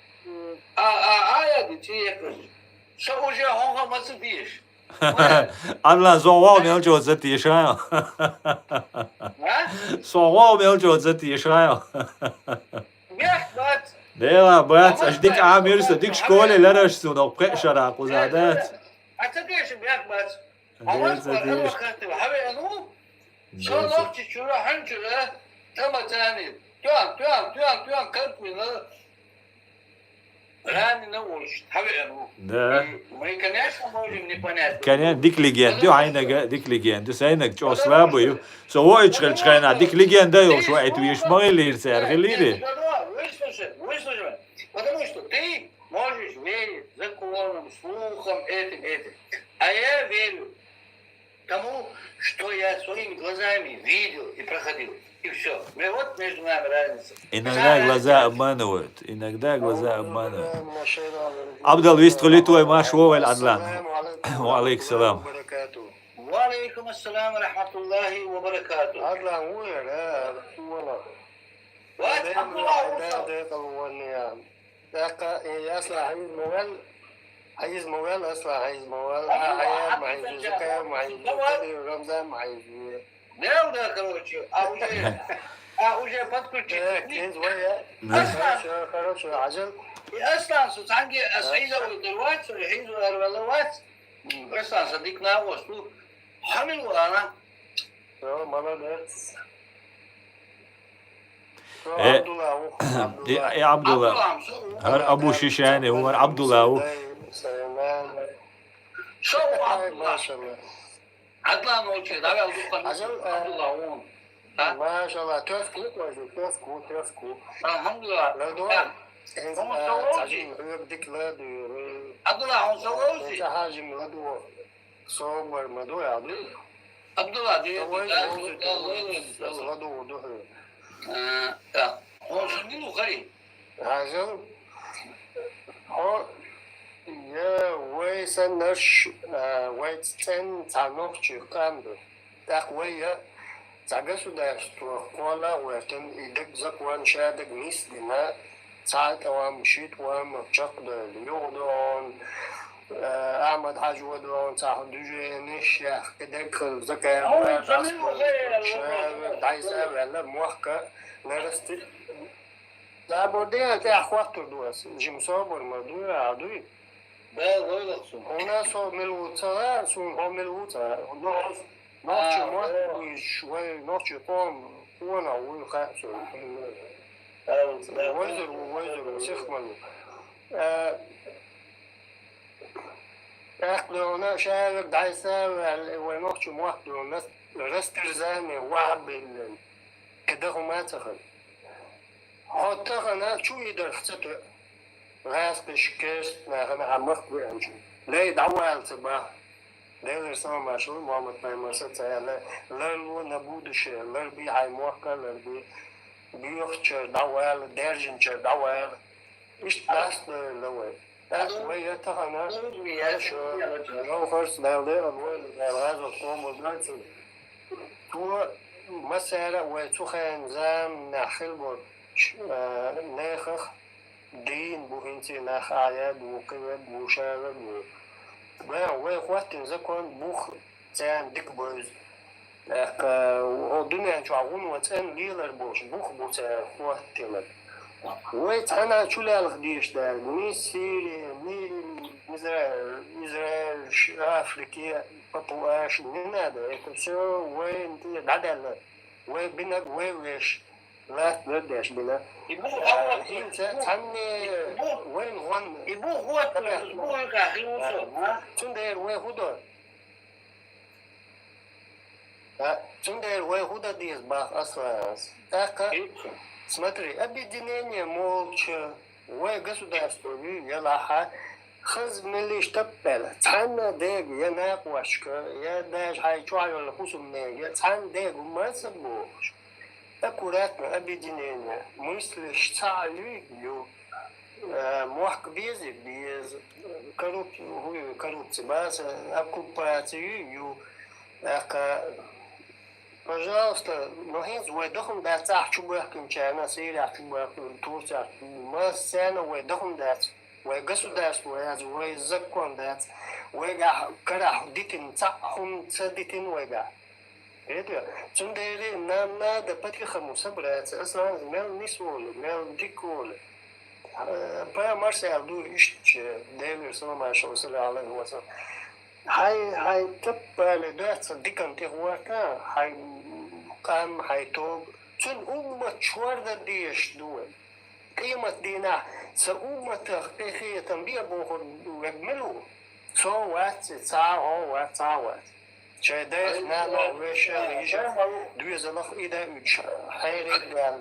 а, а, ая ду, цӀе яккхаш. Со уже хьуна ма ца деш. Алла, со вогӀу мел чӀогӀа ца теша. А? Со вогӀу мел чӀогӀа ца теша. Бехк бац. Дела бац, аш дика Ӏамир со, дика школе лараш суна, пхеа шара кхуза дац. А ца теша бехк бац. Дела ца теша. Хьавеану, со нохчи чура, хьан чура, тама цани. Туан, туан, туан, туан, карпуйна. Ранена волуш, хьавеану. Да. И мы, конечно, можем не понять. Конечно, дика легенда ю, хьайнага дика легенда ю, сайнаг чӀогӀа слабый ю. Со воуьйтуш хилча хенахь дика легенда йолуш ваийта везаш ма хиллера цара, хиллера? Выслушай, выслушай. Потому что ты можешь верить законам, слухам, этим, этим. А я верю тому, что я своими глазами видел и проходил. И всё. Ну и вот между нами разница. Иногда глаза обманывают. Иногда глаза обманывают. Абдал, вистхуьлуьйту вай, марша вогӀийла, Адлан. Ва алейкум салам. Ва алейкум السلام ورحمة الله وبركاته. Адлан ву яра, вала. Вац, Абдулла, ву со. ТӀаккха, э, Аслан хьайз ма вел, хьайз ма вел, Аслан хьайз ма вел, а, Абдулла, Хьаяр ма хьайз, Абдулла, Закаев ма хьайз, Абдулла. Рамзан ма хьайз. Дел да, короче, а уже, а уже подключить. Э, хьайз ва я. Аслан. Хорошо, хорошо, Аджал. И Аслан, со цанге, а, хьайз ва, дервац, хьайз ва, вала вац. Аслан, са дик нагӀвас ду. Хьамил ва ана. Всё, молодец. Всё, Э, Абдулла, ух, Абдулла. Э, Абдулла. Абдулла, всё, ух, хӀара Абу Шишани, хӀара Абдулла, ух. Всё, ух, Ай, Абдулла. Машалла. Адлан очи, давай, Абдулла, Аджал, э, Абдулла, ух. А? Машалла, тёску, кважу, тёску, тёску. Алхамдулилла. Ладу. А. Эн, он, э, солози? Цажин, хуб дик ладу. Абдулла, он солози? Эн, цахажим ладу. Собар ма ду, я ду. Абдулла, ди, Давай, да, солози, да, тёску, да, да, да. Ладу, ладу. А, да. Он сумин ухари. Аджал. О, я, вай са наш, э, вай цен цанох чи камду. ТӀаккха вай я, цхьа государство кхоалагӀа гӀертан, и даг закон шадаг нисдина, цхьа тӀавам, ши тӀавам чакхдойла, югӀдон, э, Ахьмад-Хьажа водон, цхьа движени шех, и даг закон шадаг дӀайса ваьлла, мохка нарасти. Забор де, тӀехь хоттур ду ас, жим собар ма ду, а дуй? Бел вайлах сун. Хьуна со мел ву ца, сун хьо мел ву ца. Нохчи А, мохк о. Буйш, вай нохчи къом, къона вуй хаа сун. Ау, да. Вайзур ву, вайзур ву, сих мал ву. Э, тӀаккха дуьхьна шаьлаг дӀайса ваьлла, вай нохчи мохк дуьхьна растерзание, вахьа биллин. Кеда хӀума ца хана. Хьо тахана чу и дарх ца тоьа. ГӀаьскхаш керст нахана хьа махка веанчу. Лей, дӀавала ца баха. Делера салам-маршалла Мухьаммад-пайхамара ца аьлла, ларло на будущее, ларби хьай мохка, ларби боьхачара дӀавала, даьржинчара дӀавала. Иштта даст дойла вай. ТӀаккха вай я тахана, хорошо, жовхарца Дала декъал войла, Дала гӀазот къомал дойла цунна. Цо массара а вай цу хенан заманахь хилла болчу, а, нехах дийна бу хӀинца нах, Ӏаяд ву, Кхивед ву, Шавед ву. Вай, вай хӀоттийна закон бух царна дика бевза. ТӀаккха, хӀокху дуьнен чохь гӀуно цӀена лелар болуш бух бу цара хӀоттийнарг. Вай цхьана а чулелха дезаш даьлла, ни Сири, ни Израиль, Израиль, Африки, Папуаш, не надо, это всё вайна тӀера дӀадаьлла. Вай бинарг вай веш, латта лардеш бина. И бу А, хӀинца цхьанне вайна гӀон. И бу хӀотта, и бу хӀотта хилла ву со, а? Цундела вай хӀун до? А, цундела вай хӀун дан деза баха Асланас? ТӀаккха, смотри, объединение молча, вай государство ю, елахьа, хаза милиш таппаьлла, цхьанна дега, я накъошка, я даже хьайн чохь йолу хӀусамнега, цхьанна дега ма ца бохуш. Аккуратно, объединение, мыслиш цхьаъ ю, ю. Э, мохк беза, беза. Корруп-, хӀу ю, коррупция бац, оккупация ю, ю. ТӀаккха, пожалуйста, но хӀинца вай дахана дац, ахь чу баьхкинчарна, Сирехь чу баьхкина, Турцехь чу, массарна вай дахана дац. Вай государство яц, вай закон дац. Вайгахь карахь дитина, цхьаъ хӀума ца дитина вайгахь. Эда, цундела нам надо по-тихому собраться, Аслан, мел нис волу, мел дика волу. Э, пайхамарс аьлла ду иштта, Делера салам-маршалла, саллаллаху алейхи ва саллям. Хьайн, хьайн таппале доьцца дикан тӀе гӀорта, хьайн къам, хьайн тоба. Цуьнан уммат чордан дезаш ду вай. Къемат дийнахь сан умматах къинхетам бе бохург верг мила ву? Со вац, цхьа а хьо вац, цхьа а вац. Шайн дайх, нанах, вешех, йижах, доьзалах и дан уьдуш, хьерий а даьлла.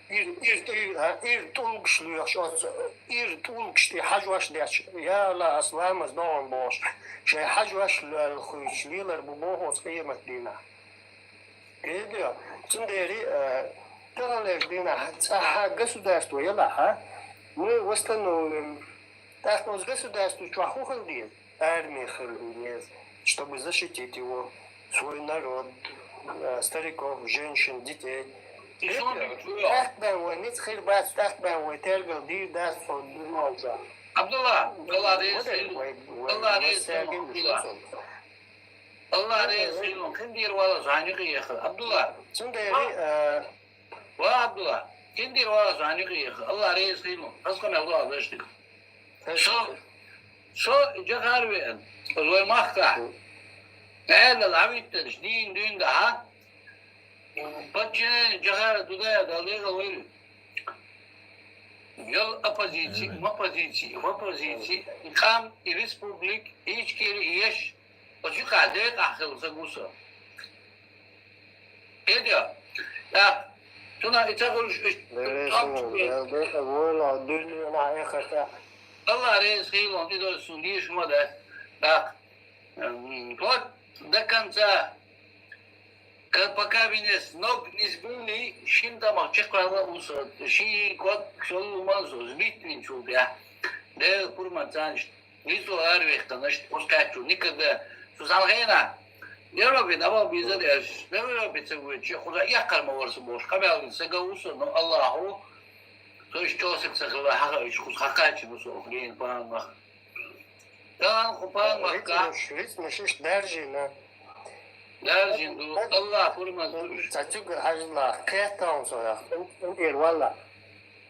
Ир, ир, ир, а, ир тӀулгаш лоьхуш оцу, ир тӀулгаш тӀе хьажош дечу, я АллахӀ, ас ламаз догӀун бохуш, шайн хьажош лоьлхуьйтуш лелар бу боху оцу къемат дийнахь. Эдо, цундела, а, таханлерчу дийнахь цхьа государство елахь, а? Мы восстановим. ТӀаккха оцу государство чохь хӀун хила деза? Арми хила деза, чтобы защитить его. свой народ, э, стариков, женщин, детей. И шуна дика чу йо. ТӀаккха бен вай ницкъ хир бац, тӀаккха бен вай тергал дийр дац, со дуьйна. Абдулла, Аллах реза Вай- хилва. вай- Аллах вай реза сагин хилва. вижу сон. Аллах реза хилва. Кхин дийр вала зани къехар. Абдулла. Цундели, э, Ва Абдулла. Кхин дийр вала зани къехар. Аллах реза хилва. Аскъа мел дуа лаштик. Со, со Джохар веан, вай махка. Аьлла, Ӏавитталаш, дийна дуьйна да, хьа? Подчинение Джохара Дудая дал дегӀал вайли. Ял оппозиции, оппозиции, оппозиции, и къам, и республик, и Ичкери, и еш, оцу юкъа декъахь хилла ца гуса. Эдя, так, цуна и ца хуьлуш, иш, Деррес ма, Дала декъа войла, дуьненахь эхарта. Аллах реза хилон, и доза сун дийш ма дац. Так, м, вот до конца, ка-, пока винес ног не сбыли, шин тамах чекхвала уса, ши кот ксолу манзу, сбить винчул, я. Дел пурман цанш. Ницо арвехканаш, пускачу, никогда. Сузалгена. Европе давал биза деш. Европе ца гуйчи, худа яккар ма варса бош. Кабял сага усу, но Аллаху. То есть чосик сахла, хаха, иш хус хакачи, ну, со, блин, пан мах. Тан хупан мах, ка. Ритмаш, ритмаш иш даржина. Даржин ду, Аллах пурман душ. Цацуг хажла, кэтаун соя. Ир вала.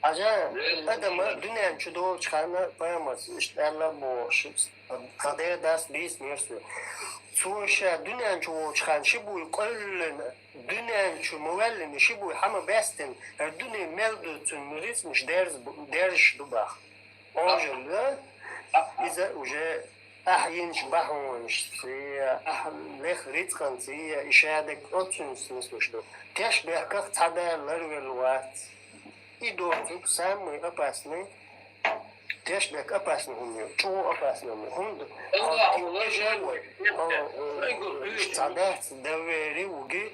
Хьажа, адама дуьнен чу долчу ханна пайхамарс иштта аьлла бохуш, тхан дедас бийцинера со. Цо ша дуьнен чу волчу ханна ши буй къевллина, дуьнен чу ма ваьллина, ши буй хьама баьстина, хӀара дуьне мел ду цуьнан рицкъанаш дерз бу-, дерзаш ду баха. Ожалла, иза уже ахь йинчу бахьанашца, ахь лех рицкъанца, и шадерг оццуьнца нислуш ду. Тешнабехках цхьа Дала ларвелла вац. И доцург самый опасный, тешнабехк опасный хӀума ю, чӀогӀа опасный хӀума ю. ХӀунда хьо кхин тешнабехк вай, хьо, э, цхьа дац доверие вуги,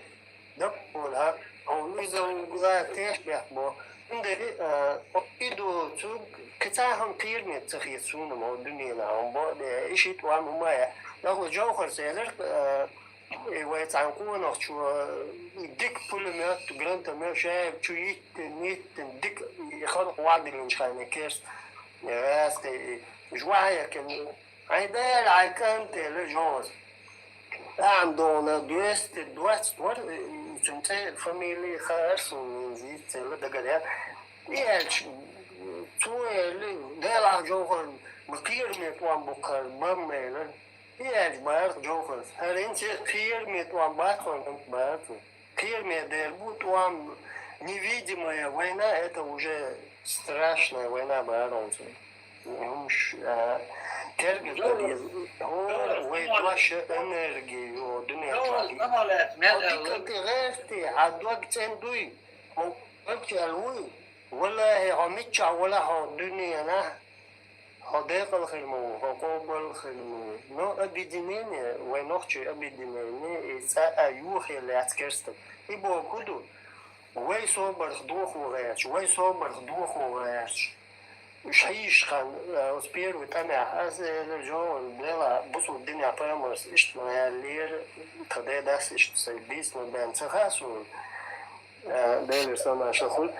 Даккхула, хьо иза угла тешнабехк бо. ХӀунда, э, и доцург кхин цхьа хӀума кхераме ца хета суна мо дуьненахь, хӀума бо де, и шийтта ван хӀума я. Нахла Джохарс элира, э, и вай цхьана къонахчо, э, дика пулемёт, гранатомёт, шаьб чу йиттина, йиттина, дика и халкъ вадилинчу ханна керс, э, раьза кхин, и жуахьекхина. Хьайн дера, хьайн кӀант, элира Джохарс. Ахьа догӀна двести двадцать вара, цуьнан цӀе, фамилия хаьара суна, зийца ца ла дагара. И аьлча, цо элира, делахь Джохар, ма кхераме тӀом бу кхара, бан мелара. И аьлча бара Джохарс, хӀара хӀинца кхераме тӀом бац хьуна, бара цо. Кхераме дер бу тӀом, невидимая война, это уже страшная война бара хьуна цо. Хьуш, а, тергал дан деза. ХӀора вай дош энергию дуьнен чохь. Хьо дика тӀе гӀерти, хьан дог цӀена дуй. Хьо векал вуй. Валлахи, хьо миччахь вала хьо дуьненахь. Хьо декъал хир ма ву, хьо къобал хир ма ву. Но объединение, вай нохчий объединение, и цӀа а юхе лаьцна керстаг. И боху ду, вай собарх дохо гӀерташ, вай собарх дохо гӀерташ. Уьш хьийзаш хан, э, оцу первый тӀамехь, аса элира, Джо, дела, бусург динехь пайхамарс иштта ма аьллера, тхан дедас иштта сайн дийцина бен ца хаьа суна. Э, Делера салам-маршалла хуьлда.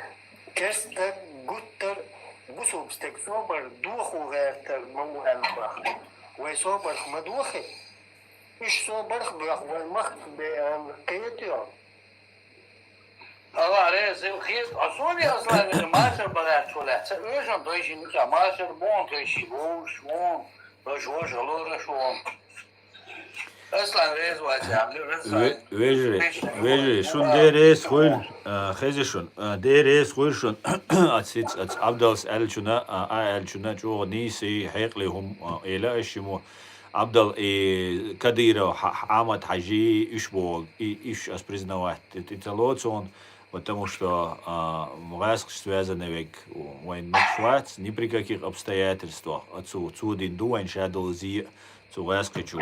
Керстаг гуттар, бусург стаг собар дохо гӀертар ма ву аьлла баха. Вай собарх ма дохи. Уьш собарх боьху вайн махка беана кхетайо. Аллах реза хила хеза, а суна Аслан вина машар багӀаьрчо лаьцна. Ца оьшан тойши мича машар боху тойши вовш вон, тойш вовш гӀалора шон. Аслан реза вац, Аслан. Ве-, вежарий, вежарий, шун деррес хуйла, а, хези шун, а, деррес хуйла шун, ац хиц, ац Абдалс аьллачуна, а, а аьллачуна чӀогӀа нийса, хьекъале хӀума, а, эла аш йиму. Абдал, и Кадыров, Хьа-, Хьамад Хьажи, уьш боху, и, уьш ас признавать, и, и ца лоцу хьуна, потому что, а, гӀаскхаш связанный верг вайн мегаш вац, ни при каких обстоятельствах, а цу, цу дин ду вайн шадолу зе, цу гӀаскхичу.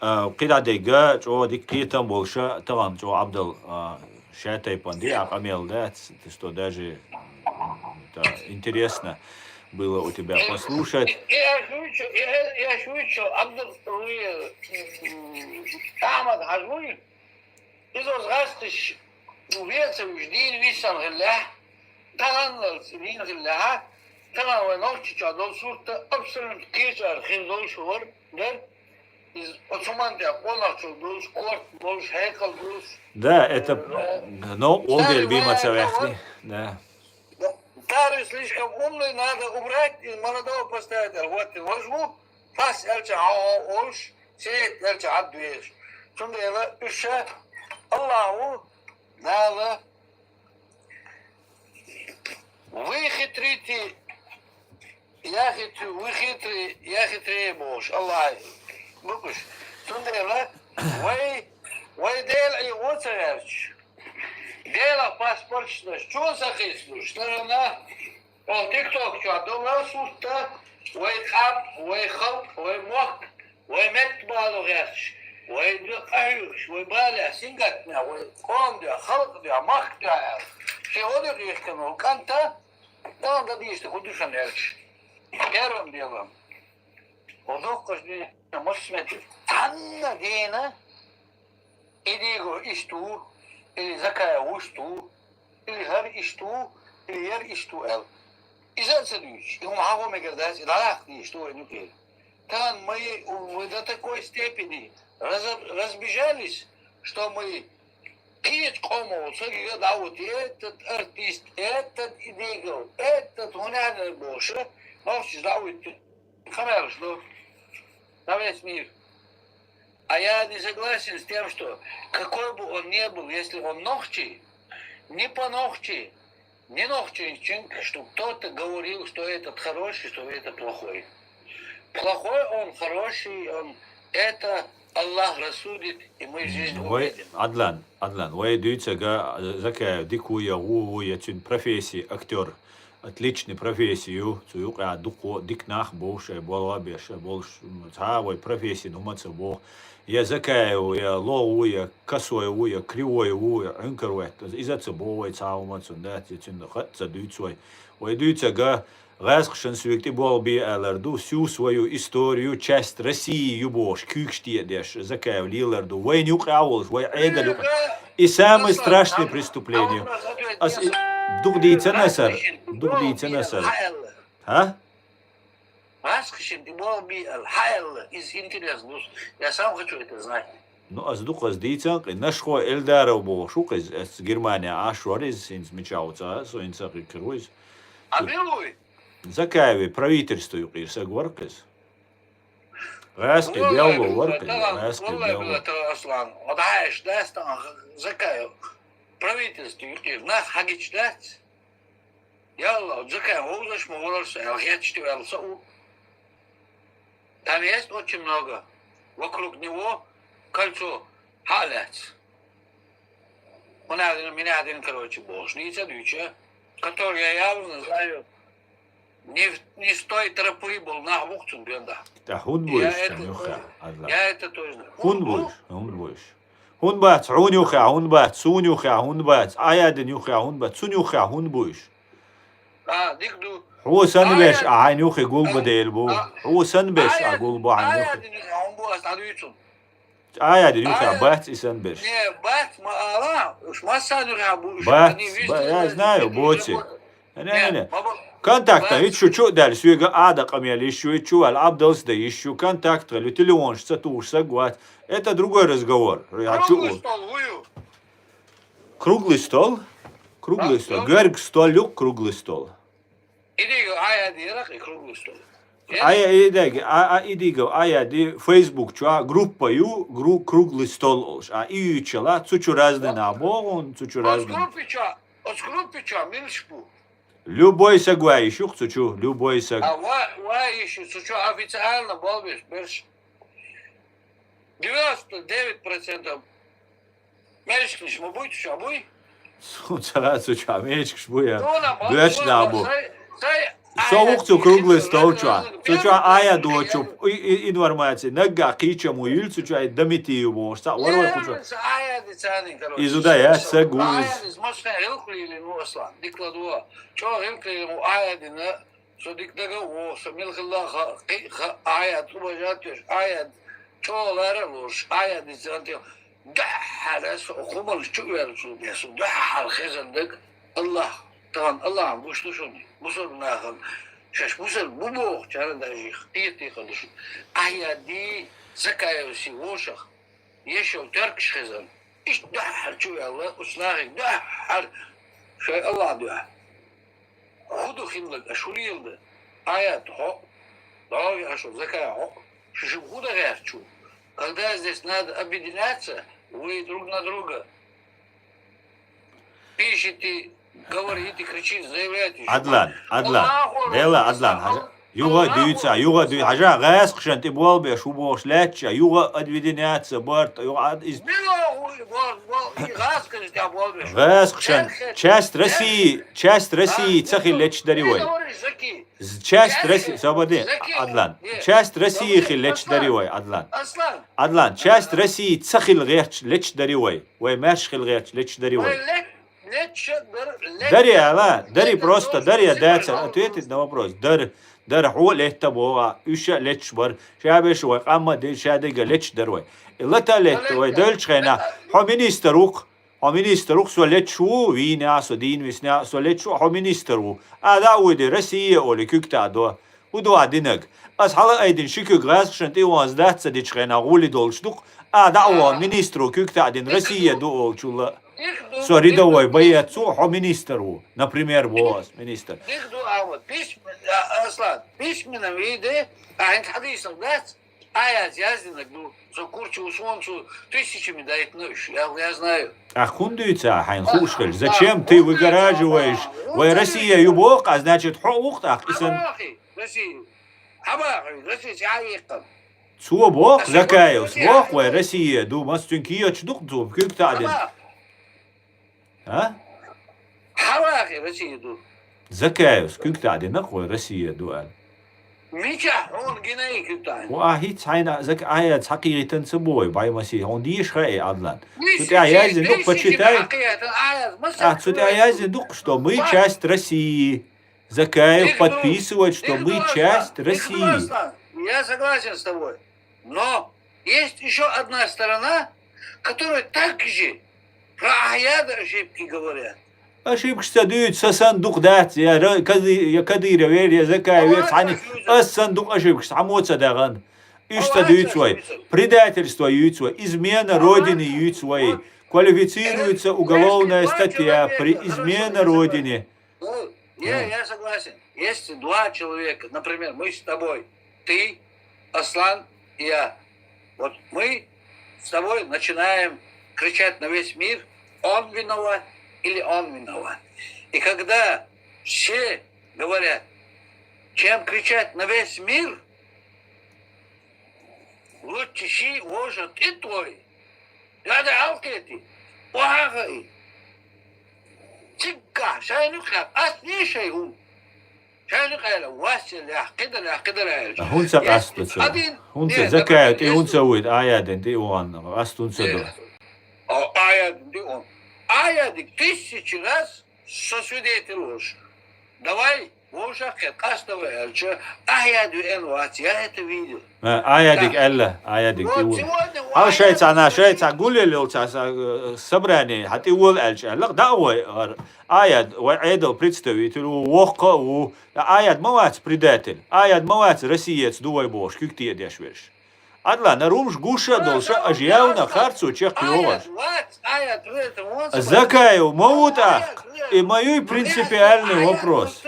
А, кхидӀа дегга, чӀогӀа дика кхетам болуша, тахана чӀогӀа Абдал, а, ша тайпан де, а къамел дац, что даже, это интересно. было у тебя послушать. И, и я шучу, и я, я шучу, Абдул, ой, м, Ахмад Хаджи, из вас гастыш, вецев уж дин висан гилля, таганлал дин гилля, таган вай нохчича дол сурта абсолют кечар хин дол шур, дер, из Осман де, он ачу дол, корт дол, хекал дол. Да, это, но он Старый вельми моя мацавяхни, да. Да. Старый слишком умный, надо убрать и молодого поставить. Вот ты возьму, пас элча ао олш, сеет элча адвеш. Цундела уша Аллаху Дала, вы хитрите, я хитрю, вы хитрые, я хитрее Бог. Аллах. Букуш. Цундела, вай, вай дел и оцаверч. Дела паспортчна, чун сахислу, сторона. Ол TikTok чу дома сурта, вай къам, вай халкъ, вай мохк, вай мет балу гъясш, вай ду къаюш, вай баля, сингатна, вай къом да, халкъ да, мохк да. Сегодня дишкану, канта, там да дишта, кудушан элч. Первым делом. Одох каждый мосмети. Танна дена, Эдиго ишту, или Закая ушту, или гьар ишту, или яр ишту эл. Изан садуч, и умхаго мегардац, и далах ишту, и нуки. Там мы в-, до такой степени разоб-, разбежались, что мы пич къомо, саги да вот этот артист, этот Эдиго, этот гьунар боша, нохчи да вот. Камера шло на весь мир. А я не согласен с тем, что какой бы он ни был, если он нохчий, не по нохчи, не нохчий, чтоб кто-то говорил, что этот хороший, что этот плохой. Плохой он, хороший он, это Аллах рассудит, и мы в жизни Вай, увидим. Адлан, Адлан, вай дуьйцага, Закаев дика ву я, ву, ву я, цуьнан профессия актёр. Отличный профессия ю, цу юкъа дукха дика нах болуш, шай болга беш, шай болуш, м, цхьа а вай профессия хӀума ца боху. Я Закаев ву, я логӀа ву, я косой ву, я кривой ву, я Ӏуьнкар ваьтта. Иза ца боху вай цхьа а хӀума цунна дац, я цуьнан хатта ца дуьйцу вай. Вай дуьйцага, гӀаьскхашан соьга тӀеболх бе алар ду, всю свою историю, часть России ю бохуш, куьйгаш тӀе а деш, Закаев лелар ду. Вайна юкъа а волуш, вай Ӏедал юкъа. И самое страшное преступление. Ас и-, дукха дийцина аса, дукха дийцина аса. ХӀа? ГӀаскхашан тӀеболх бе ала, хьаалла, иза интересно луш. Я сам хочу это знать. Ну, ас дукха ас дийцан кхин, Нашхой Эльдаров бохуш ву кхин, ас Германия Ӏаш вара иза, хӀинца мичахь ву ца, со хӀинца кхин кара ву иза. А мила ву? Закаеве правительство юкъера саг вара кхин. ГӀаьскхи белло вара кхин, гӀаьскхи белло. Аслан, вот хьаьш дац тахана Закаев правительство юкъера нах хьагича дац? Ялла, Закаев вовзаш ма валар со, аьлла, хеташ тӀе ваьлла со ву. Там есть очень много. Вокруг него кольцо хьа а лаьцна. Хьуна дина, меня дина, короче, бохуш. Дийца а дуьйцу, который я явно знаю. Не, не с той тропы был, нах бу-кх цунна гонда. ТӀаккха хӀунда бу уьш цунна юххехь, Адлан? Я это точно. ХӀунда бу уьш? ХӀунда бу уьш? ХӀунда бац, хьуна юххехь хӀунда бац, суна юххехь хӀунда бац, Ӏаяйдина юххехь хӀунда бац, цунна юххехь хӀунда бу уьш? А, дика ду. Хьо санна беш а хьайна юххе гулбан дела бу. Хьо санна беш а гулбу хьайна юххе. Ӏаяйдина юххехь хӀунда бу, ас дӀадуьйцу. Ӏаяйдина юххехь бац и санна беш. Не, бац, ма ала, уьш массарна юххехь бу уьш. Бац, я знаю, боций. Не, не, не. Контактан, ит шу чу а даьлла, соьга Ӏада къамел йиш ю, ит чу ваьлла Ӏабдалс дан йиш ю, контакт гӀелла, телефонаш ца тухуш саг вац. Это другой разговор. Я чу. Круглый стол ву ю? Круглый стол? Круглый стол. Герга стол ю-кх круглый стол. Идиго Ӏаяйди яра-кх и круглый стол. Ая идеги, а, а идиго Ӏаяйди Facebook чу группа ю, гру-, круглый стол олуш. А и юьйцуш йолу, цу чу разный нах богӀун, цу чу разный. Оцу группи чу, оцу группи чу милаш бу? Любой саг ван йиш ю-кх цу чу, любой саг. А ва-, ван йиш ю, цу чу официально болбеш берш. Девяносто девять процентов мешкаш ма буй, цу чу буй? Суна ца хаьа, цу чу мешкаш буй, я. Доьшна бу. Со ву-кх цу круглый стол чу. Цу чу Ӏаяйдочу и, и, информаци наггахь кхечам ву юьллу, цу чу Дамити ю бохуш. Цхьаъ вара вай кху чу. Иза ду, я саг ву иза. Ӏаяйди, машкан гӀиллакх лелийна ву, Аслан. Дика ладогӀа. ЧӀогӀа гӀиллакх лелийна ву Ӏаяйдина. Со дика дага а вогӀу, со мила хилла а ха, кхин а ха, аят уважать деш, аят чӀогӀа лара а лоруш, аят дицан тӀе дуьххьара со хӀуманаш чу а воьллачул тӀехьа, со дуьххьара хезна дага Аллах, тахана Аллахьан гуш ду шуна, бусалба нахана, шаьш бусалба бу бохучарна даже кхетий хила шу. Ахьядий Закаевси вовшах, ешал тоьркаш хезна. Иштта дуьххьара чу а ваьлла, оцу нахе дуьххьара шоай Аллах дуьхьа. ХӀун ду хиннарг, аша хӀун леладу? Аят хьо, дӀогӀи аша Закай хьо, шу шуьга хӀун дан гӀерташ ву? Когда здесь надо объединяться, вы друг на друга пишете, говорите, кричите, заявляете. Адлан, Адлан, Аллаху Акбар, Дела, Адлан, Аллаху хьажа. Юха Акбар, дуьйца, юха дуьйца, хьажа, гӀаскхашна тӀе болх беш ву бохуш лаьтташ, юха объединяться барт, юха ад из. Мила хӀу, бо-, бо-, и гӀаскхашна тӀе болх беш ву. ГӀаскхашна, часть России, часть России ца хила летташ дари вай. З-, часть России, собаде, Адлан. Часть России хила летташ дари вай, Адлан. Адлан, часть России ца хила гӀерташ летташ дари вай. Вай маьрша хила гӀерташ летташ дари вай. Дари ала, дари просто, дари, я дацар ответить на вопрос. Дар, дар, хьо летта богӀа, уьш а летташ бар. Ша беш вай къамма де, ша дега летташ дар вай. И лата летта вай, делча хена, хьо министр ву-кх. Хьо министр ву-кх, со летташ ву, вийна, со дийна висна, со летташ ву, хьо министр ву. А да а вуй де, Россия оли, куьг таӀ до. ХӀун ду а динаг? Ас хьала айдина ши куьг гӀаскхашна тӀе ванза дац ца дича хена гӀули долуш ду-кх. А да а вон министр ву, куьг таӀ дина, Россия ду олучул а. Со рядовой боец ву, хьо министр ву. Например, бо ас министр. Дика ду, а вот письм-, а, Аслан, письменном виде, а хӀинца хьадийсар дац? Аят яздинарг ду, со курчу суна цу тысячами дайтина уьш, я, я знаю. ТӀаккха хӀунда дуьйцу ахьа, хьайна хууш хилча? Зачем ты выгораживаешь? Вай Россия ю боху, а значит, хьо ву-кх тӀаккха, и санна. Хьабахи, Россия. Хьабахи, Россия, хьаиккхам. Цо боху, Закаевс боху, вай Россия ду, мас цуьнан кечаш ду-кх цо, куьг таӀ дина. А? Хьавахи Россия ду. Закаевс куьг таӀ дина-кх вай Россия ду аьлла. Мичахь хьуна гинай куьг таӀ? Ва а хӀинца хьайна Зак-, аят хьакхийхийтина ца бой, бӀай масий, хьуна деша хаьий, Адлан? Цу тӀехь яздина ду-кх, почитай. А, цу тӀехь яздина ду-кх, что мы часть России. Закаев подписывает, что мы часть России. Я согласен с тобой. Но есть ещё одна сторона, которая также про Ахьяда ошибки говорят. Ошибкаш ца дуьйцу, сан сан дукха дац, я Ра-, Кади-, я Кадыров вер, я Закаев вер, цхьаьна ас сан дукха ошибкаш цхьаммо ца дахана. Уьш ца дуьйцу вай. Предательство юьйцу вай, измена Родине юьйцу вай. Квалифицируется уголовная статья при измена Родине. Ну, я, я согласен. Если два человека, например, мы с тобой, ты, Аслан, и я, вот мы с тобой начинаем кричать на весь мир, он виноват или он виноват. И когда все говорят, чем кричать на весь мир, лучше ши вожа тӀе твой. Я да алкети. Вахаха и. Цигга, шайну кхаб, ас не шай хӀума. Шайну къайла, Вася лях, кхидалях, кхидалях. ХӀунца къасту ца? ХӀунца Закаев тӀе хӀунца вуйта, Аядин тӀе вон, къасту хӀунца ду? О, Аядин тӀе вон. Аядик тысячи раз со свидетель уж. Давай, вовшахкхет, къастава аьлча, Ахьяд веана вац, я это видел. А, Аядик аьлла, Аядик тӀе вон. Хьал шайца, на шайца гулел йолча, э, собрание, хьа тӀе вон аьлча аьлла, да вай, ар-, Аяд, вай Ӏедал представитель ву, воккха а ву. Аяд ма вац предатель. Аяд ма вац Россиец ду вай бохуш, куьг теӀа деш верш. Адлан, на румш гуш а долуш а, аж явна харцо чекхйогӀуш. Закаев ма ву тӀаккха. И ма юй принципиальный вопрос.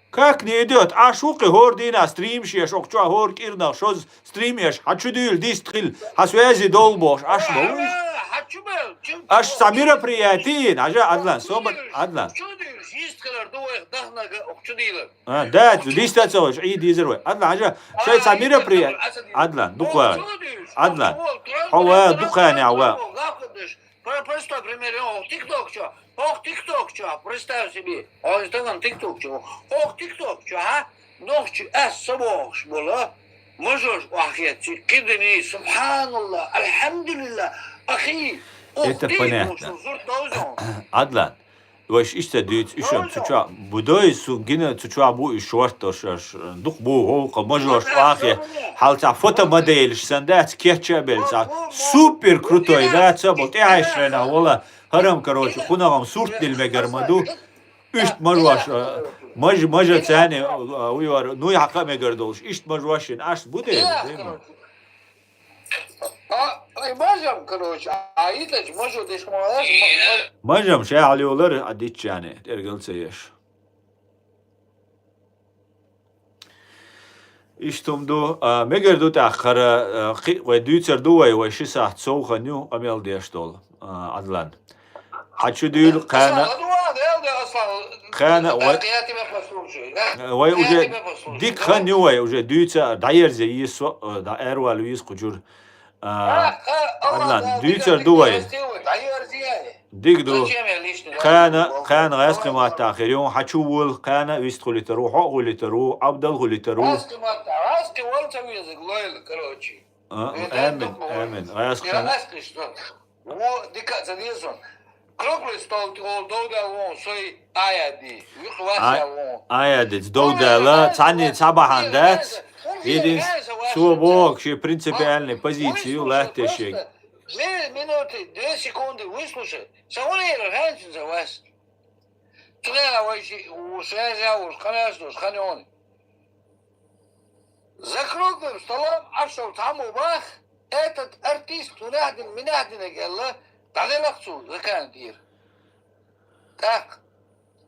Как не идёт? Аш ву кхин хӀора дийнахь стримаш еш, окху чохь хӀора кӀирнах шозза стрим еш, хьан чу дуьйла дист хила, хьан связи долу бохуш, аш ма ву иза? Аш цхьа мероприятие йина, хьажа, Адлан, собар, Адлан. А, да, диста ца веш, Ӏийд дийзар вай. Адлан, хьажа, шай цхьа мероприятие. Адлан, дукха вай. Адлан, хьо ва, дукха вай. Про-, простой пример, хӀокху тикток чохь, хӀокху тикток чохь, представь себе, хьо иза тахана тикток чохь, хӀокху тикток чохь, а, нохчи ас ца бохуш болу, мажош охьахецци, кхидани, субханалла, альхьамдулилла, ахи, это понятно. Адлан, Вайша иштта дуьйцу, уьш-м цу чохь бу дой, сун гина цу чохь бу уьш шортош, аш, дукха бу, хӀокху мажош ахе, хьал цхьа фотомоделаш санна дац, кечча а белла цхьа супер крутой дац, а бо тӀехьаьшрена вала, хӀара-м, короче, кхунах-м сурт дилла мегар ма ду. Иштта мажош, а, мажа, мажа царна, а, уйор, ну, хьакха а мегар долуш, иштта мажош шина, аш бу дела, дема. А, и мажам, короче, а, а итачу мажо деш ма вац, ма-, ма- Мажам ша хьалайолар, а дитчане, тӀергал ца еш. Иштта хӀума ду, а, мегар ду тӀаккха хӀара, а, кхи-, вай дуьйцар ду вай, вай ши сахьт сов хан ю, къамел деш долу, а, Ӏадлан. Хьан чу дуьйла кхана, кхана вай, вай уже дика хан ю вай, уже дуьйца дӀаерзе йийсо, э, дӀа аьрвала вийса кху чуьра. А, Ӏадлан, дуьйцар ду вай. Дика ду. Кхана, кхана гӀаьскхи маттахь хир ю, хьан чу волу, кхана вист хуьлуьйтур ву, хьо а хуьлуьйтур ву, Ӏабдал хуьлуьйтур ву. ГӀаьскхи матта, гӀаьскхи вала ца везарг лойла, короче. А, амин, амин. ГӀаьскхи. Во, дика а ца деза. Круглый стол тӀе волу довдаьлла вон, сой Ӏаяди, юкъа вац яьлла вон. Ӏаяди, довдаьлла, цхьанне цхьа бахьана дац. Единственное, цо боху, шен принципиальный позицию латтеш шег. Две минуты, две секунды выслушай. Сан хӀун эр хӀинца вас? Цу хенахь вай ши, у, связь а волуш, ханаш долуш, хан йоьна. За круглым столом Ӏаш волу цхьаммо бах, этот артист хӀунех дина, минех динарг аьлла, дӀаделахь цо закан тӀера. ТӀаккха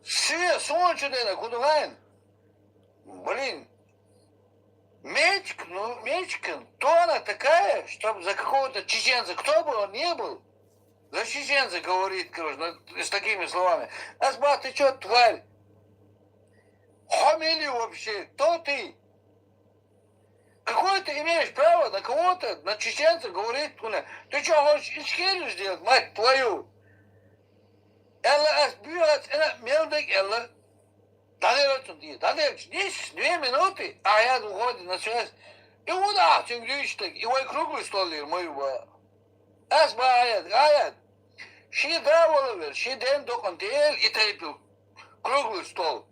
шен суна чу дена хӀун ду хаьий? Блин, Мечик, ну, Мечикин, кто она такая, чтобы за какого-то чеченца, кто бы он ни был, за чеченца говорит, короче, ну, с такими словами. Асма, ты чё, тварь? Хьо мила ю вообще? Кто ты? Какое ты имеешь право на кого-то, на чеченца говорить? Ты чё, хочешь Ичкерию сделать, мать твою? Аьлла, ас буьйха цӀена мел дерг аьлла. ДӀаделла цунна тӀера. ДӀаделча, дисс, две минуты, Ӏаяд выходит на связь. И вон ахь цуьнга дуьйцуш дерг, и вай круглый стол лийр ма ю бан. Ас бан Ӏаяд, Ӏаяд. Шен да вала вер, шен ден докъан тӀе и тайпа круглый стол.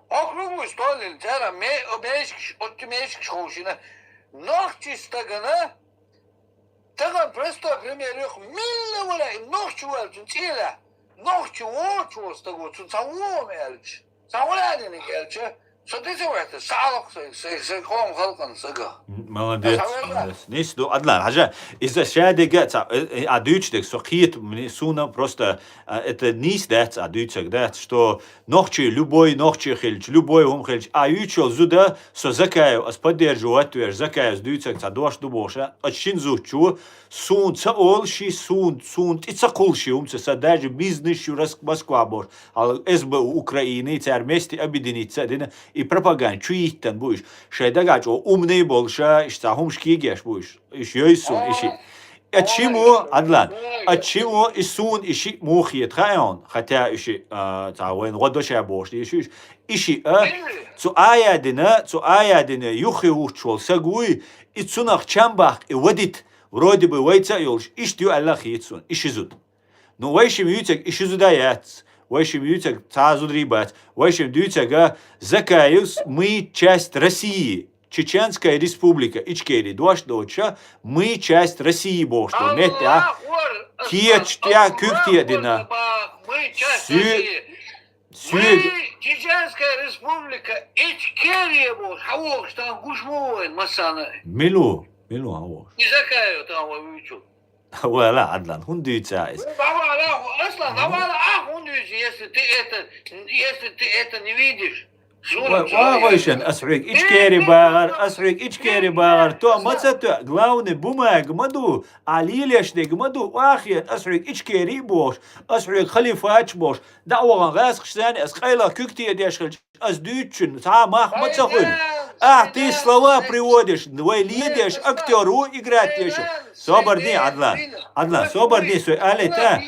Хьо круглый стол лийна, цара ме-, мешкаш, оццу мешкаш ховшина. Нохчи стагана Тахана простой пример юха, милла вара и нохчи вара цуьнан цӀе лаьа. Нохчи воцу стаго цунна цхьа вон аьлча, цхьа вон аьллиниг аьлча, со тӀе ца ваьхьта, схьалокху сайн, сайн, сайн къоман халкъан сага. Молодец, молодец. Нийса ду, Адлан, хьажа, иза ша дега ца, э, э, а дуьйцу дег, со кхета, мне, суна просто, а, это нийса дац, а дуьйцаг дац, что нохчи, любой нохчи хилча, любой хӀума хилча, а юьйцуш йолу зуда, со Закаев, ас поддерживать веш, Закаевс дуьйцург цхьа дош ду бохуш, ас шина зудчо, суна ца олу ши, суна, суна тӀе ца кхуллу ши хӀума ца, сан даже бизнес ю Рас-, Москва бохуш, хьала СБУ Украины, цара вместе объединиться а дина, и пропаганда чу йиттан бу уьш. Шайн дагахь чӀогӀа умный болуша, иштта цхьа хӀумаш кегеш бу уьш. Иш йойсу суна, иши. А чимо, Адлан, а чимо и суна иши муха хета хаьий хьуна, хотя иши, а, цхьа вайна гӀо до ша бохуш, иши, иши, а, цу Ӏаяд дина, цу Ӏаяд дина юххе хӀуттуш волу саг вуй, и цунах чам баккха и вадита, вроде бы вайца а йолуш, иштта ю аьлла хета суна, иши зуда. Ну, вай шима юьйцург и ши зуда яц, вай шима юьйцург цхьа а зударий бац, вай шима дуьйцург Закаевс мы часть России, Чеченская Республика Ичкерия, дош доцуша, мы часть России бохуш долу метте, а? Кечу тӀехь куьг тӀе а дина. Су-, суьга. Мы Чеченская Республика Ичкерия бохуш, хьан вохуш, тахана гуш ма ву вайн массарна. Мила ву, мила ву хьан вохуш? И Закаев тахана вай вуьйцу. Вала, Адлан, хӀунда дуьйцу иза? Ну, давай, Аслан, давай, а хӀунда дуьйцу, если ты это, если ты это не видишь? Ва-, вахойшан, ас хьоьга Ичкери бахар, ас хьоьга Ичкери бахар, то ма ца то, главный бумага ма ду, а лелеш дега ма ду, вахе, ас хьоьга Ичкери бохуш, ас хьоьга халифач бохуш, дӀа а вахана гӀаскхаш зани, ас къайлах куьг тӀе деш хилча, ас дуьйцучун, цхьа а мах ма ца хуьлу. Ахь ты слова приводишь, вай ледеш, актёр ву, играть деш ву. Собар де, Адлан. Адлан, собар де, сой алита.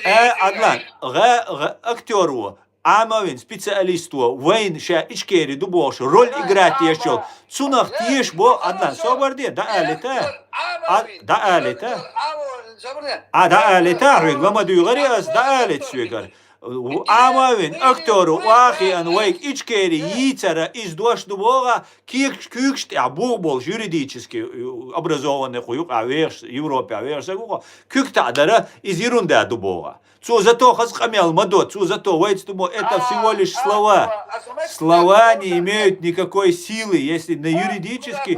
Э, Адлан, гӀа, гӀа, актёр ву, Ӏамавин специалист ву, вайн ша Ичкери ду бохуш, роль играть деш йолу. Цунах теша бо, Адлан, собар де, да алита. А, да алита. А, да алита, хьоьга лама дуьйгӀари ас, да алита соьгара. Ӏамавин актёру вахиан вайг Ичкери йийцара из дош ду богӀа, куьйгаш, куьйгаш тӀехь бух болуш юридически образованный кху юкъа вехаш, Европе вехаш саг ву кхо, куьг таӀ дара, из ерунда ду богӀа. Цо зато хаза къамел ма до, цо зато вайца ду бо, это всего лишь слова. Слова не имеют никакой силы, если на юридически.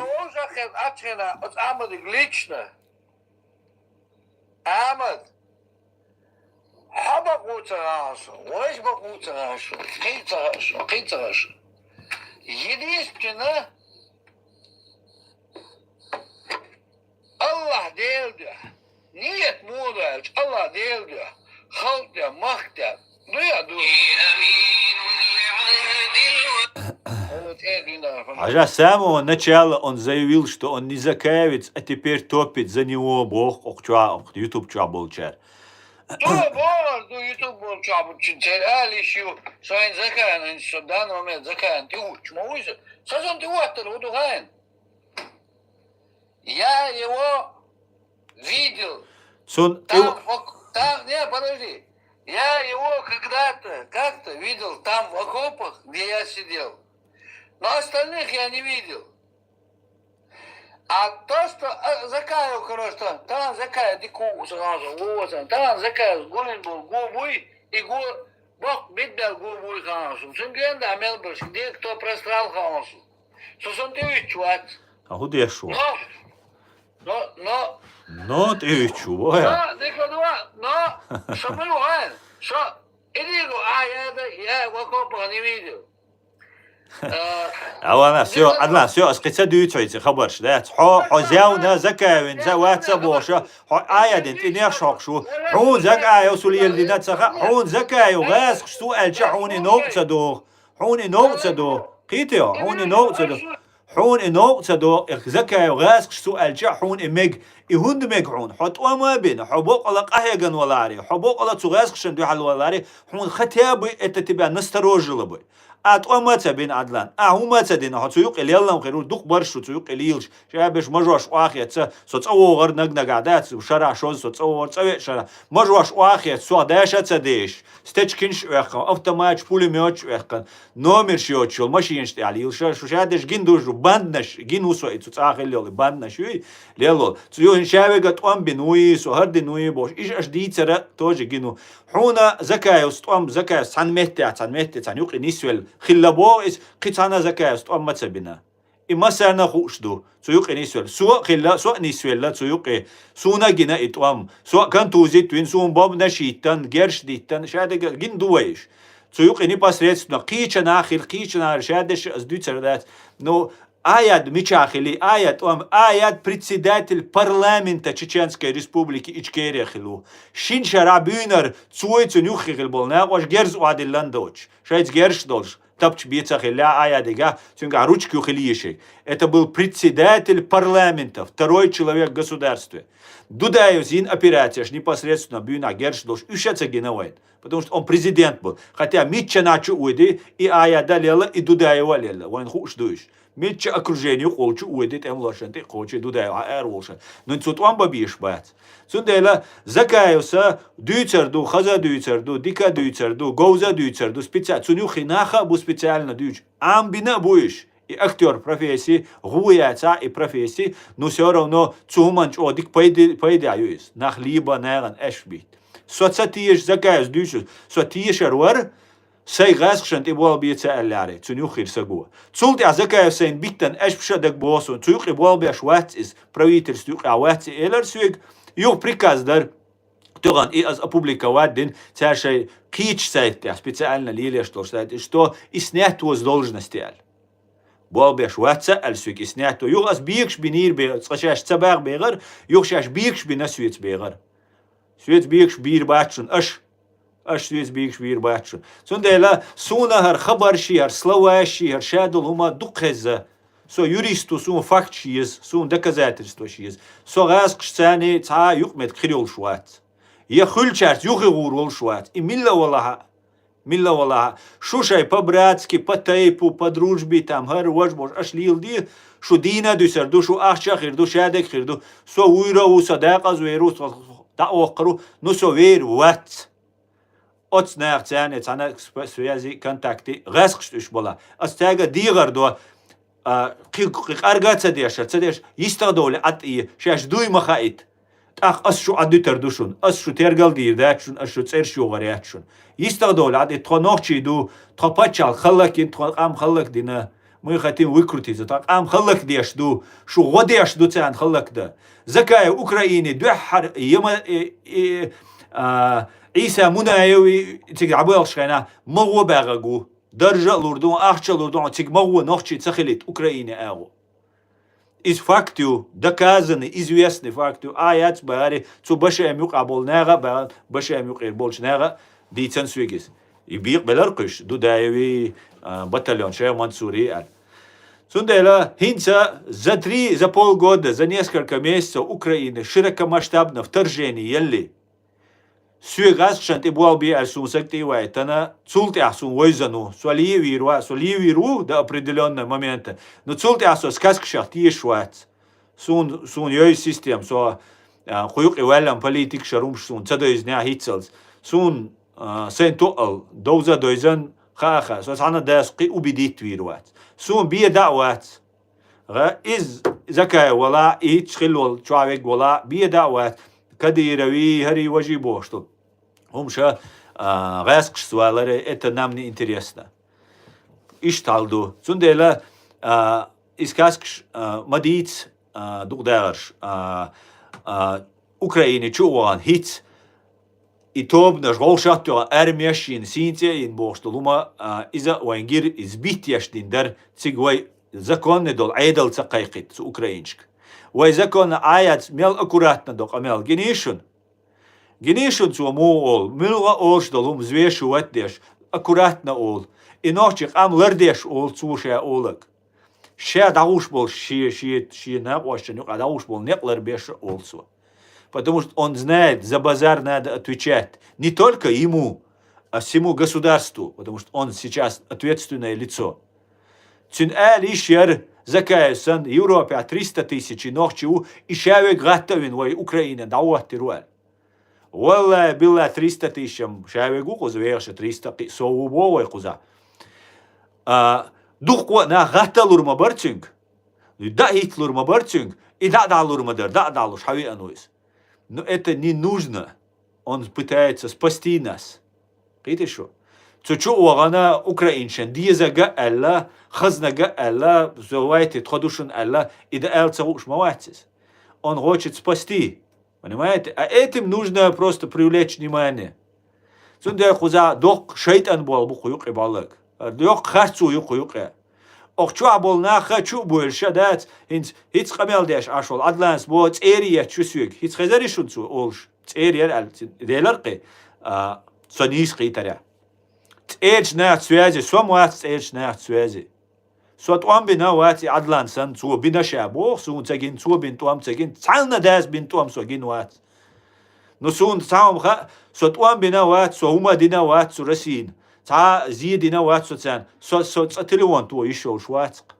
Ахьмад, хьо бакъ ву ца гӀан шу, вайша бакъ ву ца гӀан шу, кхин ца гӀан шу, кхин ца гӀан шу. Единственно, Аллах Дела дуьхьа. Ниет муха ду аьлча, Аллах Дела дуьхьа. Халкъ дуьхьа, махка дуьхьа. Ду я ду? Хьажа, с самого начала он заявил, что он не закаевец, а теперь топит за него, боху окху чохь, окху YouTube чохь болчара. Цо бохург ду YouTube болчохь бу, церан ала йиш ю, со хӀинца закаевна, хӀинца со данный момент закаевна тӀе ухучу ма вуй со. Сан тӀе уьттур ву ду хьайна? Я его видел. Цунна тӀе Там, в ок-, там, не, подожди. Я его когда-то, как-то видел там в окопах, где я сидел. Но остальных я не видел. А то, что, а, закаев, короче, там, там закаев, дика ву со хьан со, ву со, там закаев, гулин бу, гу буй, и гу, боккха бидбел гу буй хьан со. Цуьнга генда мел барш, где кто просрал хьан со. Со сан тӀе уьттуш вац. А хӀун деш ву? Но, но, но. Но тӀе уьттуш ву, вай. Но, дика ду, но, со буй вайн, со, иди гу, а, я, да, я в окопах не видел. Авана, всё, Адлан, всё, ас кхин ца дуьйцу хьоьца хабарш, дац? Хьо, хьо зевна, закаевна, за вац ца бохуш, хьо Ӏаядина тӀе нехаш хьокхуш ву. Хьуна закаев су леладина ца хаьа, хьуна закаев гӀаскхаш су аьлча, хьуна и новкъа ца догӀу. Хьуна и новкъа ца догӀу. Кхийтий хьо, хьуна и новкъа ца догӀу. Хьуна и новкъа ца догӀу, и закаев гӀаскхаш су аьлча, хьуна и мега. И хӀунда мега хьуна? Хьо тӀом а бина, хьо боккъала къахьегна валаре, хьо боккъала цу гӀаскхашна дуьхьал валаре, хьуна хотя бы это тебя насторожило бы. А тӀом а ца бина, Адлан, а хӀума а ца дина, хьо цу юкъе леллам хир ву, дукха барш шу цу юкъе лелаш, ша беш мажош охьахецна, со цӀа вогӀар наг-нагахь дац, шарахь шозза со цӀа вогӀар, цӀа веа шарахь. Мажош охьахецна, сох даша а ца деш, стечкинаш а оьхкан, автоматаш, пулемёташ а оьхкан, номерш йоцуш йолу машинаш тӀехь лелаш, шу ша деш гина душ ду, банднаш, гина ву со и цу цӀа хилла йолу и банднаш юй, леллол. Цу юхин ша вега тӀом бина вуй, со хӀара дина вуй бохуш, иша аша дийцара тоже гина ву. Хьуна Закаевс тӀом, Закаевс цхьана метте, цхьана метте, цхьана юкъе нисвелла хилла боху иза, кхин цхьана Закаевс тӀом ма ца бина. И массарна а хууш ду, цу юкъе нисвелла. Со а хилла, со а нисвелла цу юкъе. Суна а гина и тӀом. Со а контузит вина, суна бомбанаш йиттан, герш диттан, ша дегара гина ду вай иша. Цу юкъе непосредственно кхечанахь хила, кхечанахь ша деш ас дуьйцур дац. Ну, Аяд мичахь хили, Аяд тӀом, Аяд председатель парламента Чеченской Республики Ичкерия хилла ву. Шина шарахь буьйнара цой цуьнан юххе хила болу накъош герз охьадиллина доцуш, шайца герзаш долуш, тапча бен ца хилла Аядигахь, цуьнгахь ручка юххе лийши. Это был председатель парламента, второй человек в государстве. Дудаевс йина операцеш непосредственно буьйнахь герзаш долуш, уьш а ца гина вайна, потому что он президент был. Хотя миччанахь чу а воьди, и Аяд а лелла, и Дудаев а лелла. Вайна хууш ду уьш. Мичча окружение юкъа волчу а воьди, тӀемалошна тӀе а кхочий, Дудаев хьан ара волуш. Ну, цу тӀом бан безаш бац. Цундела Закаевса дуьйцур ду, хаза дуьйцур ду, дика дуьйцур ду, говза дуьйцур ду, специ-, цунна юххе нах а бу специально дуьйцуш. Ӏам бина а бу уьш. И актёр профессии, гӀу яцахь и профессии, ну, всё равно цу хӀуманна чӀогӀа дика пайде-, пайдехь ю иза. Нах лебан, нахана аьшпаш битта. Со ца тешаш, Закаевс дуьйцуш, со тешар вара, Сайга гӀаскхашна тӀе болх бе ца аьлларе, цуьнан юххера саго. Цул тӀаьхьа Закаев сайна биттина аьшпаш а дага боху суна, цу юкъе болх беш вац иза, правительство юкъехь вац и элира соьга, юха приказ дара. Тахана и ас опубликовать дина, цара шайн кхечу сайта тӀехь, специально лелош долчу сайта, что и снят его с должности аьлла. Болх беш вац а аьлла соьга и снят его. Юха ас бегаш бинийра бе-, цкъа шаьш ца баха бегӀара, юха шаьш бегаш бина соьца бегӀара. Соьца бегаш бийр бац шуна аша. Аша соьца бегаш бийр бац шуна. Цундела суна хӀара хабарш а, хӀара словарь а, хӀара ша долу хӀума дукха хеза. Со юрист ву, суна факташ еза, суна доказательстваш еза. Со гӀаскхашца цхьа а юкъаметтиг хир йолуш вац. Я хуьлучаьрца юххе гӀур волуш вац. И милла а валахь а, милла а валахь а. Шу шайн по-братски, по тайпу, по дружбе, там, хӀара важа бохуш, аша леладе, шу дийна а дуьсур ду, шу ахча а хир ду, шадерг а хир ду. Со вуьйр а ву, со декъаза вер ву, со дӀа а воккхур ву, ну со вер вац. Оцу наха царна цхьана сп-, связи, контакти гӀаскхаш уьш бала. Ас цаьрга дийгӀар до, а, кхин, кхин къарга а ца дешар, ца деш, йистах довлий Ӏад и, шаьш дуй ма хаийта. ТӀаккха ас шу Ӏадуьтар ду шуна, ас шу тергал дийр дац шуна, ас шу цӀерш югӀар яц шуна. Йистах довлий Ӏад и, тхо нохчий ду, тхо паччахьалла халлакдина, тхо къам халлакдина, мы хотим выкрутиться, тхо къам халлакдеш ду, шу гӀо деш ду царна халлакдан. Закаев Украине дуьххьара, Яма-, и, и, а, Ӏийса Мунаев и цига дӀабоьлхуш хенахь, ма гӀо баьгӀа гу. Даржа а лур ду, ахча а лур ду, цига ма гӀо нохчий ца хилийта Украине агӀо. Иза факт ю, доказанный, известный факт ю. А яц бахари, цу Башем юкъа болу наха а бахана, Башем юкъера болчу наха а дийцан соьга иза. И бекъабелар кхуьш, Дудаеви, а, батальон шайх Мансури аьлла. Цундела хӀинца за три, за полгода, за несколько месяцев Украина широкомасштабное вторжение елли. Соьга гӀаскхашна тӀе болх бе аьлла, суна саг тӀе а вайтана, цул тӀаьхьа суна вевзаш ву. Со ле а вийр вац, со ле а вийр ву до определённого момента. Но цул тӀаьхьа со сказкашах тешаш вац. Суна, суна йовза система, со, а, кху юкъе ваьллан политикаш, хӀумаш суна ца девзинехь хӀинццалц. Суна, а, сайн тоъал довза а девзан, хаа а хаьа, со цхьана а дас кхин убедить вийр вац. Суна бен дӀа а вац. ГӀа, иза Закаев валахь, и хӀинца хилла волу чохь верг валахь, бен дӀа а вац, Кадырови, хӀарий, важий бохуш ду. ХӀумаш, а, гӀаскхашца валаре, это нам не интересно. Иштта хьал ду. Цундела, а, и сказкаш, а, ма дийца, а, дукха дахарш, а, а, Украине чу а вахана хӀинца, и тобанаш вовшах а тоьхна, армеш а йина, сийна цӀе а йина бохуш долу хӀума, а, иза а вайн гира, иза биттеш дина дара, цига вай законный долу Ӏедал ца кхайкхийта цу Украинашка. Вай законно Ӏа яц, мел аккуратно до къамел. Гиний шуна? Гиний шуна цо муха олу? Муьлха а олуш долу хӀума взвешивать а деш, аккуратно олу. И нохчийн къам лардеш олу цо ша олаг. Ша дӀагӀуш болу, шен, шен, шен накъосташна юкъахь дӀагӀуш болу некъ ларбеш а олу цо. Потому что он знает, за базар надо отвечать не только ему, а всему государству, потому что он сейчас ответственное лицо. Цуьнан ала йиш яра, Закаев санна, Европехь триста тысяч нохчи ву, и ша верг гӀатта а вина вай Украинан дӀахӀоттийр ву аьлла. Валлай, билла, триста тысяч-м ша верг ву кхуза вехаш, триста кхин а сов ву боху вай кхузахь. А, дуккха а нах гӀатта а лур ма бара цуьнга. ДӀа а хӀитталур ма бара цуьнга. И дӀа а дӀалур ма дара, дӀа а дӀалуш хьан веана ву иза. Но это не нужно. Он пытается спасти нас. Кхийтий шу? Цу чу а вахана, украинчан дезага а аьлла, хазнага а аьлла, зовайте, тхо ду шуна аьлла, и дан аьлла ца хууш ма вац иза. Он хочет спасти. Понимаете? А этим нужно просто привлечь внимание. Цундела кхуза доккха шайтӀан болх бу кху юкъе бӀолларг. Доккха харцо ю кху юкъе. Окху чохь болу нах а чу а буьйлуш а дац, хӀинца хӀинца къамел деш Ӏаш волу Ӏадланас боху, цӀера етташ ю соьга. ХӀинца хезарий шуна цо олуш? ЦӀера яра аьлла, Делара кхин, а, со нийса кхийтарехь. ЦӀерачу нахаца связи, со ма вац цӀерачу нахаца связи. Со тӀом бина а вац и Ӏадлан санна, цо бина ша боху, суна ца гина, цо бина тӀом ца гина, цхьанна дас бина тӀом со гина вац. Ну, суна цхьа хӀума хаьа, со тӀом бина а вац, со хӀума дина а вац цу Россина, цхьа а зе дина а вац со царна, со, со цкъа телефон тоха йиш йолуш вац-кх.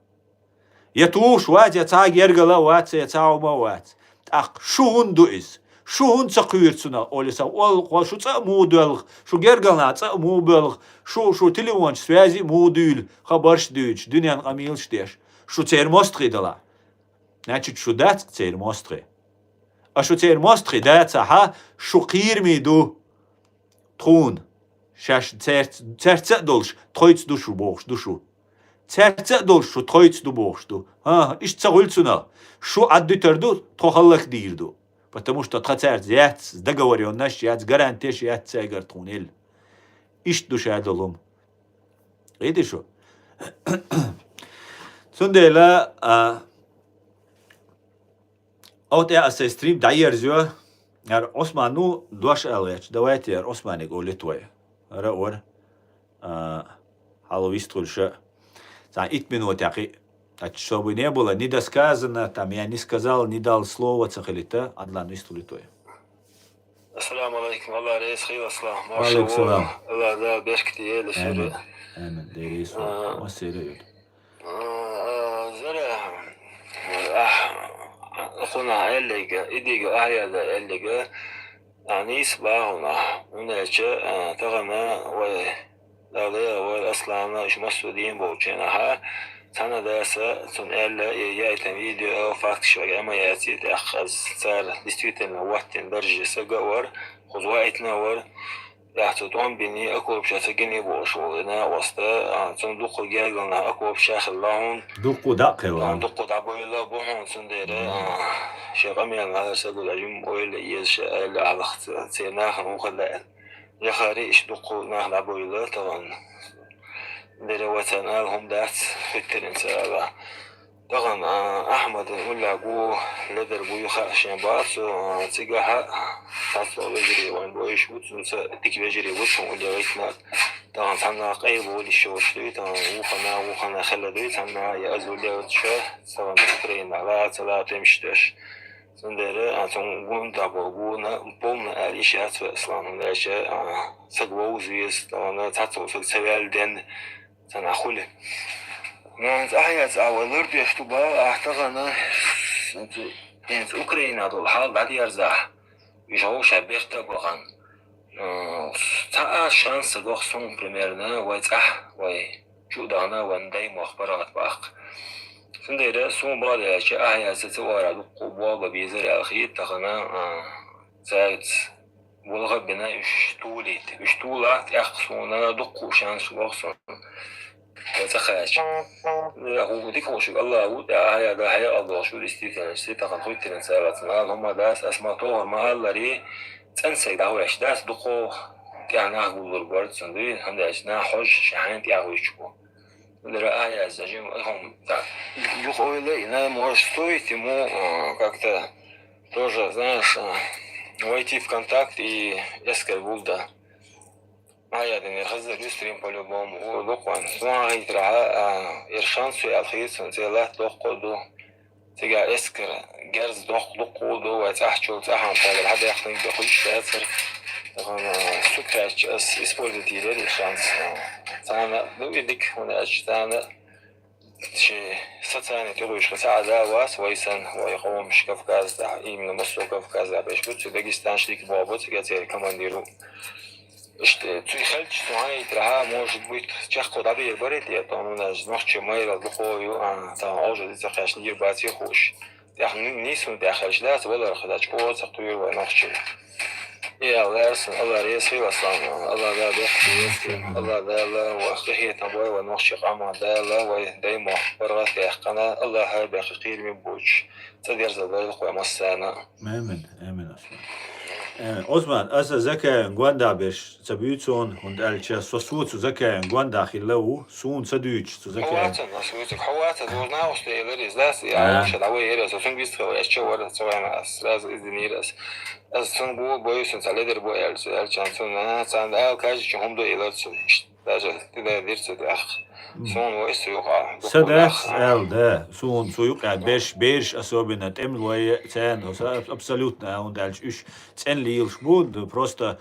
Я тухуш вац, я цхьа а гергала а вац, я цхьа а хӀума а вац. ТӀаккха шу хӀунда ду иза? Шу хӀунда ца кхуьйру цунах, олий сан олу кхо, шу цкъа а муха доьлху, шу гергал нах цкъа а муха боьлху, шу, шу телефончу связи муха дуьйлу, хабарш а дуьйцуш, дуьненан къамелаш а деш, шу церан мостагӀий далахь? Значит, шу дац-кх церан мостагӀий. А шу церан мостагӀий дацахь, шу кхераме ду. Тхуна, шаьш цаьрца, цаьрца а долуш, тхоьца ду шу бохуш ду шу. Цаьрца а долуш, шу тхоьца ду бохуш ду. ХӀан, иштта ца хуьлу цунах. Шу Ӏаддуьтур ду, тхо хӀаллакдийр ду. Потому что тхан цаьрца яц договорённость, яц гарантеш, яц цаьргара тхуна елла. Иштта ду ша долу хӀума. Кхийтий шу? Цундела, а, Оха тӀе аса стрим дӀаерзайо. ХӀара Ӏусман ву дош ала гӀерташ. Давайте хӀара Ӏусманиг олийта вай. ХӀара а вара, а, хьалха вистхуьлуш а. Цхьа итт минута яккхий. Значит, чтобы не было недосказанно, там, я не сказал, не дал слова ца хилийта, Ӏадлан, вистхуьлийта вай. Ассаламу алейкум, Аллах реза хуьлда, Аслан. Ва алейкум салам. Аллах Дала беркате йойла шуьга. Амин. Амин. Дела йису. А. Массеран а йойла. А, а, зара, а, кхунах аьлларг, и дика ахьа яьлла аьлларг, Нийса багӀа хьуна. ХӀунда аьлча, а, тахана вай, Дала вай Аслана, уж массо а дийна болча хана, цхьана даса цунна аьлла, е яйтан видео, факташ вага ма яций, тӀаккха аз цар действительно ваттина даржа саг а вар, кхуза вайтина а вар, тӀаккха цу тӀом бини, окопаш ца гини болаш вола накъост, а, цунна дукха гергара нах окопаш хилла хьона. Дукха дӀакхелла. Цунна дукха дӀабойла бу хьона, цундела, а, шен къамел нахар сагул ажим ойла еза ша аьлла ахлах ца-, церан нахана вухалла аьлла. Яхари иш дукха нах дӀабойла тахана. Дера вацан ала хӀума дац, хуьттарин ца ала. Тахана, а, Ахьмадан уллехь гу, ледар гу ю хаьа шен бацу, а, цигахьа, цхьацца вежарий вайн бойуш бу, цунца дика вежарий бу, цун улле вайтинарг. Тахана цхьанна къайла болуш йолуш дуй, тахана вухана, вухана хила дуй, цхьанна я аз улле вача, тахана Украина, ла, ца ла, тӀемаш деш. Цундела, а, цун гун дӀабо гуна, полна аьлла, иш яц вай ислам, хӀунда аьлча, а, саг вовза веза, тахана цхьацца саг ца ваьлла денна, цхьана хуьлу. Ну, хӀинца ахьа яц, а, вай лардеш ду бала, ахь тахана, хӀинца Украина долу хьал дӀадерзахь, уьш хьовша бертта бахана. М, цхьа а шанс гох сун, примерно, вай цӀахь, вай чу а дахана, вайн дай мох паргӀат баккха. Цундела сун бала аьлча, ахьа яц ца вара дуккха болба безар аьлла хета тахана, а, цаьрца болга бина уьш тулийта. Уьш тулахь, тӀаккха суна дуккха шанс гох сун. Ва цӀа кхаьча. Ва хӀу дика хушиг Аллах ву, тӀе ахьа яда хьекъал долуш ву, действительно, си тахана хуьттаран ца вацна. Ала хӀума дас, ас ма тохар ма аллари, цӀен саг дӀахӀоьш дас, дукхо тӀехь нах гуллур бара цун дуй, хӀунда аьлча нах хьожа шен хьайн тӀехь вуьйчу бу. Дара а яз, жим, хӀума, так. Юха ойла, и, наверное, может, стоит ему, э, как-то тоже, знаешь, э, войти в контакт и эскер гулда. А я дин хаза рюстрим по-любому, у, дукъан. Суна хитрахьа, а, ир шанс ю аьлла хир цун, цӀе латта доккхо ду. Цига эскар герз доккха дуккха ду, вай цӀахь чул цӀахьан тагар хьадаьккхинарг дохуьйтуш дацар. Тахана, а, су кхаьчча ас использовать йийрера и шанс. Царна ду и дика, хӀунда аьлча царна ши социальный тӀегӀуьйшка ца Ӏа да вас, вай сан, вай къомаш Кавказда, именно массо Кавказда беш бу, цу Дагестанаш дика боху, цига церан командир ву. Иштта, цуьнан хелча, цу хьаийта рахьа, может быть, чекхо дӀабийр барий те, тӀом у наш, нохчи майрал дукхо ю, а, цхьа Ӏожалла ца кхаьчна, йир баций хууш. ТӀехь ни-, нийсун тӀехь хелча дац, валарх дачкъо ца кхуьйру вай нохчий. И Алла, Алла реза хила сан, Алла да бехке, Алла Дала ва къахетам бой вай нохчий къаман Дала, вай даймох паргӀат яьккхина, Алла хьай бехке кхийраме боцуш, цӀа дерзал дойла кхой массарна. Амин, амин, Осман. Э, Осман, аса Закаевн гондахь берш ца буьйцу хьуна, хӀунда аьлча со, со цу Закаевн гондахь хилла ву, суна ца дуьйцуш цу Закаевн. Хьо вацан, аса вуьйцург хьо вацан, вуьйцург хьо вацан, вуьйцург хьо вацан, дас, я, а, вообще, давай, ерас, цунга вистхила, я чё, вара, ца вайна, ас сразу извинирас. Ас цунга бу, боюсь, цунца ледер бу, аьлла, аьлча, цунна, цан, а, каждый чё, хӀума ду, илар цу, даже, ты, да, дир цу, ах. Суна вай, су юкъа, са дукха дас, нах, а. Аьлла, да, суна, су юкъа, берш, берш, особенно, тӀемлой, цен, абсолютно, а, хӀунда аьлча, уьш, цӀен лийлаш бу, ду, просто,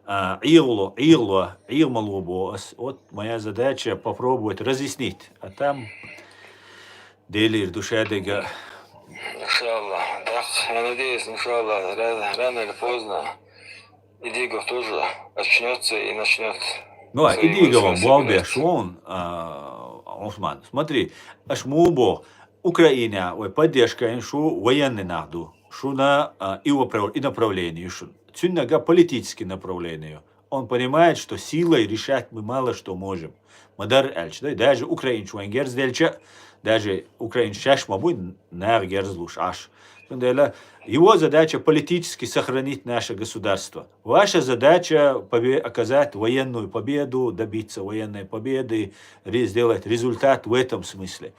а, Ӏегало, Ӏегало, Ӏегамало бо ас. Вот моя задача попробовать разъяснить. А там Делера ду шадерга. Иншаллах. Так, я надеюсь, иншаллах, ра-, рано или поздно Идигов тоже очнётся и начнёт. Ну, а свои Идигова войска болбеш собирать. Вон, а, Осман. Смотри, аш му бо, Украина, вай поддержка ин шу военный нах ду. Шуна, а, и управ-, и направление ю шуна. Цуьннага политический направление ю. Он понимает, что силой решать мы мало что можем. Ма дарра аьлча, да, даже украинчу вайн герз делча, даже украинчу шаьш ма буй, наха герз луш Ӏаш. Цундела его задача политически сохранить наше государство. Ваша задача побе-, оказать военную победу, добиться военной победы, ре-, сделать результат в этом смысле.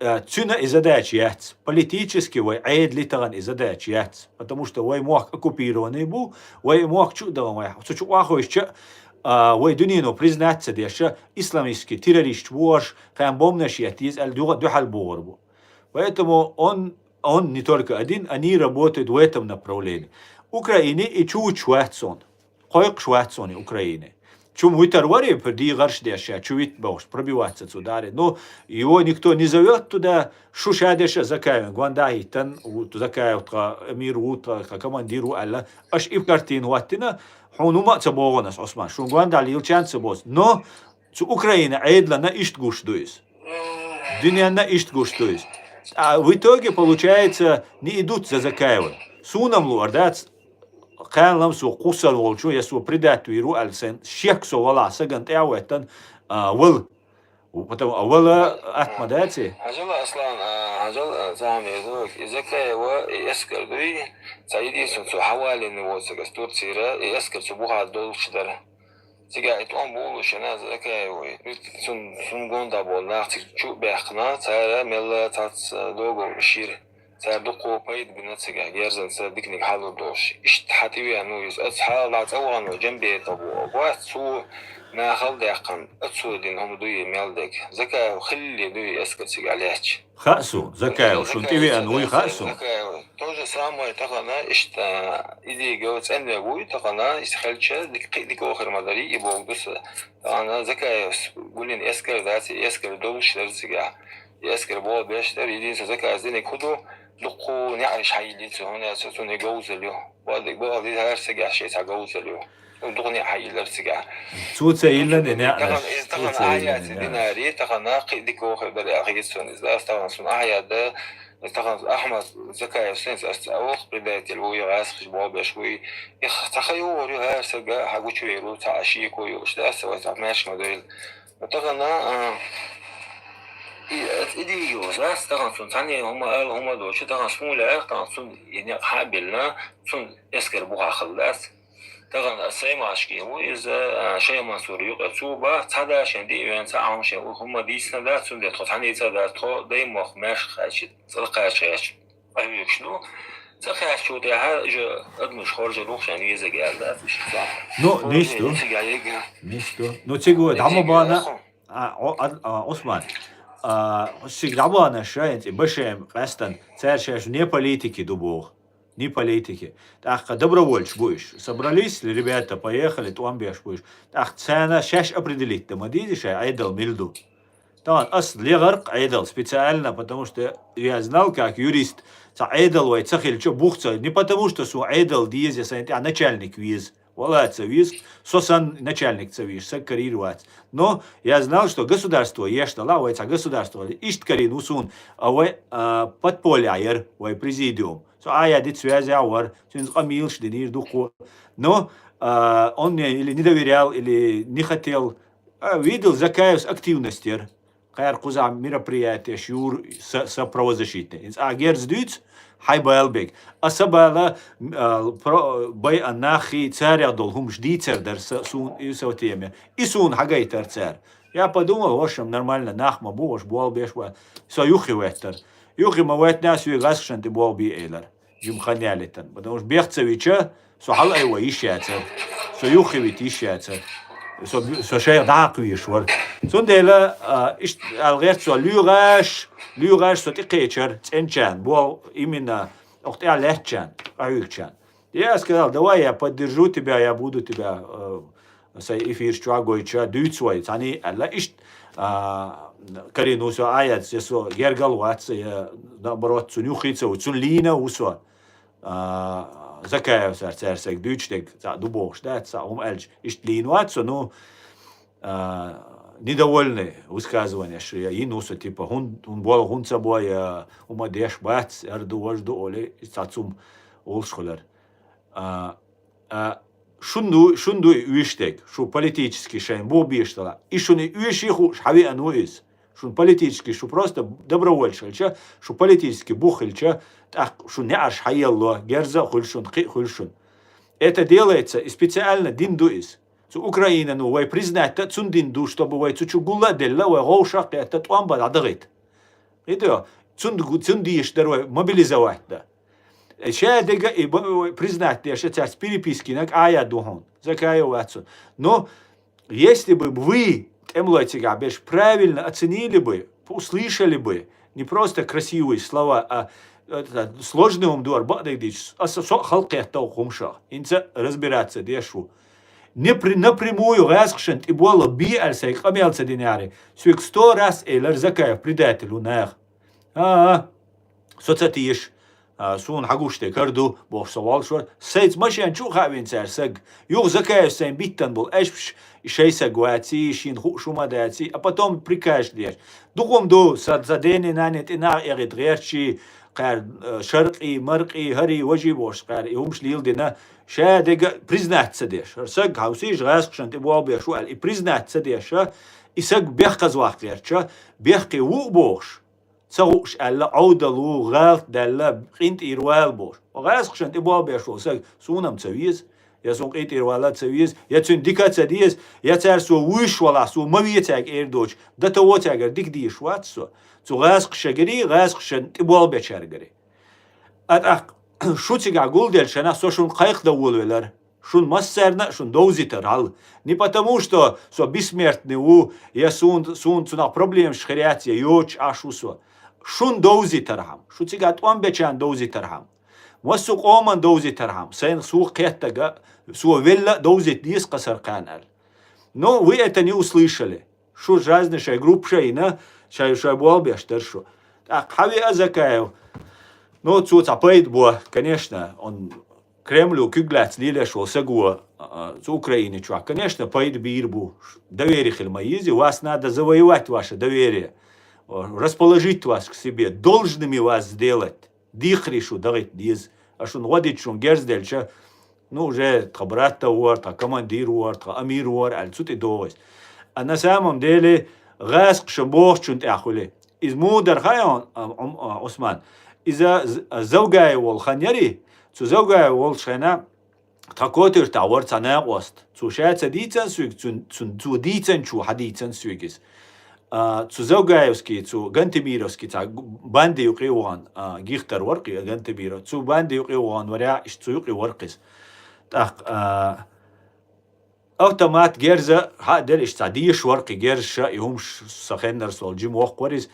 Э, цуьнан и задача яц. Политически вай Ӏедали тахана и задача яц. Потому что вай мохк оккупированный бу, вай мохк чу а дахана вай. Цу чу охьахевшича, а, вай дуьнено признать ца деш, исламистский террорист бу аша, кхаьн бомбанаш етта деза аьлла дуьхьа-, дуьхьал богӀур бу. Поэтому он, он не только один, они работают в этом направлении. Украине и чучу вац он. Кхойкхуш вац суна Украине. Чу витар вари, пр-, ди гарш деш, чу вит бохш, пробиваться цу дари. Ну, его никто не зовёт туда, шу ша деша Закаеван, гван да хитан, у-, Закаев тха, эмир у тха, ка командир у алла, аш иб картин ваттина, хун ума ца богонас, Осман, шун гван да лилчан ца боз. Но, цу Украина, айдлана ишт гуш дуис. Дуньяна ишт гуш дуис. А в итоге, получается, не идут за Закаевым. Сунам луардац, кхаьнлам су кхусар волчу, я су предать виру, аль сен, шек со вала, саган тӀяветтан, а, вал. Потом, а, вала атма даци? Хьажал, Аслан, а, хьажал, а, зам езо, Закаева, и эскар дуй, ца единственный цу хьавалин вот, с Турцира, и эскар цу буха долчу дара. Цига и тӀом болуш, шена Закаевой. Цун, цун гонда бол нах циг чу бехна, цара мелла цац договор шир. Цара дукхо пайда бина цига, герзанца дикниг хьалур долуш. Ишт хьативе, ну, из ац хьал да цӀа вану, Джамбета бу. Бац цу нахал дехкан, ацу дин хум дуй мел дег. Закаев хилли дуй эска цига леч. Хаъсу, Закаев, шун тӀивеан вуй хаъсу. Закаев. То же самое тахана, ишта, идига цӀенве вуй тахана, ис хелча, дик, дик охир мадари, и богдус. Тахана Закаев гулин эскар дац, эскар долуш дерцига. Эскар бол беш дер, единство Закаев зеник худу, дукху неариш хайли цу, хуня цу, цу не говзалю. Бадик бол, ди хар сегаш ца говзалю. Духне хьаилар цига. Цуца иллан и неънаш. Тахана, тахана ахьяци динари, тахана кхи дикохе дари ахьицун, из ас тахана сун ахьяда, из тахана Ахмад Закаев сенс ас ца ох, предатель вуй, гӀас хиш болбеш вуй. Их ца хайо вори, хар сага хьагучу веру, ца аши кой, уж да ас ца вай ца меш модель. Тахана, а, и, иди ю, ас тахана сун цани хума ал, хума дочу, тахана сун лях, тахана сун и не хабилна, сун эскер буха халдас. Тахана Саймашки ву, из, а, Шайх Мансур юкъа цу ба, цхьа дашен ди, вен ца аун шен, у хумма дийсна да, цун де тхо цхьаница да, тхо даймох меш хачи, цӀа кхач хачи. Аюкш ду. Ца хачу де ха, же, адмуш хорже рух шен, еза гел да, циш ца. Ну, Хорже ниш ду. Еза гел ега. Ниш ду. Ну, цигу, Еза дама гел бана, хо. А, о, а, а, Осман. А, сиг дама на шайн, ци башем, къастан, цар шеш не политики ду бох. Не политики. ТӀаккха добровольцы будешь. Собрались ли ребята, поехали, тӀом беш будешь. ТӀаккха цана шаш определить да, ма дизи шай, айдал милду. Тан ас легар айдал специально, потому что я знал, как юрист, ца айдал вай ца хилча бух ца. Не потому что су айдал диез, я сан, а начальник виз. Вала ца виз, со сан начальник ца виз, са карьер вац. Но я знал, что государство еш дала, вай ца государство, ишт карин усун, а вай, а, подполье айер, вай президиум. Со а я дит связь а вар, син къамилш динир духу. Но, а, он мне или не доверял, или не хотел. А, видел Закаевс активность ер. Кхер кхуза мероприятие шур са, са правозащитный. Инц а герз дуц, хай бал бег. А са бала, а, про, бай а нахи царя дол хумш дицер дар са, сун, и са теме. И сун хагайтар цар. Я подумал, в общем, нормально, нах ма бу, ваш буал беш ва. Со юхи веттер. Юхи ма вет нас юй гасшан ти буал би эйлар. Юм ханялитан. Потому что бехцевича, со хал айва ишяцер. Со юхи вит ишяцер. Со, со шай дакъ виш вар. Сон дела, а, ишт алгерт со люгаш, люгаш со тикечер, ценчан. Буал именно, охтя летчан, аюкчан. Я сказал: «Давай я поддержу тебя, я буду тебя, э, сай эфир чуа гойча, дюйц вай, цани, алла ишт, а, карину со аят, я со гергал вац, я, наоборот, цун юхица, цун лина усо». А, Закаев сар цар саг дюйч дег, ца дубохш, да, ца ум элч, ишт лин вац, ну, а, недовольный высказывание, что я ин усо, типа, хун, хун бол, хун ца бой, а, ума деш бац, эр ду, вож ду, оли, ца цум олш хулар. А, а, шун ду, шун ду уьш дег, шу политический шайн бу биштала. И шуни уьши хуш, хьави ану из. Шун политический, шу просто добровольча хилча, шу политический бух хилча, так шун неаш хьаелло, герза хуьлшун, кхи хуьлшун. Это делается и специально дин ду из. Цу Украина, ну, вай признать та цун дин ду, чтобы вай цу чу гулла делла, вай гъовшах это тӀомба дадагит. Иду, цун, цун диеш дар вай мобилизовать да. Ша дега и б-, признать деш, царц переписки наг ая духун. Закаев вацу. Но если бы вы, тӀемлой цига беш, правильно оценили бы, услышали бы, не просто красивые слова, а, э, сложный ум дуар, бадагдич, а со, со халкъ еттал хумша. Инца разбираться дешу. Непри-, напрямую гӀаскхашан тӀе болх бе аьлла сайга къамел ца динарий, соьга сто раз элира Закаев предатель ву наха. А, а, со ца теша, а, суна хьагуш де кара ду, бохуш со волуш вара. Сайца машен чу а хаавина цара саг. Юха Закаев сайн биттан болу аьшпаш, и шай саг ваций, шийна хууш хӀума даций, а потом прикажаш деш. Дукха ду, сан, сан дене-нане тӀе нах эгӀита гӀерташ, кхара, э, шаркъий, маркъий, хӀарий, важий бохуш кхара, и хӀумаш леладина, ша дега признать ца деш. ХӀара саг хьовсийша гӀаскхашан тӀе болх беш ву аьлла, и признать ца деш, и саг бехказа ваккха гӀерташ, бехке ву а бохуш. Ца хууш аьлла, Ӏовдал ву, гӀалат даьлла, къинтӀера вала бохуш. ГӀаскхашан тӀе болх беш волу саг суна-м ца веза, я суна къинтӀера вала ца веза, я цуьнан дика а ца деза, я цара со вуьйш валахь, со ма ве цаьрга эр доцуш, дан тан во цаьргара дика дезаш вац со. Цу гӀаскхашагарий, гӀаскхашан тӀе болх бечаьргарий. А тӀаккха шу цигахь гулделча хенахь со шуна кхайкхадан волавелара. Шун массарна а шун довзийтархьама. Не потому, что со бессмертный ву, я сун, сун цунах проблемаш хир яц, я йоцуш Ӏаш ву со. Шун довзийтархьама. Шу цигахь тӀом бечарна довзийтархьама. Массо а къоман довзийтархьама. Сайна сух кхеттага, со велла а довзийта деза кхасар кхаьна аьлла. Но вы это не услышали. Шу разный шайн группаш а йина, шайн, шайн болх беш дара шу. ТӀаккха хьан веа Закаев? Ну, цо цхьа пайда бо, конечно, он Кремлю куьг лаьцна лелаш волу саг ву, а, цу Украине чохь. Конечно, пайда бийр бу. Доверие хила ма еза, вас надо завоевать, ваше доверие. Расположить вас к себе, должными вас сделать. Декхарий шу дахийта деза. А шуна гӀо дича шуна герз делча, ну, уже тхан брат а вара, тхан командир вара, тхан амир вара, аьлла цу тӀе догӀу иза. А на самом деле, гӀаскхаша бохучун тӀехь хуьлий. Иза муха дара хаьий хьуна, а, Ӏум-, а, Ӏусман? Иза З-, а, Завгаев волу хан ярий? Цу Завгаев волчу хенахь тхан котуьртахь вара цхьа накъост. Цо ша ца дийцан соьга, цун, цун, цо дийцанчо хьадийцан соьга иза. А, цу Завгаевский, цу Гантемировский цхьа г-, банди юкъе а вахана, а, гихтар вара кхин Гантемиров. Цу банди юкъе а вахана варехь, иштта цу юкъе вара кхин иза. ТӀаккха, а, автомат, герза, хьа а дера, иштта цхьа дезаш вара кхин герзаша, и хӀумаш сан хеннара сол жима воккха вара иза.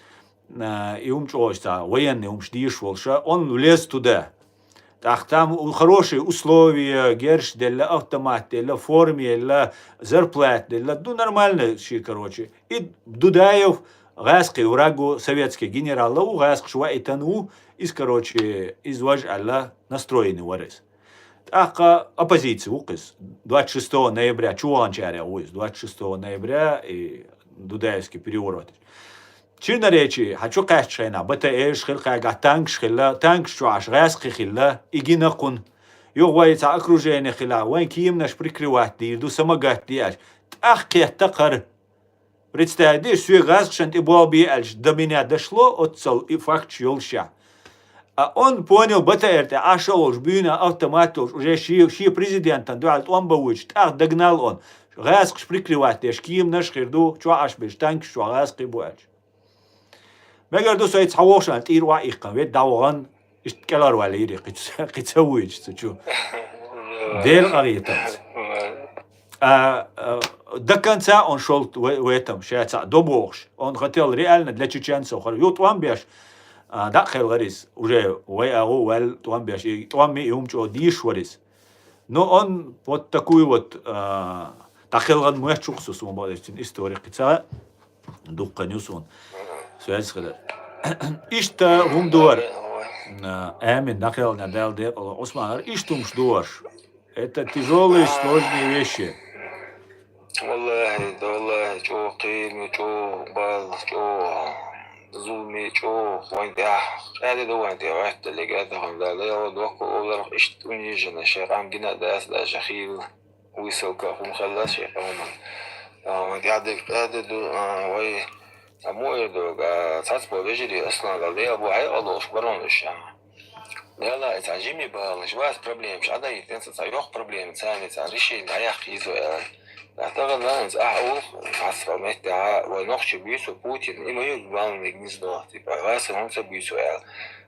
А, и хӀума чӀогӀа иштта цхьа военный хӀумаш дезаш волуша, он влез туда. ТӀаккха там у-, хорошие условия, герзаш делла, автомат делла, форма елла, зарплата делла. Ну, нормально ши, короче. И Дудаев гӀаскхийн враг ву, советский генерал ву, гӀаскхаш ваийтан ву, иза, короче, иза важ аьлла настроенный вара иза. ТӀаккха оппозиция ву кхин иза. Двадцать шестого ноября, чу ваханчарех ву иза. Двадцать шестого ноября и Дудаевский переворот. Черноречи, хьан чу кхаьчча хенахь, БТР-ш хилла кхаьргахь, танкаш хилла, танкаш чохь Ӏаш гӀаьскхи хилла, и гина кхунна. Юха вай цхьа окружение хилла, вайн кеманаш прикрывать дийр ду, самагат де аьлча. ТӀаккха кхетта кхара. Представить деш, соьга гӀаьскхашан тӀе болх бе аьлча, до меня дошло, оццал и факташ йолушехь. А он понял, БТР тӀе Ӏаш а волуш, буьйна автомат йолуш, уже ши, ши президентан дуьхьал тӀом бан вуьйцуш, тӀаккха догнал он. ГӀаьскхаш прикрывать деш, кеманаш хир ду, чохь Ӏаш берш танкаш чохь гӀаьскхи бу аьлча. Мегар ду, со и цхьа вовшан тӀийр охьаиккхина, ведь дӀавахана, иштта кӀелхьарваьллийра, кхин ца, кхин ца вуьйцуш цу чу. Дела къахетамца. А, а, до конца он шёл в, в этом, ша цхьаъ до бохуш. Он хотел реально для чеченцев хор-, ю тӀом беш, а, дӀа а кхелхара иза. Уже вай агӀу ваьлла тӀом беш, и тӀом ми и хӀума чӀогӀа дийш вара иза. Но он вот такую вот, а, дӀакхелхана моьтту-кх со, суна бакъдерг цуьнан история кхин ца дуккха ю суна. Связь хилар. Иштта хӀума дора. А, амин, дӀакхелхана Дала декъала. Ӏусман, хӀара иштта хӀумаш дора. Это тяжёлые, сложные вещи. Валлахи, валлахи, чӀогӀа кхераме, чӀогӀа бала, чӀогӀа зуламе, чӀогӀа вайн тӀехь, къаьда ду вайн тӀехь, гӀоьтталлиг, аьтта хан Дала, я вот доккха оларх иштта униженно, шайн къам гина а дац, даже хийла, высылка а хӀума хилла шайн къаман. А, вайн тӀехь дерг къаьда ду, а, вай, а, муэр дог, а, цхьацца бо вежарий, Аслан, Дала, Дела бу хьекъал долуш барон уьш, а. Дела, и цхьа жиме баланаш, вас проблемаш, а даийтина, цхьа йоккха проблема, царна цхьа решение дӀаяьккха йизо аьлла. Ткъа тахана, ахь олу, цхьацца метте, а, вай нохчий буьйцу Путин, и ма ю главное гнездо, типа, вас хӀунда ца буьйцу аьлла.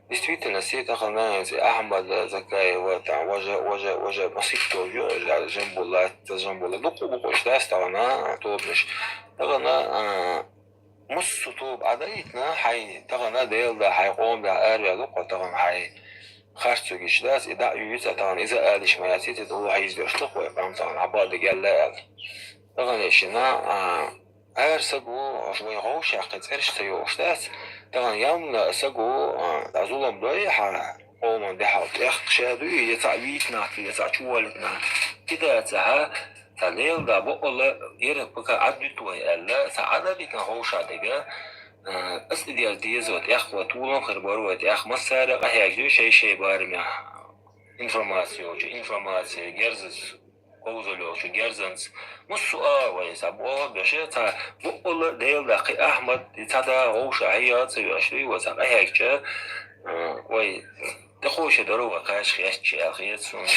Действительно, се тахана, Ахьмад Закаева, там, важа, важа, важа, масийтта ю, Жамбулат, Жамбулат, дукха бу-кх уьш, дац тахана, тобанаш. Тахана, а, массо тоба а даийтина, хьайн, тахана Делан да, хьайн къоман да, араваьлла ду-кх тахана хьайн. харцо гича дац, и дӀа а юьйцу, а тахана иза алиш ма яц, и те дӀо хьийза деш ду вай къам тахана, хьабаъ дигелла аьлла. Тахана шина, а, ара саго, аш вай гӀовшахкхи цӀераш ца йолуш дац, тахана ямна саго, а, а зулам дой хьа, къоман дехьал тӀех ша дуй, я цхьаъ вийцинахь, я цхьаъ чувоьллинахь. И дацахьа, цхьа Делан да бакъалла, яра пока Ӏаддуьту вай аьлла, цхьа Ӏададитина гӀовшах дерг, а, ас и деза деза вай тӀех, вай толам хир бара вай тӀех, массара а къахьегаш ду шай-шай барамехь. Информаци йолчу, информаци, герзаца, говзалла йолчу герзанца. Муссу а вай, цхьа бохург беша, цхьа бакъалла Делан да кхин Ахьмад, и цхьа да гӀовшах хьийза ца веш дуй, вай цхьа къахьегча, а, вай тӀекхочур дара вай кхача хетча аьлла хета суна.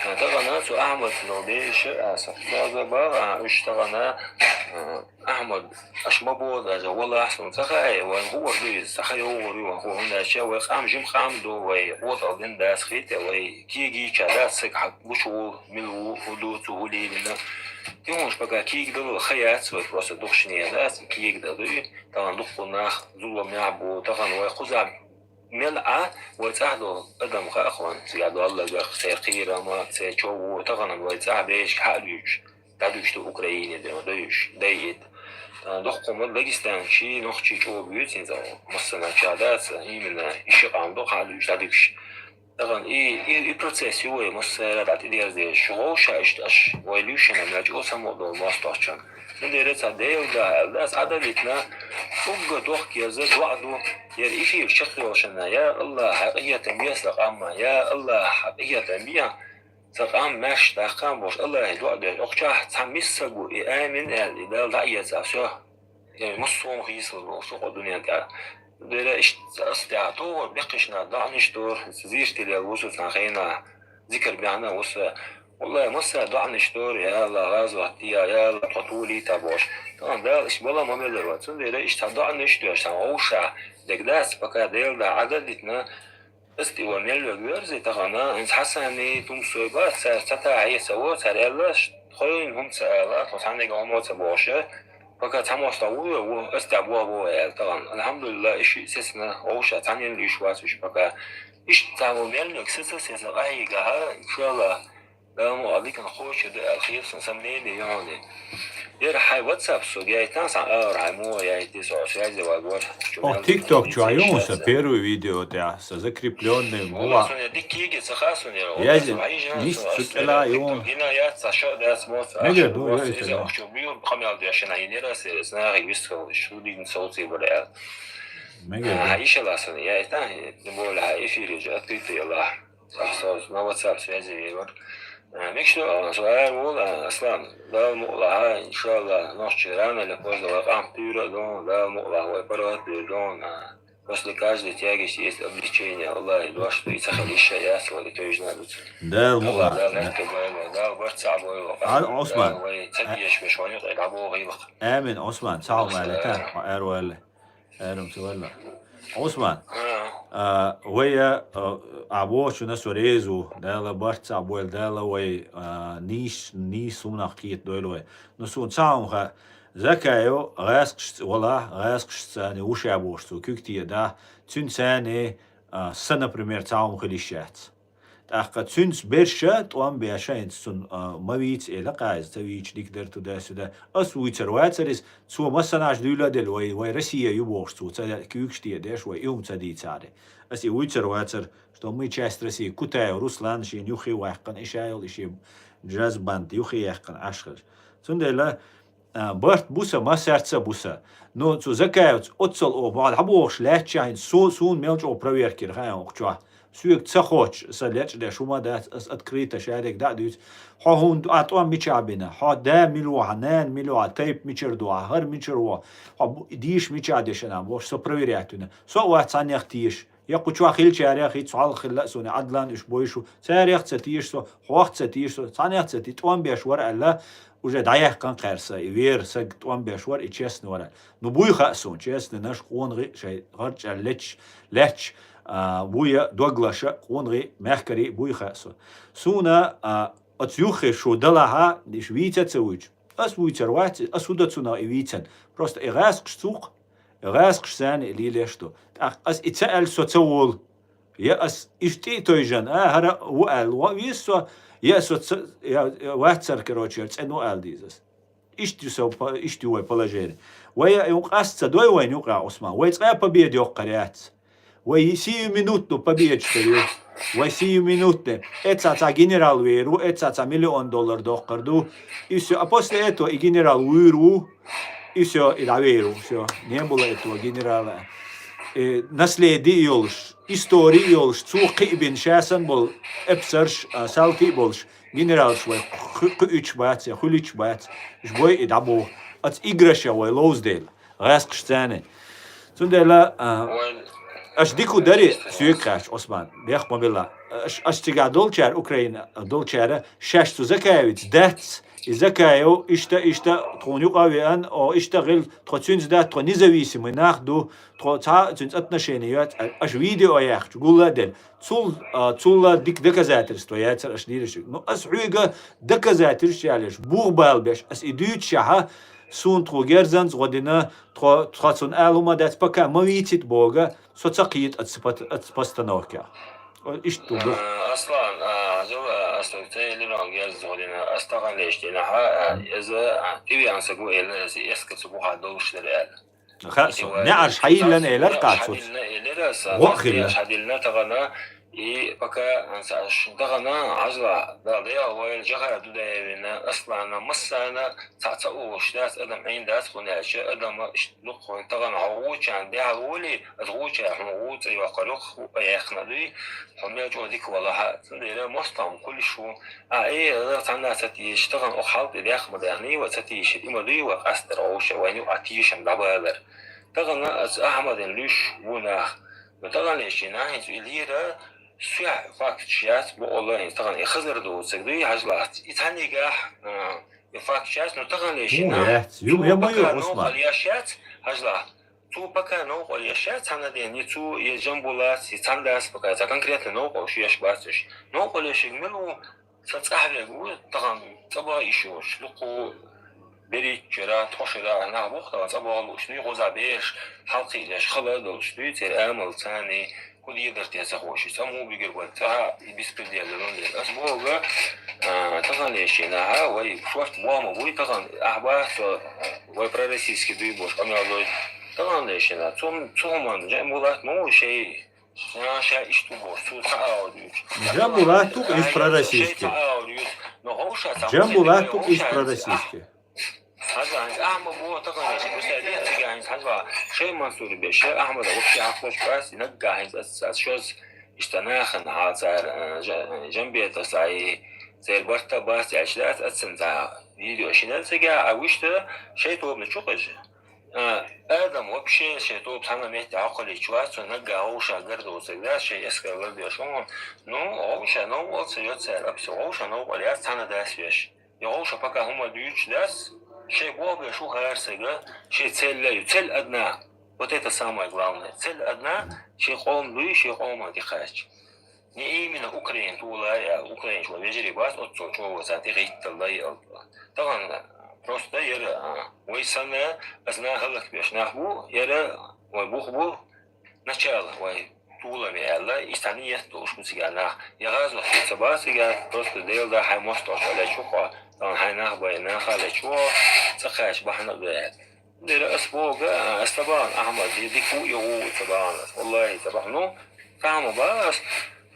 А, тахана цу Ахьмадца долу дезаш, а, сан хаза баха, а, уьш тахана, а, Ахьмад, аш ма боху даже, валлахь, суна ца хаьа, вайн хуур ду иза, ца ха йогӀур ю вайн хуур, хӀунда аьлча вай къам жима къам ду, вай къотӀал дина дац хета, вай кегийча дац, сага хьан гучу ву, мила ву, хӀун ду, цу хӀун лелийна. Тихуш пока кега далла ха яц, вай просто духшане дац, кега дан дуй, тахана дуккха нах зуламехь бу, тахана вай кхузахь мел а, вай цӀахь долу адам хаьа хьуна, цигахь долларгах, церан кхерама, церан чов ву, тахана вай цӀахь бешка хьа а дуьйцуш. ДӀадуьгуш ду Украине, дойуш, дайъийта. Доккхума Дагестан чий, нохчий чӀогӀа буьйцу хӀинца, массанхьа ча дац, именно, и ши къам доккха хьалуьйш дӀадуьгуш. Тахана и, и, и процесс ю вай массара дӀа тӀедерзадеш, шу гӀовша иштта аш вай луьйшина мел чӀогӀа самукъадолу мостагӀчун. Цундела цхьа Делан да аьлла, ас Ӏададитина, угга дохка ерза доӀа ду, яра эфир чекхйолушна, я Аллах, хьан къинхетам бе сан къаман, я Аллах, хьан къинхетам бе. Сан къам маьрша даккха бохуш, Аллахье доӀа деш, окхучохь цхьа миссаг ву, и амин аьлла, и Далла дӀа а эца, всё. Э, массо а хийцалур бохуш, шу къа дуьнен тӀехь. Дера иштта ас тӀехь тохар бекхишна доӀанаш дора, зийртилел ву со цхьана хенахь, зикар баьхна ву со. Валлахьи, масса доӀанаш дора, я Аллах, гӀазот де, я Аллах, тхо тулийта бохуш. Тахана Дала иштта бала ма меллара вай. Цундела иштта цхьа доӀанаш деш, цхьа вовшахь, дерг дац, пока Делан да Ӏададитина, Ас тӀе ван мел верг верзий тахана, хӀинца Хьасани, Тумсой бац, цара цхьа тахье ца во, цара аьлла, тхойн хӀума ца ала, тхо цхьаьннега хӀума ца бохуша, пока цхьа мостагӀа ву, ву, ас тӀе боху боху аьлла тахана. Алхьамдулилла, и шиъ сецна, вовша цхьаннен луьйш вац уьш пока. Иштта цхьа во мел верг сеца, сеца къахьийгахьа, иншалла, Дала мукъ лахь диканна кхочур ду аьлла хета сан, сан мнение ю хьуна. Яра хьайн WhatsApp сога яйтахьа, сан агӀор хьайн муха яйти со, связи ваг вар. О, TikTok чу ю хьуна сан первый видео тӀехь, сан закреплённый муха. Суна дика кеги ца хаьа суна яра. Язди, нисса цу тӀела ю хьуна. Гина яц, ца шо дац моц. Мегар ду, ю иза. Охчо бу, къамел дешина, и не раз, э, знахи вистхал, шу дин соци бар аьлла. Мегар ду. А, ишала суна яйта, не бола, эфире же открытый Аллах. Со на WhatsApp связи вевар. Э, микшо, со ар вол, э, Аслан, Дала мукъ лахь, иншалла, нохчий рано или поздно вай къам туьйра а ду, Дала мукъ лахь, вай паргӀат туьйра ду, э, после каждой тяги есть облегчение, Аллах, и дуаш, и ца хила иша яц, вай тевжна дуц. Дала мукъ лахь. Дала лаьтта бойла, Дала барт цхьа бойла. А, Усман. Дала вай ца деш беш, вай юкъе дӀабогӀийла. Амин, Усман, цхьа хӀума аьлла, ар ваьлла. Аьрам ца валла. Усман, а, вай, а, а бохучунна со реза ву, Дала барт цхьа бойла, Дала вай, а, нийс, нийса хӀуманах кхета дойла вай. Ну, суна цхьа хӀума хаьа, Закаев гӀаскхашца валахь, гӀаскхашца царна вуша бохуш цо куьг тедахь, цуьнан царна, а, са, например, цхьа хӀума хила йиш яц. ТӀаккха цуьнца берша тӀом беша хӀинца цунна, а, ма вийца эла, кхайза ца вийча дика дара туда-сюда. Ас вуьйцур вацар иза, цо массанхьаш дуьйла а делла, вай, вай Россия ю бохуш цо, ца куьйгаш тӀе а деш, вай и хӀума ца дийцахьара. Ас и вуьйцур вацар, что мы часть России, Кутаев Руслан шена юххе ваьккхина, и ша йолу, и шен джаз-банд юххе яьккхина Ӏаш хилча. Цундела, А, барт бу сан, массаьрца а бу сан. Ну, цу Закаевца оццал оха бахьа дӀабохуш лаьттача хӀинца со, суна мел чӀогӀа проверка йира хаьа оха чохь. Соьга ца хоттуш, сан лечкъадеш хӀума дац, ас открыто шадерг дӀа а дуьйцу. Хьо хӀунда, ахь тӀом мичахь бина? Хьо да мила ву, хьан нана мила ву, хьан тайпа мичара ду, хьан хӀара мичара ву? Хьо бу-, дийша мичахь дешана бохуш, со проверять вина. Со а вац цхьаннех теша. Я кху чохь хиллачарех, хӀинца хьол хилла а суна, Ӏадлан уьш бойшу, царех а ца теша со, хьох а ца теша со, цхьаннех а ца те, тӀом беш вара аьлла, уже дӀаяьккхина кхаьра сан, и вер саг тӀом беш вара, и честный вара. Ну, буй хаьа суна, честный наш къонахий шайн гӀарчӀаьлла леташ, лаьтташ, а, буй а, доглаша, къонахий, мехкарий буй хаьа суна. Суна, а, оцу юххе шу далахьа, иша вийца а ца вуьйчу. Ас вуьйцур вац, ас хӀун дан цунах и вийцан. Просто и гӀаскхаш цу кху, и гӀаскхаш царна и лелеш ду. ТӀаккха ас и ца аьлла, со ца волу. Я ас иштта а тойжан, а, хӀара ву аьлла, вон веза со, я со ца-, я, я вац цар, короче, цӀена ву аьлла деза ас. Иштта ю со па-, иштта ю вай положение. Вай а юн къаста ца дой вайна юкъа, Ӏусман. Вай цкъа а победа йоккхар яц. Вай сию минуту победа ю. Вай сию минуту. Эца цхьа генерал вер ву, эца цхьа миллион доллар доккхар ду. И всё. А после этого и генерал вуьйр ву. И всё, и дӀавер ву. Всё. Не было этого генерала. Э, наследие йолуш, история йолуш, цо кхиъ бина ша санна болу эпсарш, а, салтий а болуш, генералш вай кху-, кхуьуьйтуш бац, я хуьлуьйтуш бац. Уьш бой и дӀабоху. Оцу играша вай ловзадели. ГӀаскхаш царна. Цундела, а, аша дика дари соьга хаьттича, Ӏусман, бехк ма билла. Аша, аша цигахь долчара, Украина долчара, шаьш цу Закаевица дац, и Закаев, иштта, иштта, тхуна юкъа а веана, о, иштта гӀил, тхо цуьнца дац, тхо независимый нах ду, тхо цхьа а цуьнца отношение йоцу, аша видео яьккхича, гулла а делла. Цул, а, цул а дика доказательство яцара аша дийраш. Ну, ас хьоьга доказательство ялеш, бух бала беш, ас и дуьйцушехьа, суна тхо герзанца гӀо дина, тхо, тхо цунна ала хӀума дац, пока ма вийцийта боху, со ца кхета оцу пот-, оцу постановкех. О, иштта ду. Э, Аслан, а, Зула, Аслан, ца елира герзанца гӀо дина, ас тахана леш дина, хьа, а, иза, а, тӀевеана са гу элира, иза эска цу бухахь долуш дара аьлла. Хаьа со. Итила неӀарш хьайиллина элира кхачуц. Хьайиллина элира аса. ГӀо а хилла. НеӀарш хьайиллина тахана, и пока аса аш тахана хьажла, да, да, вайл Жахара Дудаевна, Аслана, массана, цхьа ца олуш дац, адам Ӏийна дац, хӀунда аьлча, адама иштта дукха тахана хьо гӀучан, дехьа волий, аса гӀуча хьуна гӀу цӀа йоккхур ю, хӀу яьккхина дуй, хьо мел чӀогӀа дика валахьа, цундела мостагӀа хуьлуш ву, А, э, цхьанна ца тийша, тахана оха хьал тӀе дехка ма даьхний, ва ца тийша, и ма дуй, ва къастар гӀовша, вайна юкъа тешам дӀабалар. Тахана аса Ахьмадана луьйш ву нах. Но тахана леш нах хӀинца и лийра, суьхь факташ яц, бо олла хӀинца тахана и хазар доцург дуй, хьажлахц. И цхьаннигахь, а, и факташ яц, но тахана леш нах. Ю, я ма ю, Ӏусман. Новкъа леш яц, хьажлахц. Цо пока новкъа леш яц цхьана ден, я цо, я Жамбулац, я цхьана дас пока, цхьа конкретно новкъа уьш еш бац уьш. Новкъа лешиг мила ву, сан цӀахь вега ву, тахана цӀа баха йиш йолуш, дукха берхӀитта шера, ткъа шера нах бу-кх тахана цӀа баха лууш дуй, гӀоза бераш хьалкхийлеш хала а долуш дуй, церан амал царний, кху дедар те ца хууш, цӀа муха бигар бара, цӀа и беспредел дан дела. Ас боху, а, тахана леш наха, вай шорта боху ма буй, тахана ахьа баха со, вай пророссийский дуй бохуш къамел дой. Тахана леш наха, цу, цу хӀуманна Жамбулат ма ву шай, а, ша иштта ву бохуш, цу цхьа аур юьйцу. Жамбулат ву-кх иза пророссийский. Шай цхьа аур юьйцу, но гӀовша цхьа Жамбулат ву-кх иза пророссийский. Хьажа, хьайца Ахьмад боху тахана, ша гуш дай ден цига хьайца хьажа, шай Мансур беш, шай Ахьмада вообще хьакхош кхаьс, и наггахь хьайца ас, ас шоз иштта нахана хьал цара, а, жа-, жамбета сай, церан барта бац, аьлча дац, аццан цхьа видео шина цига, а вуьшта шай тобана чу кхаьжа. А, адам вообще шай тоба цхьана метте хьокхалича вац, цо наггахь гӀовша гар доцург дац, шай эскар лардеш хӀума. Ну, гӀовша новкъа ца йо цара, апса гӀовша новкъа яц цхьана дас веш. И гӀовша пока хӀума дуьйцуш дац, шайн боху беш ву хӀара сага, шайн цель а ю, цель одна. Вот это самое главное. Цель одна, шайн къам дуй, шайн къоман тӀекхаьчча. Не именно Украина тулай аьлла, украинаш вай вежарий бац, оццул чӀогӀа царна тӀехӀиттал дай аьлла. Тахана просто яра, а, вай санна, аса нах хӀаллакбеш нах бу, яра вай бух бу, начало вай туламе аьлла, и цхьа ниет долуш бу цигахь нах. Я гӀазот ца бац цигахь, просто Делан да хьайн мостагӀчу лечу кхо, тахана хьайн нах бай, наха лечу, цӀа кхаьча бахьана а бац. Дера ас боху, ас ца бахана Ахьмад, я дика ву, я гӀу ца бахана ас. Валлахи, ца бахана. Ну, тахана бахана ас,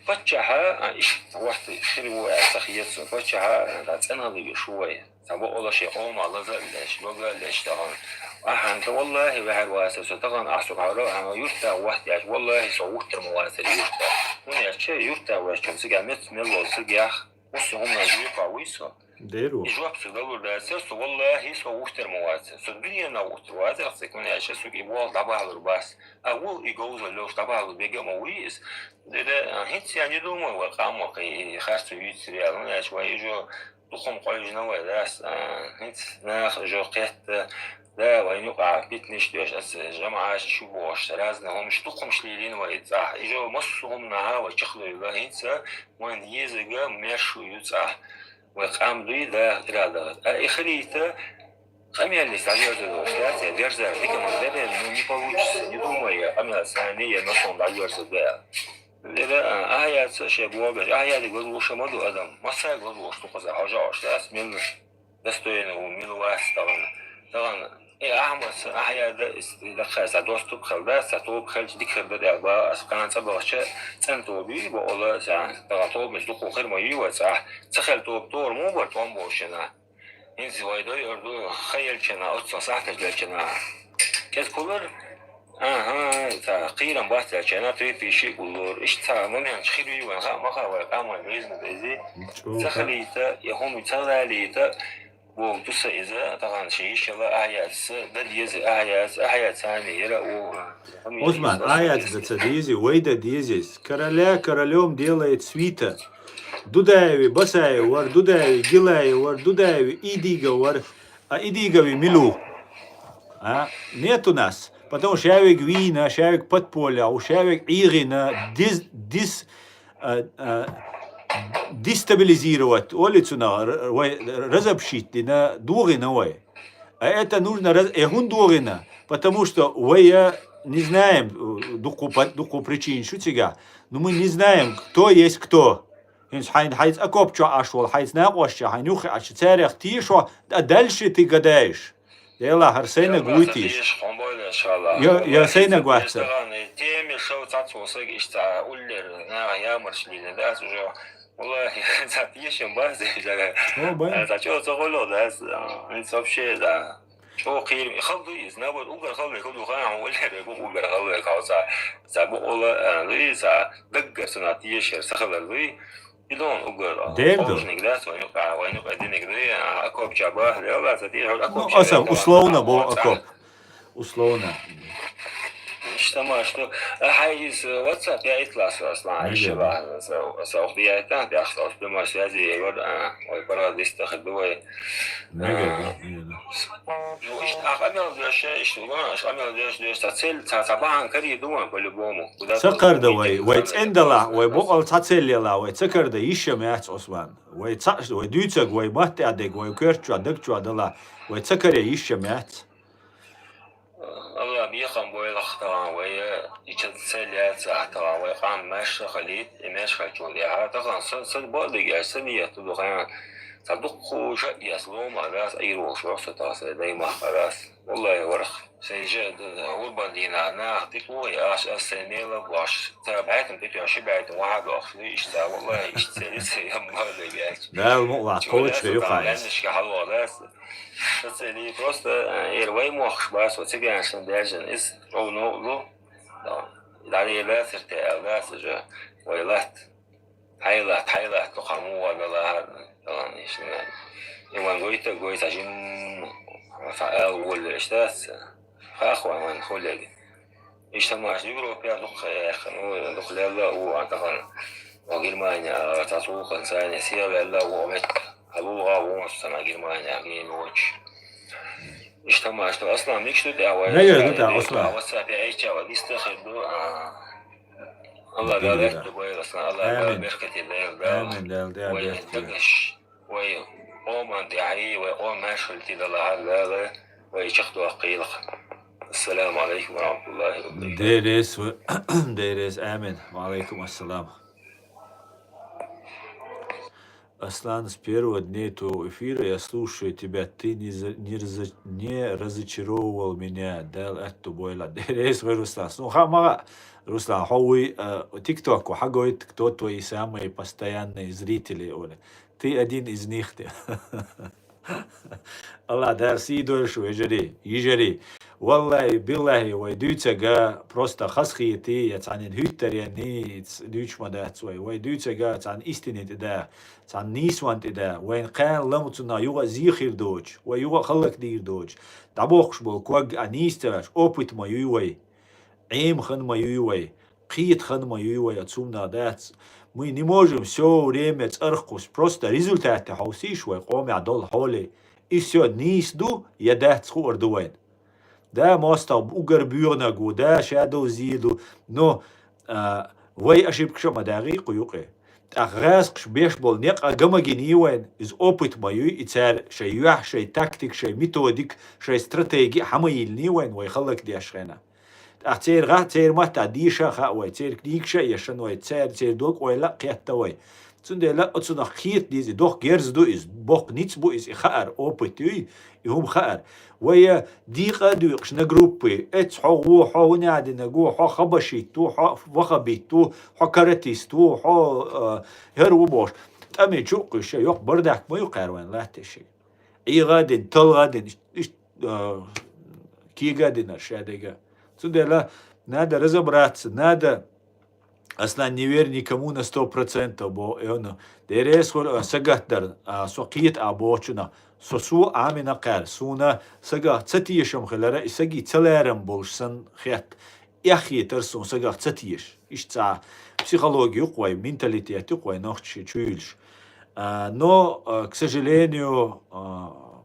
паччахьа, а, иштта вахта хир ву аьлла ца хета суна. Паччахьа, а, цӀена луьйш ву вай. Ца бакъала шайн къоман лаза а леш, лога а леш тахана. Ахьанта, валлахи, ваьхьар вацара со тахана, ахьа со хьара, ахьа юрта вахта яш, валлахи, со вуттар ма вацара юрта. ХӀунда аьлча юрта ваьчча, цига мет мел волу цига ях, уьссу хӀуманаш юкъа вуй со. Дер ву. И жоп со далур дацара, со, валлахи, со вуттар ма вацара. Со дуьненна вуттар вацара, цига, хӀунда аьлча, со и болу дӀабахьалур бац. А ву и говзал лелуш дӀабахьалур бега а ма вуй иза. Дера, хӀинца я не думаю, вай къам вакхий, и харцо юьйцур яла, хӀунда аьлча вай и жо Дукха-м къовжина вай дас, а, хӀинца наха жо кхетта, да, вайна юкъахь питнаш деш, аса жамаӀаш шу бохуш, разный хӀумаш, дукха хӀумаш лелийна вай цӀахь. И жо массо а хӀуманахьа вай чекхдевлла, хӀинца вайна езарг маьрша ю цӀахь. Вай къам дуй, да, ирада. А и хилийта, къамеллица дӀаверзар долуш дац, я дерзар дика ма дара, ну, не получится, не думай, я къамел царна, я на самом дӀаверзар да. Лера, а, ахьа яц шен богаш, ахьа яц гозлуша ма ду адам. Масса гозлуш ду хоза хьожа ош, да, смело. Достойно у, милвас, таган. Таган, э, Ахьмад, ахьа яда, ис, даха, са доступ хел, да, са топ хел, дик хел, да, ба, ас кан цабалча, цен тоби, ба, ола, са, таган топ, мис, духу хер ма ю, ва, са, цахел топ, тор, му, бар, том, бошена. Инзи вайдой орду, хаял чана, отца, сахтаж чана. Кез кулар, Ага, ца, киран бац, ца, чана, три тысячи гуллур. Иш ца, момент, хируй ван, ха, маха, вай, каман, ризна, дези. Ца халита, я хому ца халита, бо, туса иза, таган, ши, ишала, ахьа яц, да, дези, ахьа яц, ахьа яц, ани, яра, о. Осман, ахьа яц, да, ца, дези, вай, да, дези. Короля королём делает свита. Дудаеви Басаев вар, Дудаеви Гилаев вар, Дудаеви Идига вар, а Идигави милу. А? Нет у нас. Потому что шавик вина, шавик подполя, у шавик игина, дис, дис, а, а, дестабилизировать улицу на, р-, вай, разобщить, дина, дугина вай. А это нужно раз-, э, хун дугина, потому что вай, э, не знаем, э, духу по-, духу причин шутига, но мы не знаем, кто есть кто. Хинс хайн хайц окопчо ашвал, хайц накъвашча, хайн юхи ачи царех тишо, а дальше ты гадаешь. Дела харсейна гуйтиш. Я, я сейна гуатса. Теми шоу цацу саг ишта уллер, на, я маршлина, да, уже. Валлахи, цат ешем базе, жага. О, бай. Цачо цоголо, да, с-, а, вообще, да. Чо кир, халду из, на вот угар халду, халду хан, уллер, угар халду, кауса. Са бу ола, а, луи, са, даггар сана тиешер, сахалар луи. Идон угар, а, Дерду. Хожник, да, свой, а, войну, а, денег, луи, а, окоп чаба, да, да, са тиеш, окоп. Ну, чаба, аса, да, условно, да, бо, вот, окоп. Условно. Ишта ма, что, а, хай из, э, WhatsApp, я итлас, Аслан, ага, ишта ма, са, са, ух, я это, я, что, с прямой связи, я говорю, а, ой, пора, здесь, так, давай. Мега, а, да, да, да. Ну, ишта, а, амел, ишта, ишта, ишта, амел, ишта, ишта, цель, ца, ца, бан, кари, думаю, по-любому. Куда-то. Цакар да вай, вай, цендала, вай, бокъал ца цель яла, вай, цакар да, ишта ма яц, Осман. Вай, ца, вай, дюцаг, вай, матте адег, вай, кёрчу, адег чу адала, вай, цакар я, ишта ма яц. Алла бихам бойлах таган вай, ича цель яц таган вай, къан маша халит, и маша халчул я, таган сан, сан бодыг я, сан я, туду хаян. Са духу ша я, слома, да, са ирол шо, са та, са даймах, да. Валлахи, варх. Сен же, да, да, урбан дина, на, тик вой, аш, аш, сен мела, ваш. Та байтам, тик, аш, байтам, ва, да, аш, иш, та, валлахи, иш, цели, се, я, бодыг я. Да, му, ва, чего, колыч, я, верю, са, хайс. Ганнышка, халва, да, са. Сацели просто, э, эр вай мохш бас, вот цыганшин дяжин из, ровно лу. Да. Дали ласер те, ласер же, вай лат. Хайлат, хайлат, то хаму ва да ла, да ла нишна. И ван гойта, гойта жим, фа эл гол штас. Хах ван ван холег. Ишта маш Европа дух, э, ну, дух лела у атахан. О Германия, а, та сулхан сани, сия лела у мет. Алуга вон сана Германия, гейн уоч. Ишта маш, что Аслан, мик что да, вай. Нагер, да, Аслан. WhatsApp я эча, ва, листа хеду, а. Алла, да, да, да, вай, Аслан, Алла, да, амин. Беркати, да, да. Амин, да, да, вай, беркати. Дагаш. Вай, о, ман, дяхи, вай, о, машгъул ти да ла, ла, ла, вай, чахту акъилах. Ассаламу алейкум ва рахматуллахи ва баракатух. Дерес, ва-, дерес, амин. Ва алейкум ассалам. Аслан, с первого дня твоего эфира я слушаю тебя. Ты не за-, не разо-, не разочаровывал меня. Дал атту бойла. Дерес, вай, Руслан. Ну, ха, мага, Руслан, хо уй, э, TikTok, хагойт, кто твои самые постоянные зрители, Оля. Ты один из них, ты. Алла, Дала сий дойла шо, вежарий, йижарий. Валлахи, биллахи, вай дуьйцага просто хазахетий, я цхьаннен хӀуьттаренний, ц-, дуьйцуш ма дац вай. Вай дуьйцага цхьан истинан тӀе да, цхьан нийсван тӀе да. Вайн кхаьна ламуцунна юха а зе хир доцуш, вай юха а хӀаллакдийр доцуш. ДӀабохкуш болу ког а нийса ца веш, опыт ма юй вай. Ӏема хан ма юй вай, кхета хан ма юй вай, оцу хӀуманах дац. Мы не можем всё время цӀарах кхуссуш, просто результат тӀе хьовсийша вай къомехь долу хьоле. И всё нийса ду я дац хуур ду вайн. Да, мостагӀа уггар боьгӀаниг ву, да, ша довзийр ду, но, а, вай ошибкаш а ма дагӀий кху юкъе. ТӀаккха гӀазкхаша беш болу некъ а ган ма гиний вайн, иза опыт ма юй, и цара шайн юьхь, шайн тактика, шайн методика, шайн стратеги а хьан ма йиллиний вайн, вай хӀаллакдеш хенахь. ТӀаккха церан гӀа-, церан маттахь деша а хаьа вай, церан книгаш а эшна вай, церан, церан дог-ойла а кхетта вай. Цундела оцунах кхета деза, доккха герз ду иза, боккха ницкъ бу иза, и хаар, опыт юй, и хӀума хаар. Вай декъа а дуькъуш на группы, эцу хьо ву, хьо хӀунех динарг ву, хьо хабашит ву, хьо вахабит ву, хьо каратист ву, хьо, а, хӀара ву бохуш. ТӀаме чу а кхуьйсуш, йоккха бардак ма ю кхара вайн латтийшиъ. ӀийгӀа а дина, талгӀа а дина, иш-, иш-, а, кега а динарш шадерг а. Цундела надо разобраться, надо, ас не верю никому на сто процентов, бо, э, ну, дерригаш хуьлу, а, сагатдар, а, со кхета а бохучунах, со, со Ӏамийна кхара, суна сагах ца тешам хилара, и саги ца лерам болуш санна хетта. Эхь хетара суна сагах ца теша. Иштта цхьа психология ю-кх вай, менталитет ю-кх вай нохчий чуьйлуш. А, но, а, к сожалению, а,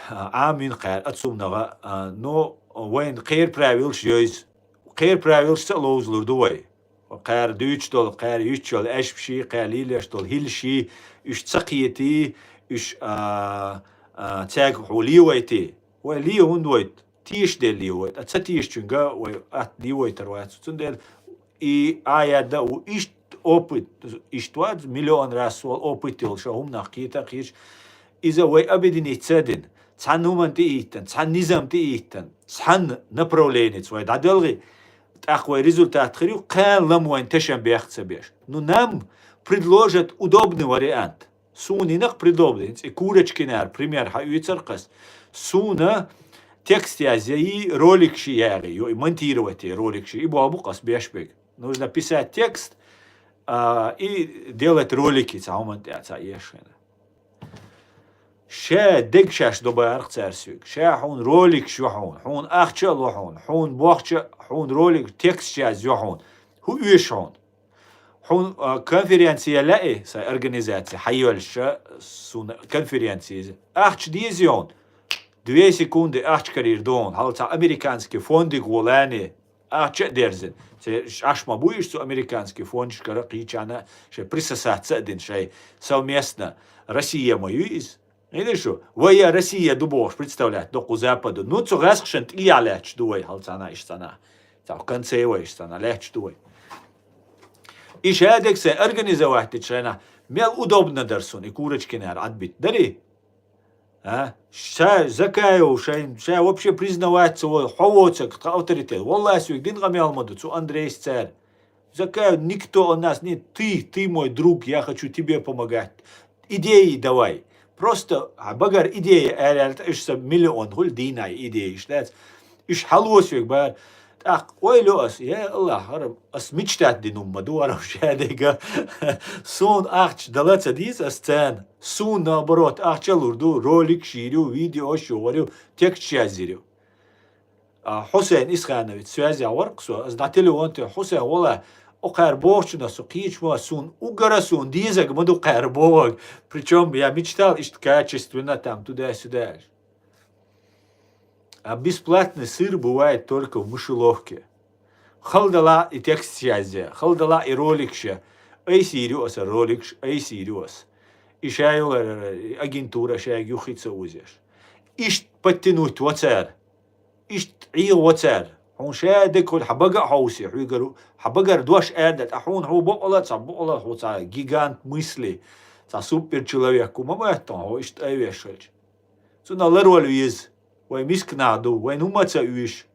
а, Ӏамийна кхара оцу хӀуманах, а, но вайна кхеран правилаш йойза. Кхеран правилашца а ловзалур ду вай. Кхара дуьйцуш долу, кхара юьйцуш йолу аьшпаший, кхара лелош долу хӀиллаший, уьш ца кхетий, уьш, а, а, цаьрга хьо левайтий. Вай ле хӀунда вайта? Теша дела левайта. А ца тешачуьнга вай атта левайтар вац. Цундела и Ӏа яьдда а ву, иштта опыт, иштта вац, миллион раз сол опыт йолуш, хӀуманах кхета а кхеташ. Иза вай объединиться а дина, цхьана хӀуманна тӀе а хӀиттина, цхьана низам тӀе а хӀиттина, цхьана направленица вай дӀаделхий, тӀаккха вай результат хир ю, кхана лам вайн тешам бех ца беш. Ну, нам предложат удобный вариант. Суна йина-кх предложение, и Курочкинера пример хьаоьцура-кх ас. Суна текст язъяйий, роликаш яьгӀий, ю и монтировать е роликаш, и боху-кх ас беш берг. Нужно писать текст, а, и делать ролики, цхьа хӀуманна тӀехь цхьа эшхина. Ша дегашеш до бара-кх цара соьга. Ша хьуна роликаш ю хьуна, хьуна ахча а ло хьуна, хьуна бохча, хьуна ролик, текст язйо хьуна. ХӀун оьшу хьуна? Хьуна, а, конференция лаьий, сайн организаци хьайоьллуш, суна конференция иза. Ахча дезий хьуна? Две секунды ахча карийр ду хьуна. Хьал цхьа американский фондиг гӀо лаьний, ахча а дерзина. Церан Ӏаш ма бу уьш цу американский фондашкара кхечанхьа шайн присосаться а дина шайн совместно. Россия ма ю иза. Видишь, вай я Россия ду бохуш представлять до кху Западу. Ну, цу гӀаскхашна тӀехьа лаьтташ ду вай, хьал цхьана иштта цхьана. Цхьа конце вай иштта цхьана лаьтташ ду вай. И шадерг сайн организовать дечу хенахь, мел удобно дара суна и Курочкинера Ӏадбита. Дарий? А? Ша Закаев шайн, ша вообще признавать ца вой, хьо воцург тхан авторитет. Валлахи, соьга дина къамел ма ду цу Андрейс цара. Закаев, никто у нас не, ты, ты мой друг, я хочу тебе помогать. Идеи давай. Просто, а, багара идея аьлла, уьш сан миллион хуьлу дийнахь идеяш дац. Уьш хьало соьга бара. ТӀаккха ойла йо ас, я Аллах, хӀара ас мечтать дина хӀума ма ду, хӀара шадерг а. Суна ахча дала ца деза ас царна. Суна, наоборот, ахча лур ду, ролик шийр ю, видео шийр ю, текст язйийр ю. А, Хьусайн Исханович, связь вара-кх со, ас дӀа телефон тӀе, Хьусайн, вала, окхара бохучунах со кхечу ма, суна уггара суна дезаг ма ду кхара бохург. Причём я мечтал иштта качественно там туда-сюда. А бесплатный сыр бывает только в мышеловке. Хала дала и текст язъя, хала дала и роликаш я. Айсийр ю аса роликаш, айсийр ю аса. И шайолара, и агентура шайга юххе ца узеш. Иштта подтянуть во цара. Иштта ӀийгӀа во цара. Хьуна ша дегахула хьан бага а хьовсе, хьоьгара хьан багара дош аьрда, ткъа хьуна хьо бакъала, цхьа бакъала, хьо цхьа гигант мысли, цхьа супер человек ву ма моьтту хьо иштта айвеш хилча. Цунах ларвала веза. Вай миска нах ду, вайн хӀумма а ца уьйш.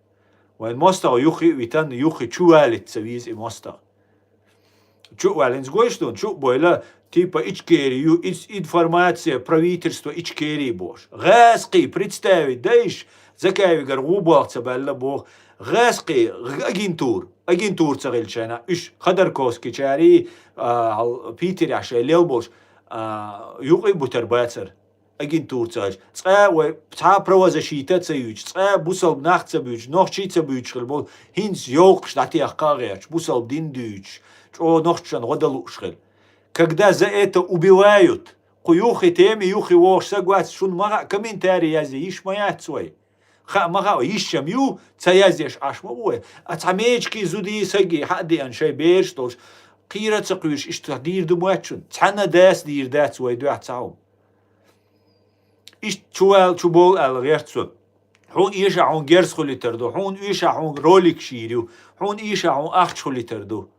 Вайн мостагӀа юххе а витан, юххе чу валийта ца веза и мостагӀа. Чу а ваьллинца гойш дуна, чу а бойла, типа Ичкери ю, ис-, информация, правительство Ичкери бохуш. ГӀаскхий представить дайш, Закаевгара гӀу болх ца баьлла боху. ГӀаскхий, агентур, агентур ца хилча шайна, уьш Ходорковскийчарий, а, хьал Питерехь шайн лел болуш, а, юкъе а бутар бацара. Агентура ца хилча, цкъа вай цхьа правозащита а ца юьйцуш, цкъа бусалба нах а ца буьйцуш, нохчий а ца буьйцуш хила болу, хӀинца йовхаш дӀатехка а гӀерташ, бусалба дин дуьйцуш, чӀогӀа нохчашна гӀо дан лууш хила. Когда за это убивают, кху юххе теми юххе вогӀуш саг вац, шуна ма хаьа, комментарий язъе йиш ма яц вай. Хаа ма хаьа, йиш-м ю, ца язъеш Ӏаш ма бу вай. А цхьа мечкий, зудий, сагий хьа а деана шайн бераш долуш, кхера а ца кхуьйсуш, иштта дийр ду моьтту шуна. Цхьана дас дийр дац вай дуьхьа цхьа хӀума. Иштта чу вал-, чу бовла аьлла гӀерта со. Хьуна эша хьуна герз хулитар ду, хьуна эша хьуна ролик шийр ю, хьуна эша хьуна ахча хулитар ду.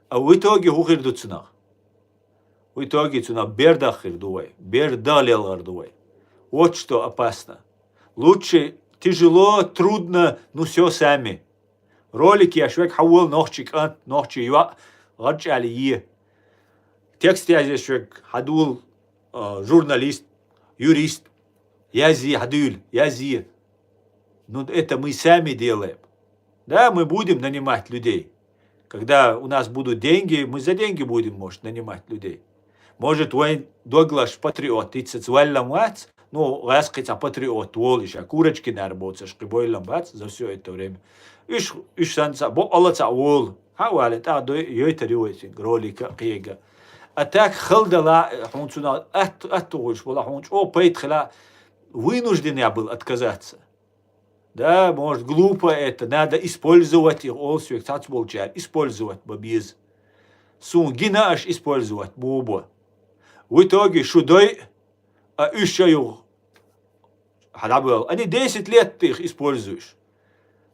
А в итоге хӀу хир ду цунах? В итоге цунах бердах хир ду вай, берда лелгар ду вай. Вот что опасно. Лучше тяжело, трудно, ну всё сами. Ролик еш век хьавол нохчи кӀант, нохчи йоӀ, гӀарчӀали е. Текст язеш век хьадул, а, журналист, юрист, язи хьадуьйл, язи. Ну, это мы сами делаем. Да, мы будем нанимать людей. Когда у нас будут деньги, мы за деньги будем, может, нанимать людей. Может, вайн доглаш патриот, ицец валлам вац, ну, гӀаскхи ца патриот вол иша, курочки нар боцаш, кхы бойлам бац за всё это время. Иш, иш сан ца, бо Алла ца вол. Ха вале, та дой, йойтар ювайсинг, ролика, кхега. А так халдала, хун цуна ат, ат тугуш, бола хун чо пейт хила, вынужден я был отказаться. Да, может, глупо это, надо использовать их, олсвек цац болчар, использовать бабиз. Сун гина аш использовать, бубо. В итоге шудой, а ещё юг. Хадабел, они десять лет ты их используешь.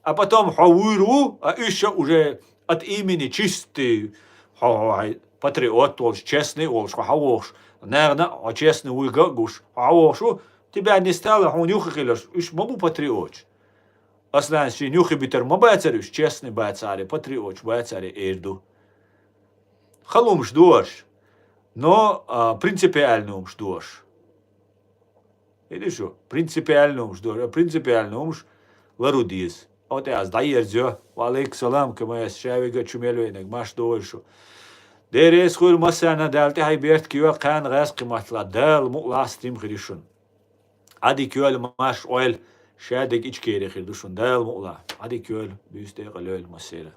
А потом хавуру, а ещё уже от имени чистый, ха-, ха-, ха-, патриот волш, честный волш, ха-, ха-, волш. Наверное, а честный уйга гуш, ха-, ха-, волш. Тебя не стало, хун юхи хилаш, уж мабу патриот. Аслан шин юхи битер ма бацар, уж честный бацаре, патриот бацаре эрду. Халумш дуаш, но, а, принципиальный умш дуаш. Или что? Принципиальный умш дуаш, а принципиальный умш ларудиз. Вот я сдаерзё. Ва алейк салам, кмс шавига чумелвейнаг, маш дуаш. Дерес хур масана дал тхай берт кио кан гас киматла дал мула стрим хиришун. Ади кёл маш ойл шадик ичкери хир душун дал мула. Ади кёл бюсте галёл масера.